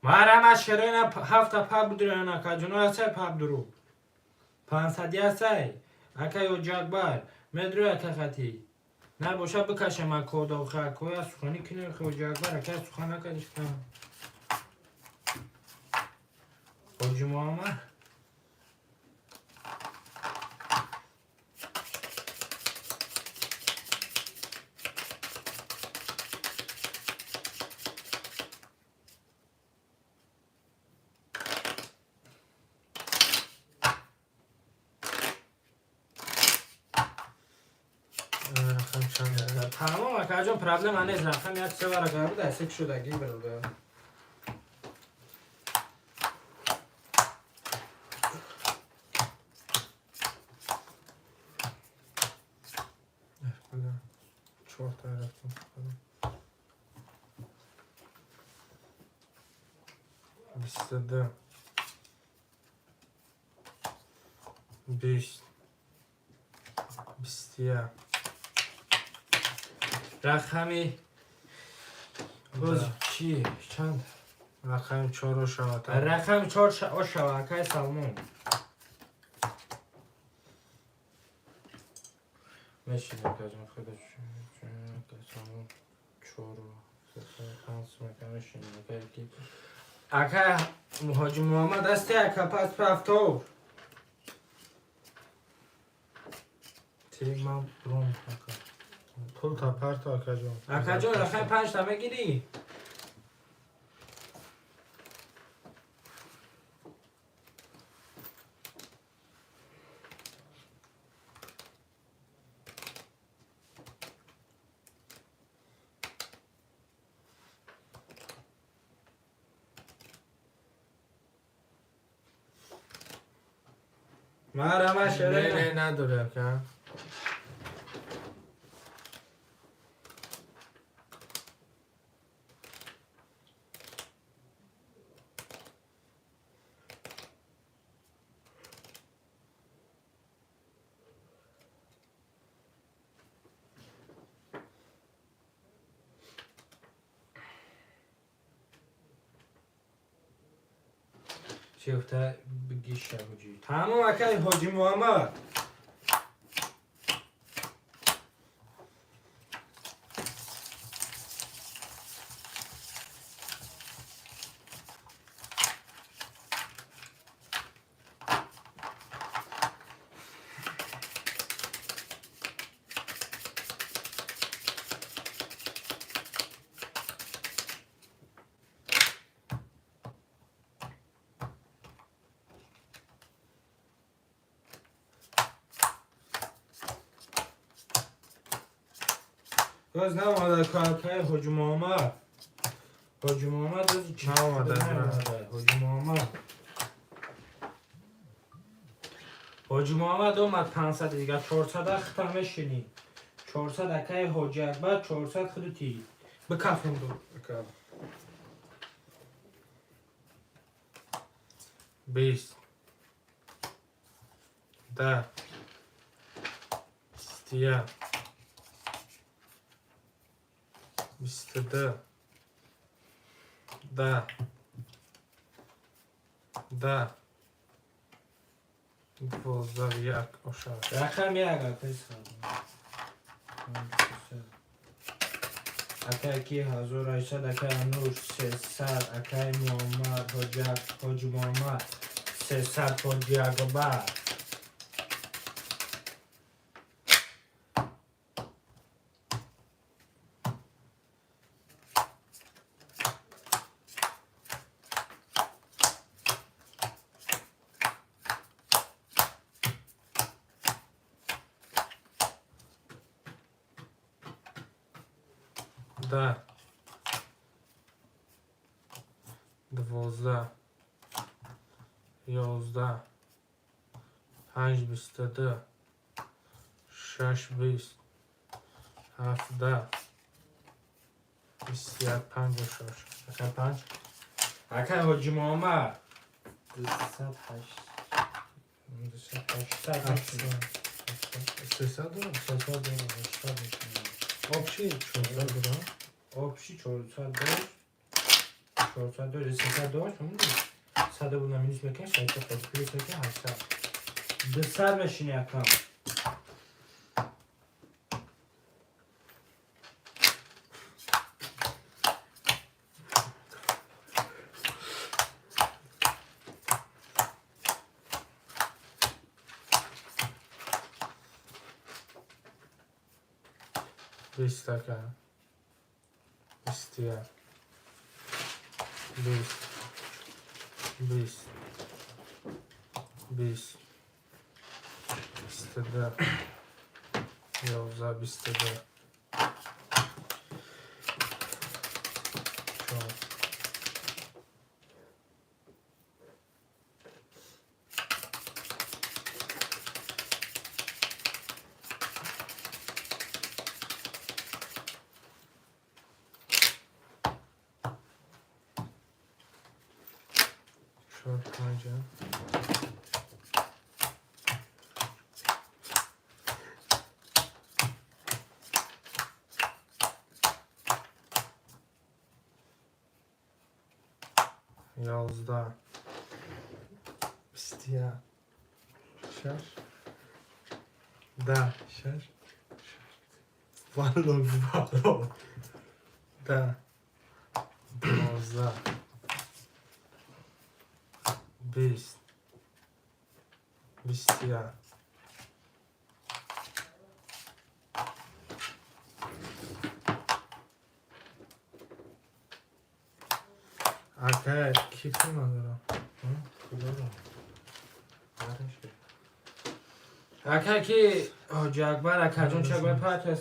Марама шерена ҳафта паб дуроян, акаҷоно, асай паб дуру. 500 асай. Ака Ҳоҷиакбар, медрӯй, ака хати. Набоша бикашем акодохе, акоя сухани кинем, Ҳоҷиакбар, ака сухан накадиштам. Ҳоҷи Муҳаммад. Рақам чанд? Тамом, акаҷон, проблема нест, рақам як се варақа буд, асек шудаги, бародар. Чорта рафтем. 22, 20, 21. Рақами боз чӣ? Чанд? Рақами чоро шавад. Рақами чор ошава, акай Салмон. Мешин, акаҷон, худо акай Салмон чору панҷ ака мешин, акай ки ака Ҳоҷи Муҳаммад ҳасти, ака пас пафтов. Ти ман бром, ака. Пул та парто, акаҷон. Акаҷон, рақами панҷта мегирӣ? Марама Не, шерена. не, надори, ака. Чӣ гуфта бигиша ҳоҷӣ. Тамом, акай Ҳоҷи Муҳаммад. Боз наомада акай Ҳоҷи Муҳаммад. Ҳоҷи Муҳаммад оз чӣ? Наомада. Наомада. Ҳоҷи Муҳаммад. Ҳоҷи Муҳаммад омад 500 дига, 400 хита мешинӣ. 400 акай Ҳоҷи Акбар, 400 худути. Бикафон ду. Ака. 20, 10, 21, 22, 10, 10, 12, як ошавад. Рақам як, акай Салмон. Акай ки 1800, акай Ануш 300, акай Муҳаммад Ҳоҷак, Ҳоҷи Муҳаммад 300, Ҳоҷи Акбар. 10, 12, 11, панҷ, 22, шаш, 20, 17, 21, панҷу шаш. Акай панҷ. Акай Ҳоҷи Муҳаммад. 208. 200 800. 300 дорам. 300 дорам, 800 мешавад. Общий 400 дорам. Общий 400 дошт. 400 дори, 300 дошт, 100 буна минус мекунем, 600 плюс мекунем, 800. 200 мешини акам. Бист ака. 21. 20. 20. 20. 22. 11, 22. 4. 4, 5. 11. 21. 6. 10. 6. Валло, валло. 10. 12. 20. 21. Ака, ки пул надорам? Ака ки ҳоҷи Акбар акаҷон ча мепартои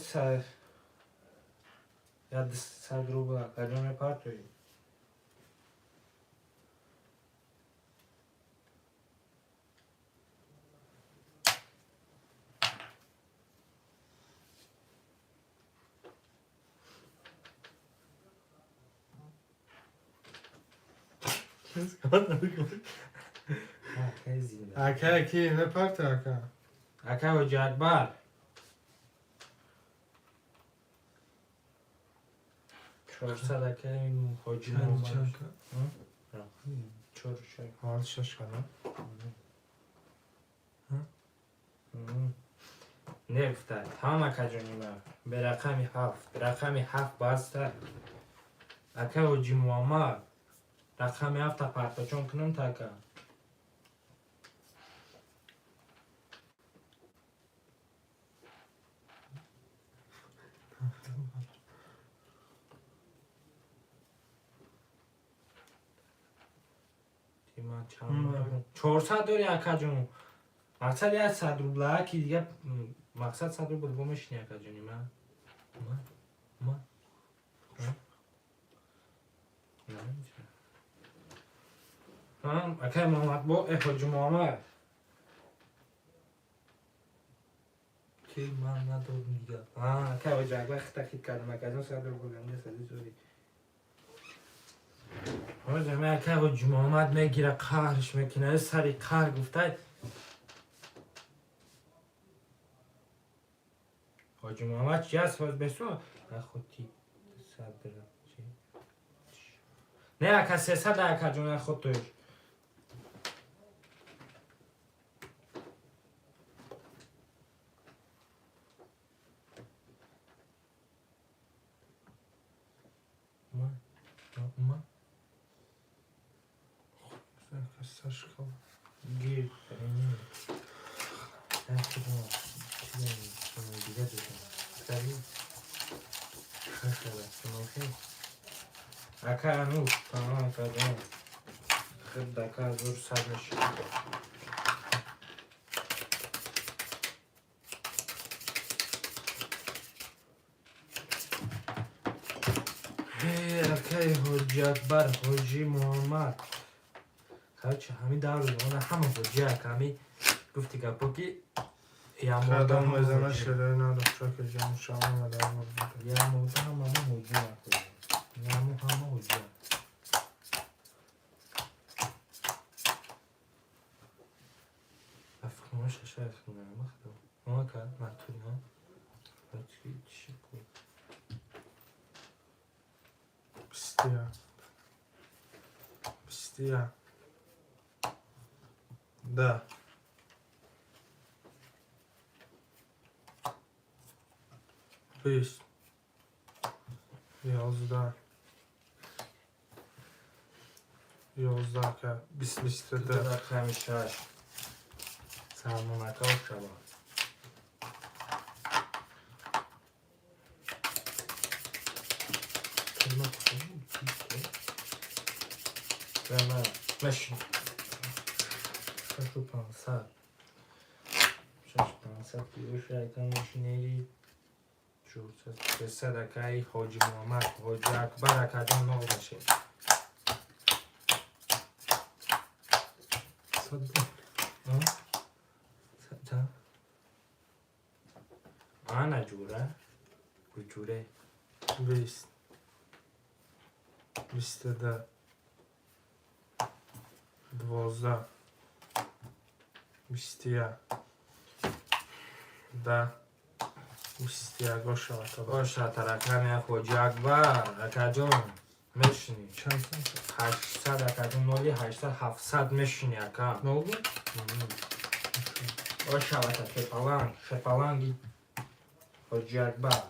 100 рубл акаҷон мепартои. Ака, ки мепартои, ака? Ака ҳоҷи Акбар. 400 ака ҳоҷи Чанд Муҳаммад. чанд ка? 4 6. Ҳол 6 кана. Не гуфта, тамом акаҷони ман. Бе рақами 7, рақами 7 баста. Ака ҳоҷи Муҳаммад, рақами 7 парточон кунам та ака. 400 дори акаҷон. Мақсад 100 рубла ки дига мақсад 100 рубл бо мешини акаҷони ман. Ма? Ма? Акай Муҳаммад бо ҳоҷи Муҳаммад. Ки ман надодам дига. Акай ҳоҷи Акбар хита хит кардам акаҷон 100 рубл гамда сади зори. Ҳоҷи ма акай ҳоҷи Муҳаммад мегира қаҳрш мекунад, сари қаҳр гуфтай. Ҳоҷи Муҳаммад чи аст ҳоз бесу? Нахоти 100 чи? Не ака 300 акаҷон нахотош. Ма? Ма? Сашкал. Гир. Ака ануш, тамом акаҷон. Хид ака зур сар мешид. Акаи ҳоҷи Акбар, ҳоҷи Муҳаммад. Короче, ҳамин даври замона ҳама ҳоҷи ака, ҳами гуфти гапо ки Кадом мезана шерои надошта ки ҷамшама мадар ямода ҳамамо ҳоҷи ака. Ямо ҳама ҳоҷи. Афхона шаша афхона махда. Ма ка натури ҳа. Чи чи ку. 21. 21. 10. 20. 11. 11 ака. 20, Ду 22. рақами шаш. Салмон ака, шава. Мешин. 6500. 6500 килоша ака мешинери. 400, 300 акаи Ҳоҷи Муҳаммад, Ҳоҷи Акбар акаҷон, ноғ мешин. 110. Чанд? Ана ҷура. Куҷуре. 20. 22. 12. 21. 10. 21 бошавад. Боша, рақами Ҳоҷи Акбар акаҷон, мешинӣ. Чанд сом? 800 акаҷон, ноли 800, 700 мешинӣ, ака. Нол буд? Бошавата, шепаланг, шепаланги Ҳоҷи Акбар.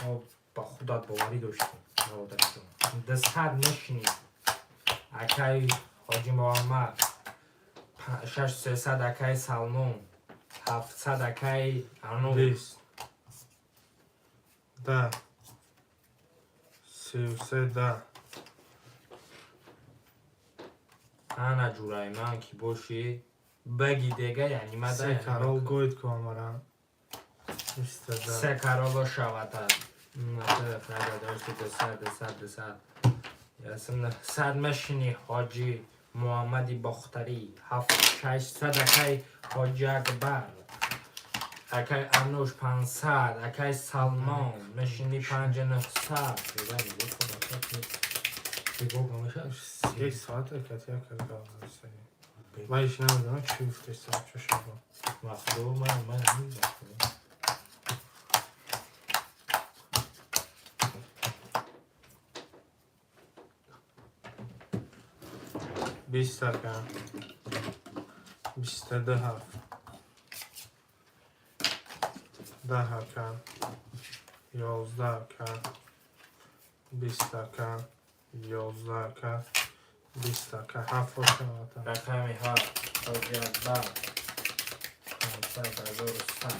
Мо ба худат боварӣ доштем, бародарҷон. 200 мешинӣ. Акаи Ҳоҷи Муҳаммад. Шаш сесад акаи Салмон. 700 акаи Анур. 20. 10. 33, 10. Ана ҷураи ман ки бошӣ, баги дега, яъни мада. Се карол гоид ку амара. 22. Се кароло шавата. 200, 200, 200. 100 мешини, Ҳоҷи Муҳаммади Бохтарӣ. Ҳафт 600 акаи Ҳоҷи Акбар. Акаи Ануш 500, акаи Салмон мешини 5900. Як соат акат як гап. Ман иш намедонам чӣ гуфтеста, чӣ шуд. Махду ман намедонам. 20 ака. 22, ҳафт. 10 ака. 11 ака. 20 ака. 11 ака. 20 ака. Ҳафт бошавад. Рақами ҳафт Ҳоҷи Акбар. 500, 1100.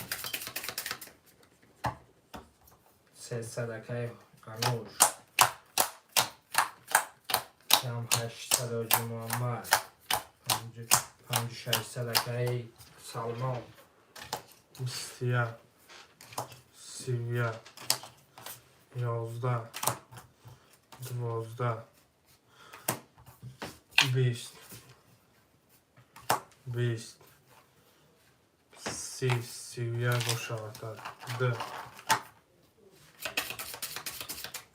300 акаи Ануш. Кам 800 Ҳоҷи Муҳаммад. Панҷу 600 акаи Салмон. 21. 31. 11. 12. 20. 20. 30, 31 бошавад. Д.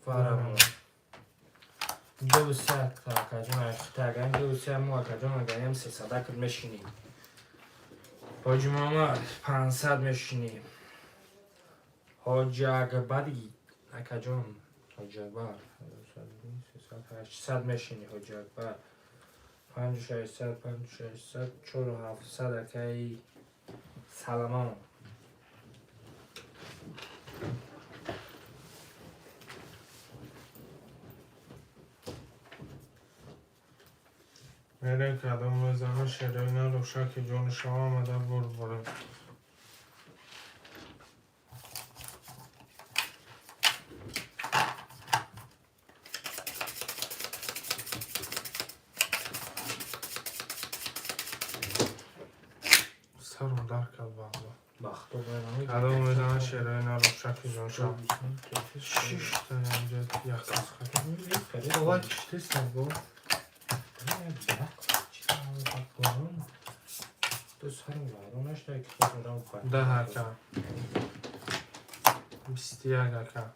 Фарамон. 200 акаҷон, ахтаган 200 мо акаҷон агаям сесадак мешинӣ. Ҳоҷи Муҳаммад 500 мешинӣ. Ҳоҷи Акбари акаҷон, Ҳоҷи Акбар 300, 800 мешинӣ, Ҳоҷи Акбар. Панҷу 600, панҷу 600, чору 700 акаи Саламон. Мере кадом мезана шероина рошаки ҷони шава омада бурбуре. Сарум дар кард баъзо. Бахто байрами. Кадом мезана шероина рошаки ҷони шава. Шишта янҷа як кас хат. Ола киштеста бо. 10 ака. 21 ака.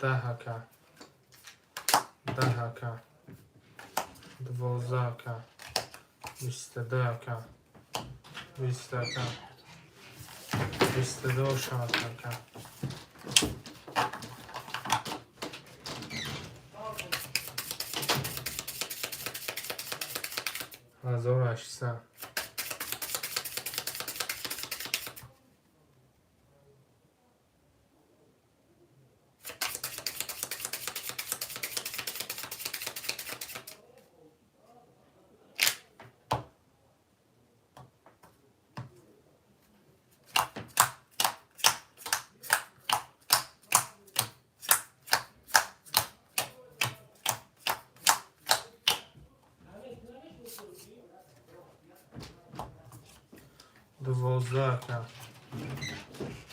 10 ака. 10 ака. 12 ака. 22 ака. 20 ака. 22 шавад ака. 1800. 12 ака.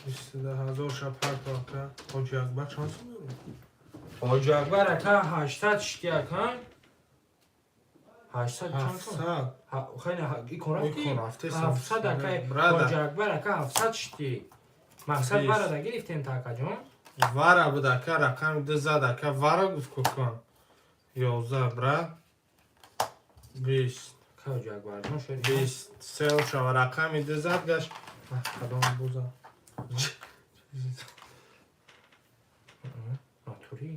22 000 ша парто, ака. Ҳоҷи Акбар чанд сум дорад? Ҳоҷи Акбар, ака, 800 шити, ака. 800 чанд сум? 700. Хеле икон рафти? Икон рафти. 700, ака. Брада. Ҳоҷи Акбар, ака, 700 шити. Мақсад 20. варада гирифтем та, акаҷон. Вара буд, ака, рақами ду зад, ака, вара гуфт кукон. 11, брат. 20. Ака Ҳоҷи Акбарҷон шуд. 23 шава, рақами ду зад гашт. Кадом буза? Натури.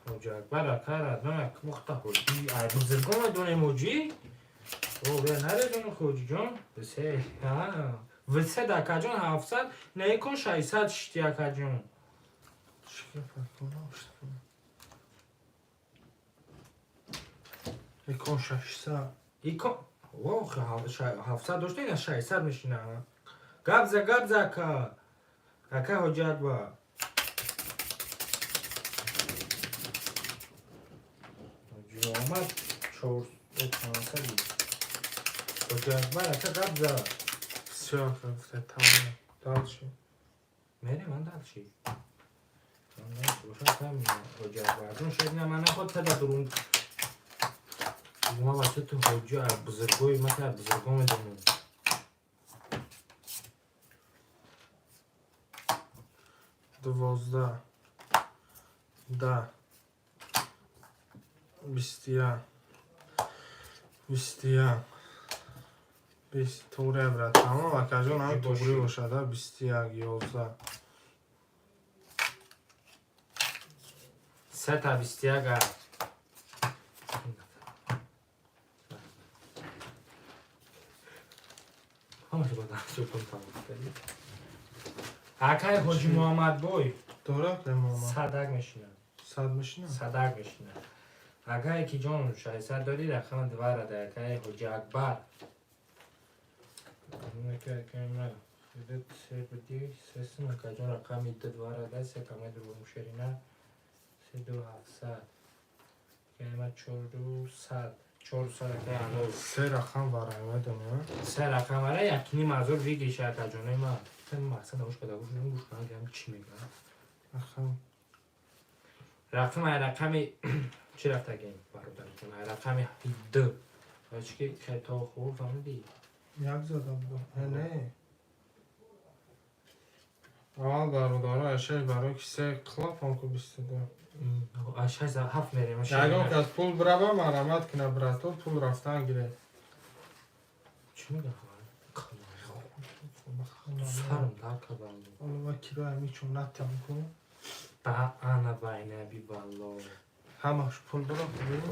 Ҳоҷи Акбар, ака, радон як мухта ҳоҷи. Ай бузургон медонем ҳоҷи. О, бе наредонем ҳоҷиҷон. Висе. Ҳа. Висед, акаҷон, 700, не икон 600 шити, акаҷон. Чӣ гап, ака? Нашт. Икон 600. Икон Ох, 700 дошта, ина 600 мешина. Габза, габза, ака. Ака Ҳоҷи Акбар. Ҳоҷи Муҳаммад 4 500. Ҳоҷи Акбар, ака, габза. Всё, ака, гуфта тамом. Дальше. Мерем ман дальше. Ман дальше бошам там Ҳоҷи Акбарҷон шояд на ман наход тада дурун. Ма бача ту ҳоҷи бузургои ма та бузурго медонам. 12. 10. 21. 21. 20 туғри, брат. Тамом, акаҷон, ҳам туғри бошад, а? 21, 11. Сета 21 а. Ҳамаша ба даст кун тамом кардӣ. Акай Ҳоҷи Муҳаммадбой. Дорад Муҳаммад? Садак мешинад. 100 мешинад? Садак мешинад. Акае ки ҷон 600 дорӣ, рақами дварада, акай Ҳоҷи Акбар. Се буди, сесум, акаҷон, рақами ду дварада, се камай дурум шерина, се ду 700. Кайма чорду сад. 400, акай анор. Се рақам вара медонӣ, а? Се рақам ара 1,5 ҳазор выигрыш, акаҷонои ман. Мақсад гӯш када, гӯш гӯш кунам, ки чӣ мегӯям. Рақам. Рақам ай рақами чӣ рафтагем, бародарҷон? Ай рақами ду. Чӣ ки хето хуб фаҳмидӣ? Як зада буд. Не. Аввал бародаро ашай барои ки се клапан ку 22. Аз шаш ҳафт мерем. Ягон кас пул бираба, марҳамат кина, брато, пул рафтан гире. Чӣ мегӯям? Сарам дар кардам. Ҳоло ма кироя мичум натям ку. Ба ана байнаби валло. Ҳамаш пул бирав.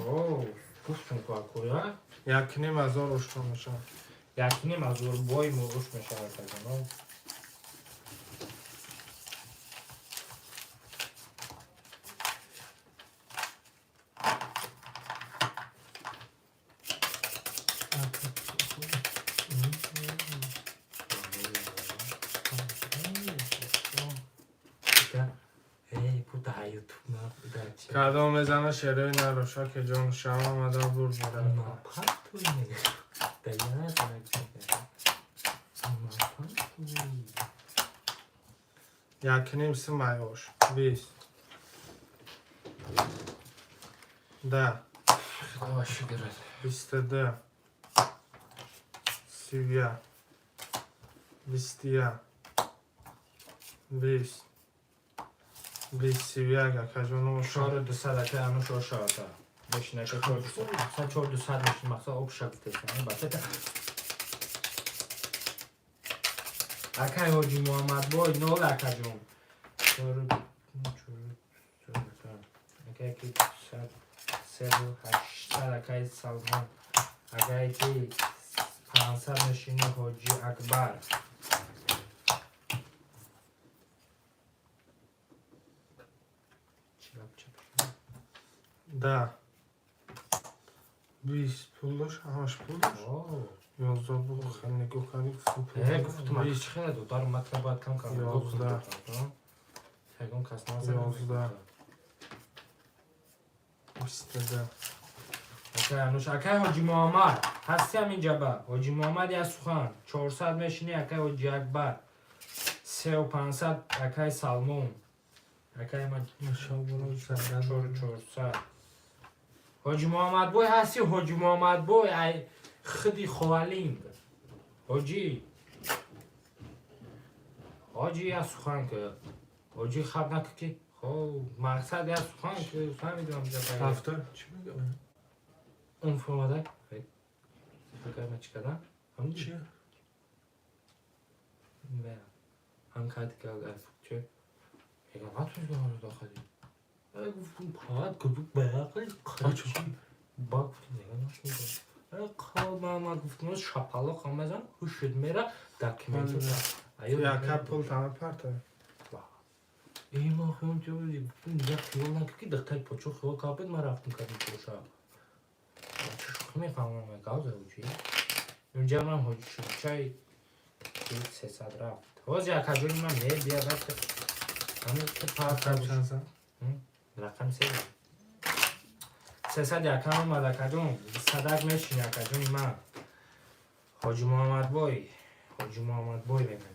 О, гуфтум ку, акоя. 1,5 ҳазор ушто мешавад. 1,5 ҳазор бой муруш мешавад, акаҷоно. Эй, бу дар ютуб на дар чи? Кадом мезана шерои нароша ки ҷон шава омада бурд мера. Напартуй мега. Да я Напартуй. 1,5 сум айош. 20. Да. Худо шукр. 22. 31. 21. 20. 21, акаҷон. Чор дусад, ака, ану шо шавата. Мешина ка чор дусад. Мақсад чор дусад мешин, мақсад обша гуфтесан. Бача акай Ҳоҷи Муҳаммадбой нол, акаҷон. Чор чор чор, ака, ки 400, 3800, акай Салмон. Акай ки 500 мешини, Ҳоҷи Акбар. Чӣ гап, чап? Да. 20 пул дошт, ҳамаш пул дошт. 11 буд, хеле нигоҳ кардӣ, гуфтам пул Э, дошт. гуфтум, аки 20. чӣ хеле додар матра бояд кам кам. 11. Ягон кас назад. 11. 22. Акай Ануш, акай Ҳоҷи Муҳаммад, ҳасти ҳамин ҷаба. Ҳоҷи Муҳаммад, як сухан. 400 мешини, акай Ҳоҷи Акбар. 3500, акай Салмон. Акай ман 4400. Ҳоҷи Муҳаммадбой ҳасти, Ҳоҷи Муҳаммадбой, ай хиди Ховалинг. Ҳоҷи. Ҳоҷи, як сухан ки. Ҳоҷи, хаб накӣ ки. Хоб, мақсад як сухан ки, фаҳмидам ҷаба. Ҳафта чӣ мегӯям? Он формада? Фикр ма чӣ кардам? Ҳам Чӣ? Не. Ҳам кати кард, ай чӣ? Мегам, ҳатто дохили. Ай гуфтум, пад гуфт, баяқли Бачо. Ба гуфтум, мегам, нашудам. Ай қал мама гуфтум, шапалоқ ҳам мезан, ҳушд мера, документ. Аю Яка пул тама парта. Э, ма хӯм чӣ гуфтум, я хиёл накард ки духтари почо хиёл кард, ман рафтум кардим поша. Чӣ шӯхӣ мефаҳмам, гавза чӣ? Унҷа ман ҳоҷи шӯхчай 300 рафт. Ҳозир акаҷони ман мебия вақт ҳамин ту парта. Чанд сам? Рақам се. 300 якам омад, акаҷон. Садак мешини, акаҷони ман. Ҳоҷи Муҳаммадбой. Ҳоҷи Муҳаммадбой мегӯям.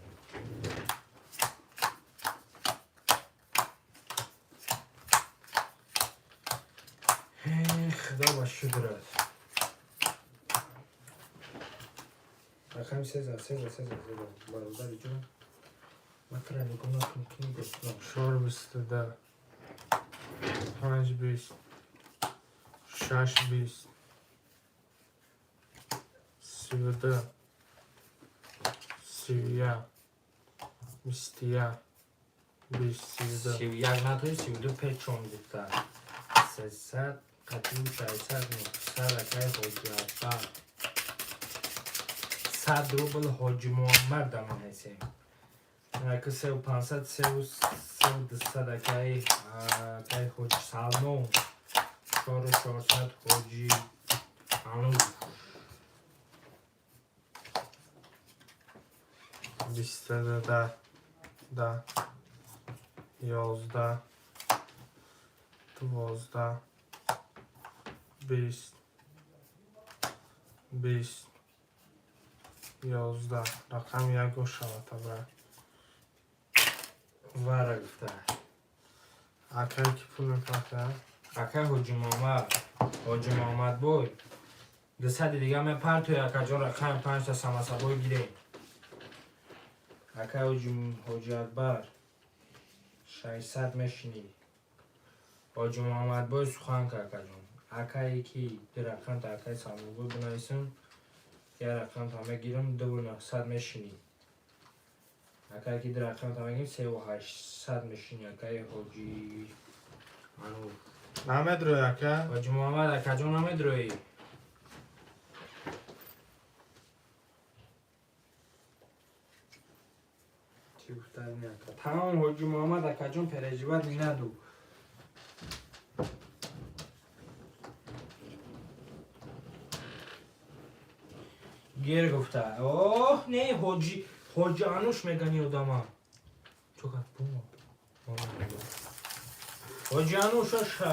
Худо ба шукрат. Рақами сеза, сеза, сеза, сеза. Бародари ҷон. Ман тура нигоҳ накунам, ки нигоҳ кунам. 4 22. 5 20. 6 20. 32. 31. 21. 20 32. 31 натои 32 печон гуфта. 300 қатъи 600 900, акай Ҳоҷи Акбар. 100 рубл Ҳоҷи Муҳаммад даминесем. Ака сеу 500, сеу 200, акай Ҳоҷи Салмон. 4400, Ҳоҷи Ануш. 22 да. Да. 11. 12. 20. 20. 11. Рақами як шавад абра. Вара гуфта. Акай ки пул мепарта? Акай Ҳоҷи Муҳаммад, Ҳоҷи Муҳаммадбой. 200 дига мепартои, акаҷон, рақами панҷта самасабой гирем. Акай Ҳоҷи Акбар, 600 мешинӣ. Ҳоҷи Муҳаммадбой, сухан ка, акаҷон. Акае ки ду рақамта акай Салмонбой бинависам, як рақамта мегирам, 2900 мешинӣ. Акае ки ду рақамта мегирам, 3800 мешинӣ, акай Ҳоҷи Анур. Намедрои, ака? Ҳоҷи Муҳаммад, акаҷон, намедроӣ? Чӣ гуфтани, ака? Тамом, Ҳоҷи Муҳаммад, акаҷон, переживать не надо. Гер гуфта. Оҳ, не, Ҳоҷи Ануш мегани одама. Чо кард? Бумо. Ҳоҷи Ануш, оша.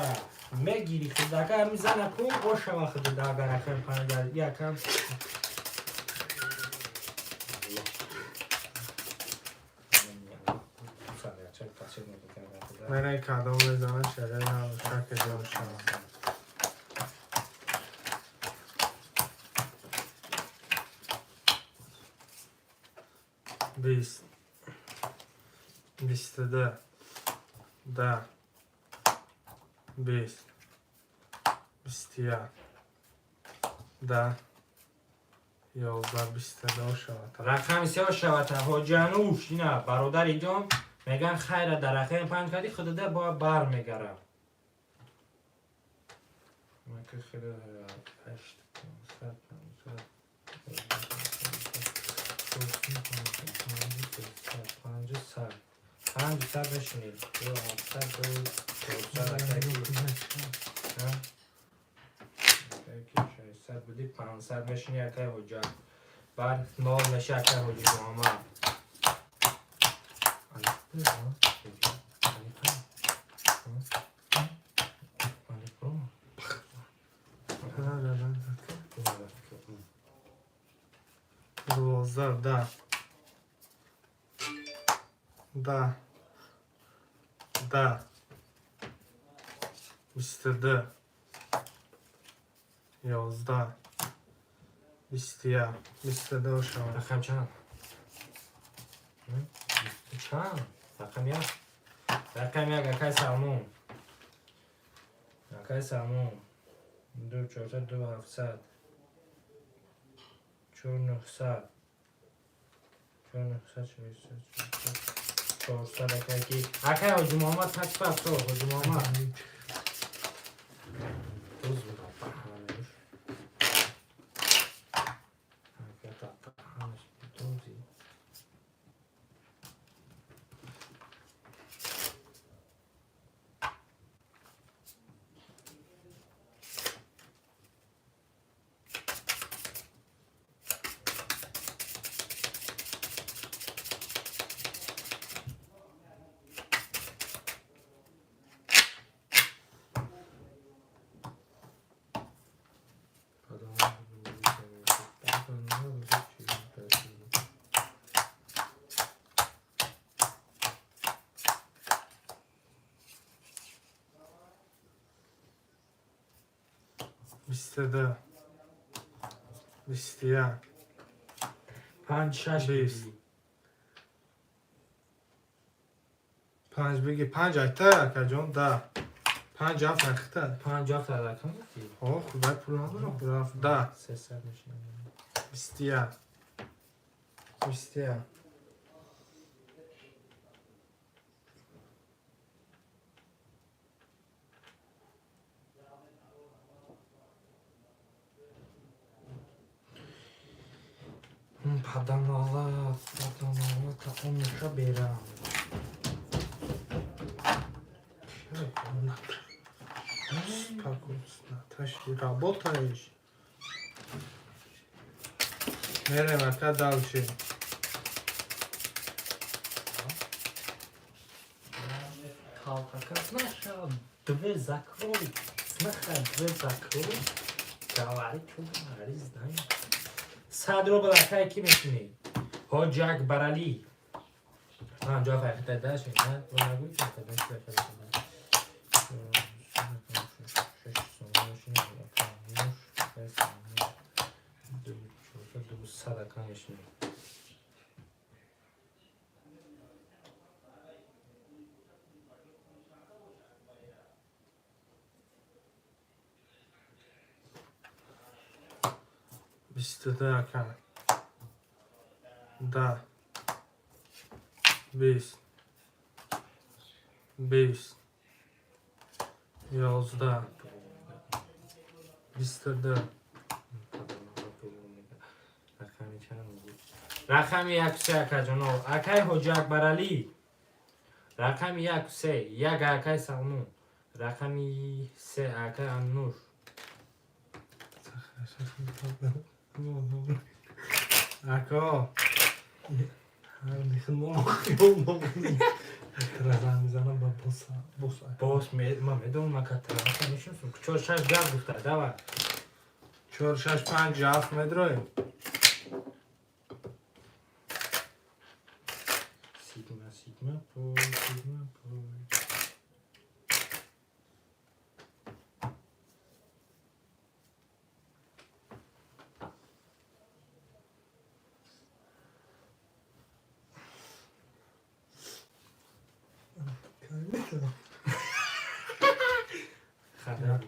Мегири худ, ака, ҳамин зана кун, ошава худ, агар акам панҷа, якам. Менай кадом мезана, шагаи шак ҷон шавад. 20. 22. Да. 20. 21. Да. 11. 22 шавад. Рақами се шавад, Ҳоҷи Ануш, ина бародари ҷон меган, хайра дар рақами панҷ кардӣ, худада бояд бар мегарам. Мака хеле ҳашт, 500, 500, 500, 500 мешинед. Ду, 700, ду, 400, акаки. Акаки 600 буди, 500 мешини, акай ҳоҷа. Баъд нол меша, акай ҳоҷи Муҳаммад. Алиф алиф алиф 12, да. Да. Да. 22. 11. 21. 22 шавад. Рақам чанд? Чанд? Рақам як. Рақам як, акай Салмон. Акай Салмон. Ду, 400, ду, 700. Чор, 900. Чор, 900, 600, 400. 400, акай ки. Акай Ҳоҷи Муҳаммад так паст, Ҳоҷи Муҳаммад. Туз буда, паҳанаш. Ака, та паҳанаш тузи. 22. 21. Панҷ, шаш. 20. Бигӣ. Панҷ биги, панҷ айта, акаҷон, да. Панҷ ҳафт айхта. Панҷ, ҳафт рақам гуфтӣ? О, худай, пул надорам, рафт. Да. 300 мешинам. 21. 21. Паданалат, паданалат, таомиша берам. Спокойно. Таши работаешь. Мерем, ака, дальше. Калтака, знаешь, дверь закрой. Знаешь, дверь закрой. Говори, что говори, знаю. 100 рубл, акай, ки мешинӣ? Ҳоҷи Акбаралӣ. Панҷоҳ файхта даши, на? Ту нагӯй, ки файхта. 100 ака мешинӣ. 22, ака. Да. 20. 20. 11. 22. Рақами чанд буд? Рақами як, се, акаҷоно. Акай Ҳоҷи Акбаралӣ. Рақами як, се, як, акай Салмон. Рақами се, акай Аннур. Ако. Тразан мизанам ба боса боса. Бос, ман медонам, ака, траза мешинасам. Чор, шаш гап гуфта, давай. 4, 6, 5, 7 медроем. Сигма, сигма, пой, сигма, пой. Хада.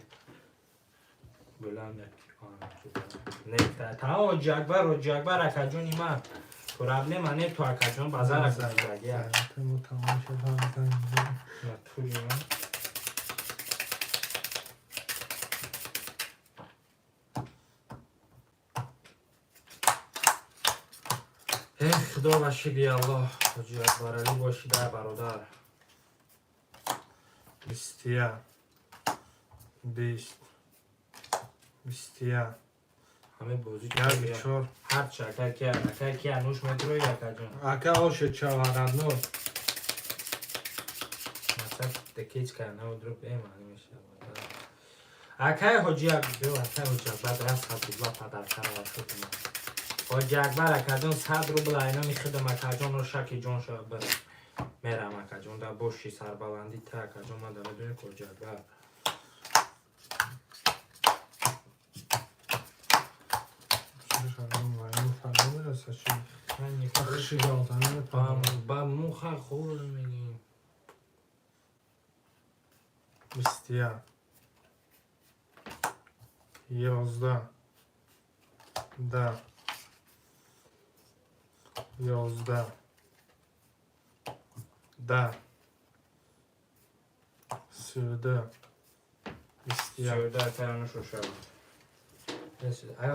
Буланд. Не, та Ҳоҷи Акбар, Ҳоҷи Акбар, акаҷони ман. Проблема не ту, акаҷон, базар акаҷон. Тему тамом шуд. Тули ман. Эх, худо ва шукри Аллоҳ, ҳоҷи Акбаралӣ бошӣ дар бародар. 21, 20, 21. Ҳаме бозӣ. Як, чор. Ҳарчи акай ки, акай ки ануш метрои, акаҷон. Ака, оше чаварадно. Масал декеч карна удруг маъни мешавад. Акай ҳоҷи Акбар, акай ҳоҷи Акбар раз 100 рубла падарка шуд. Ҳоҷи Акбар акаҷон, 100 рубл айноми хидам, акаҷон, шаки ҷон шавад, бирам. Мерам, акаҷон, да боши сарбаландӣ та, акаҷон, ман да медонӣ, ҳоҷи Акбар. Ба муха хӯр мегим. 21, 11, 10, 11, 10, 32, 21. 32, акаҷон, шушавад.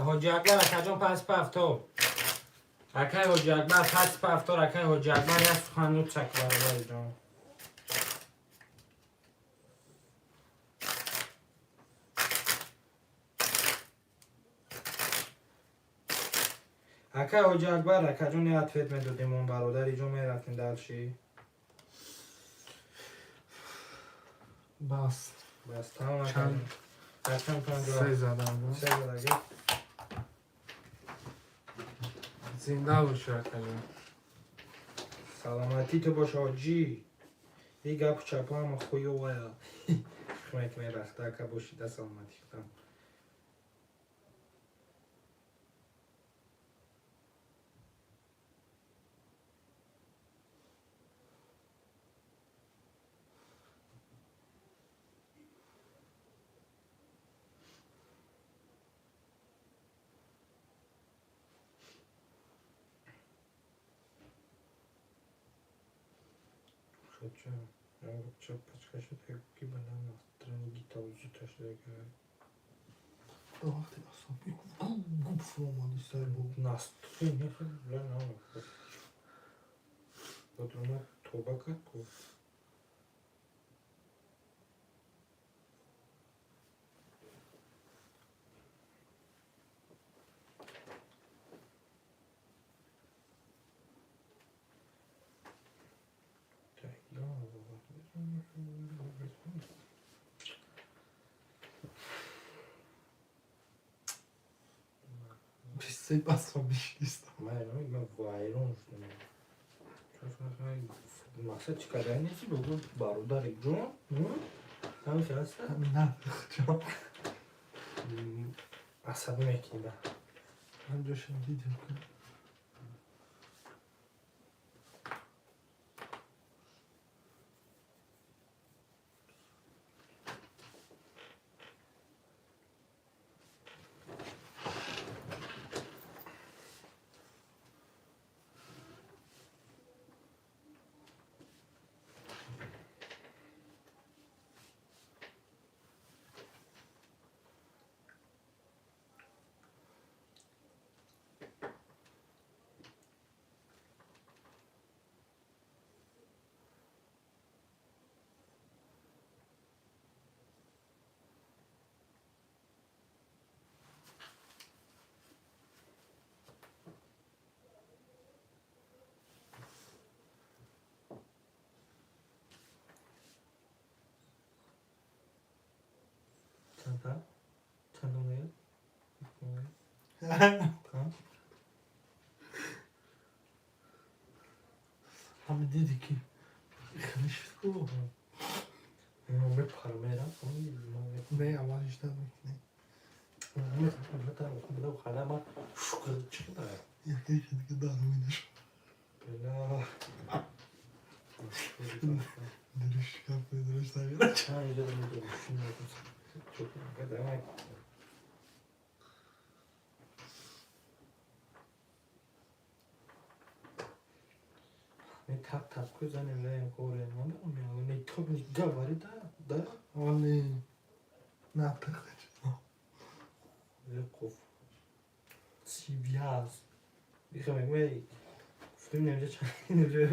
Ҳоҷи Акбар, акаҷон, пас пафто. Акай ҳоҷи Акбар, пас пафтор, акай ҳоҷи Акбар, як сухану чак, бародари ҷон. Акай ҳоҷи Акбар, акаҷон, як ответ медодем, он бародари ҷон, мерафтем дальше. Бас. Бас, тамом. Чанд? Акаҷон, чанд? Се задам. Се задаги. Зинда боши, акаҷон. Саломатӣ ту бош, ҳоҷӣ. И гапу чапоама хуёвая хмек мерахта, ака, бошида саломатӣ худам. Ча пачка шуд, ки ба настроение тавзута шуда. Вақте асабӣ губ фуромади сар бо. Настроение бля на. Бодрума тоба кард ку. Се асабӣ шидистам. Ман вайрон шудам. Мақсад чӣ кардан неси, бугу, бародари ҷон? Ҳамин хел аста? На, ҷон. Асабӣ мекунӣ ба. Ман ҷошам дидем ки. Чанда? Чанд омаяд? Ҳами диди ки хеле шуд ку. Мепарам, мерам. Не, аввалиш намекунӣ. Яке дига дар оинаш. Бля. Дуриш капи, дуриш тағйира. Давай. Не тап тап кузанем, не коре, надо, не топ не говори, да, да. Оли натахач. Леков. Сибяз. Дихаме, Бибинем ҷа чанд мегӯ.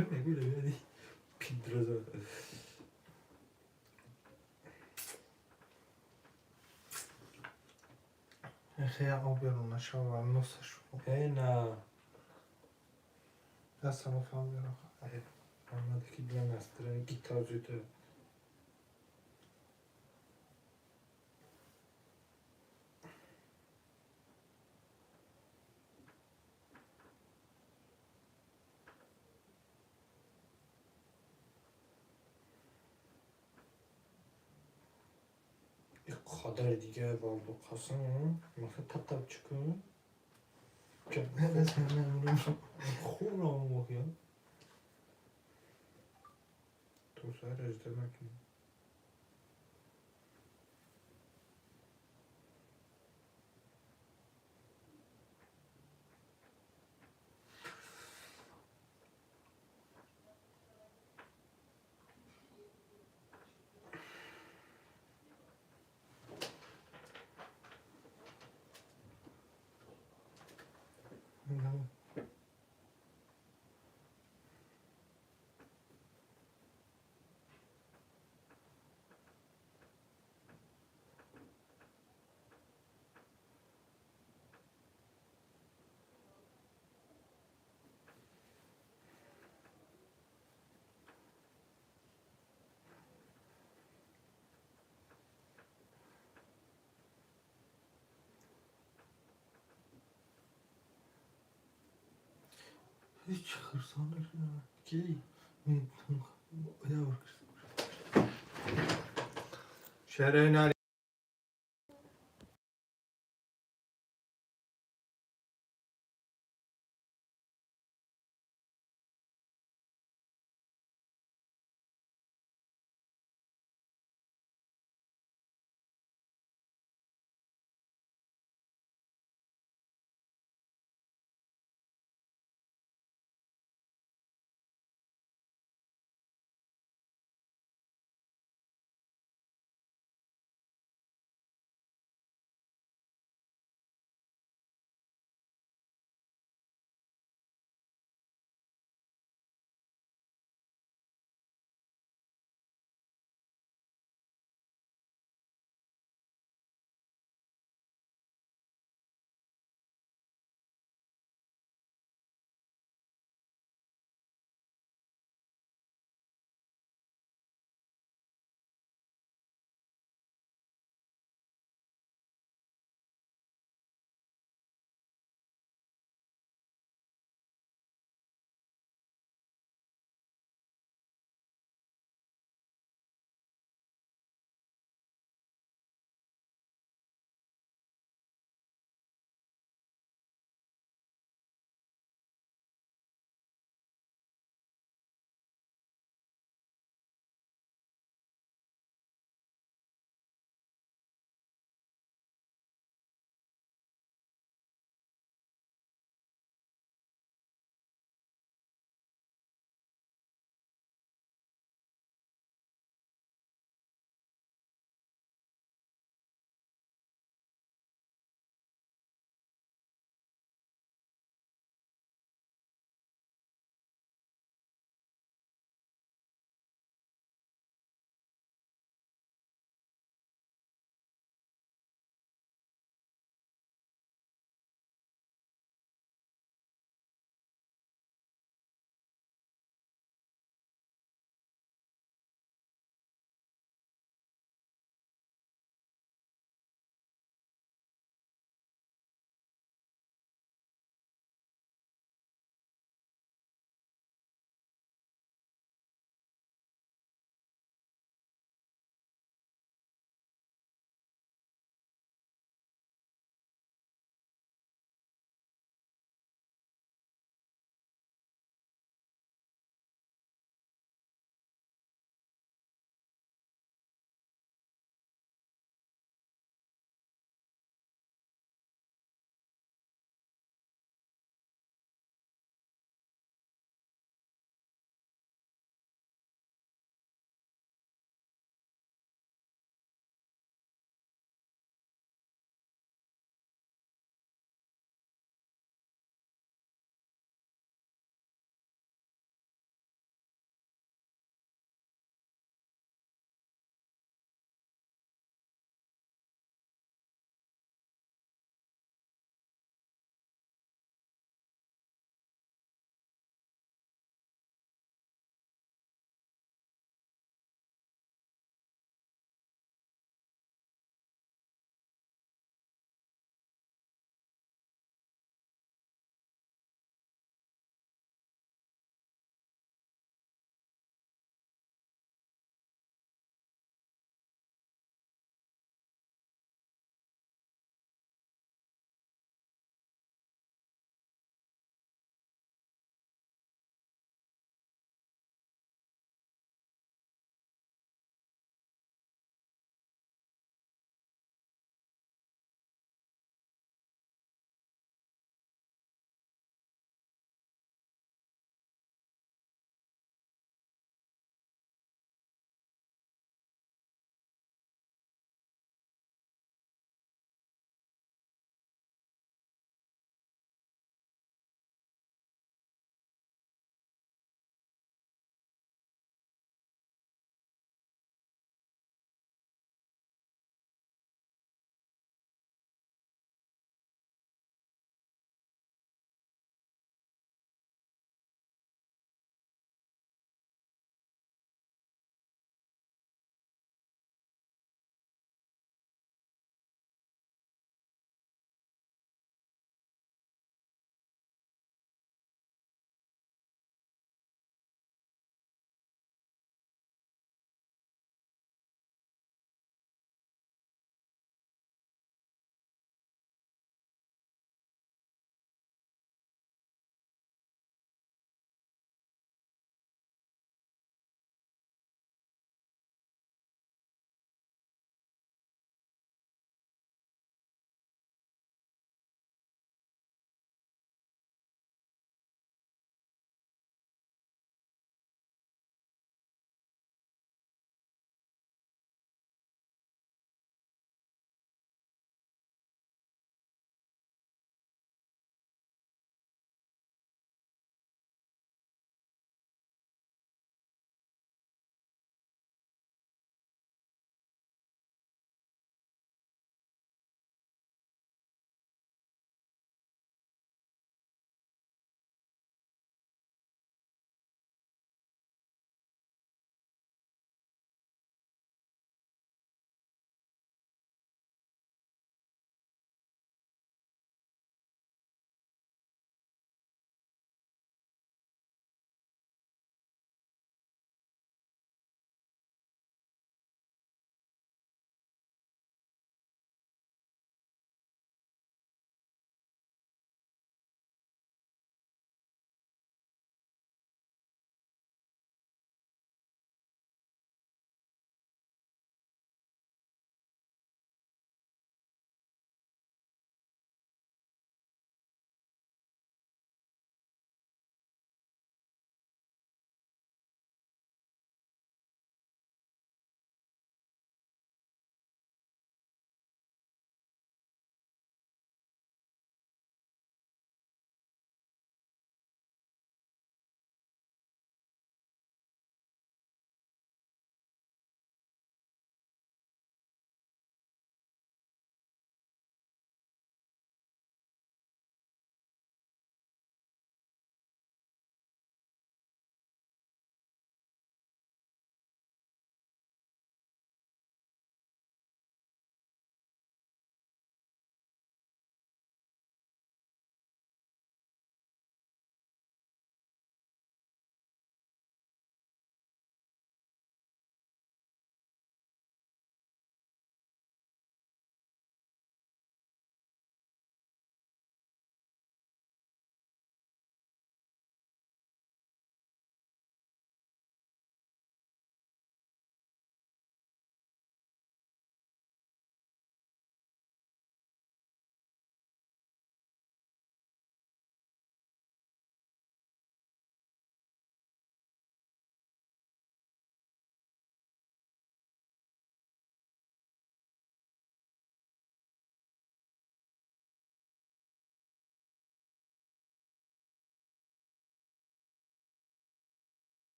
Пидроза. Хе об берун нашава, носашу. Э, на. Я салофан берун. Омада ки для настроения гитар. Қадар дига валду қасам масалан тап-тап чӣ кун. Хун воқеа то сар ажда накунӣ. Ҳеҷ хирсон нашудам. Ки? Шерена.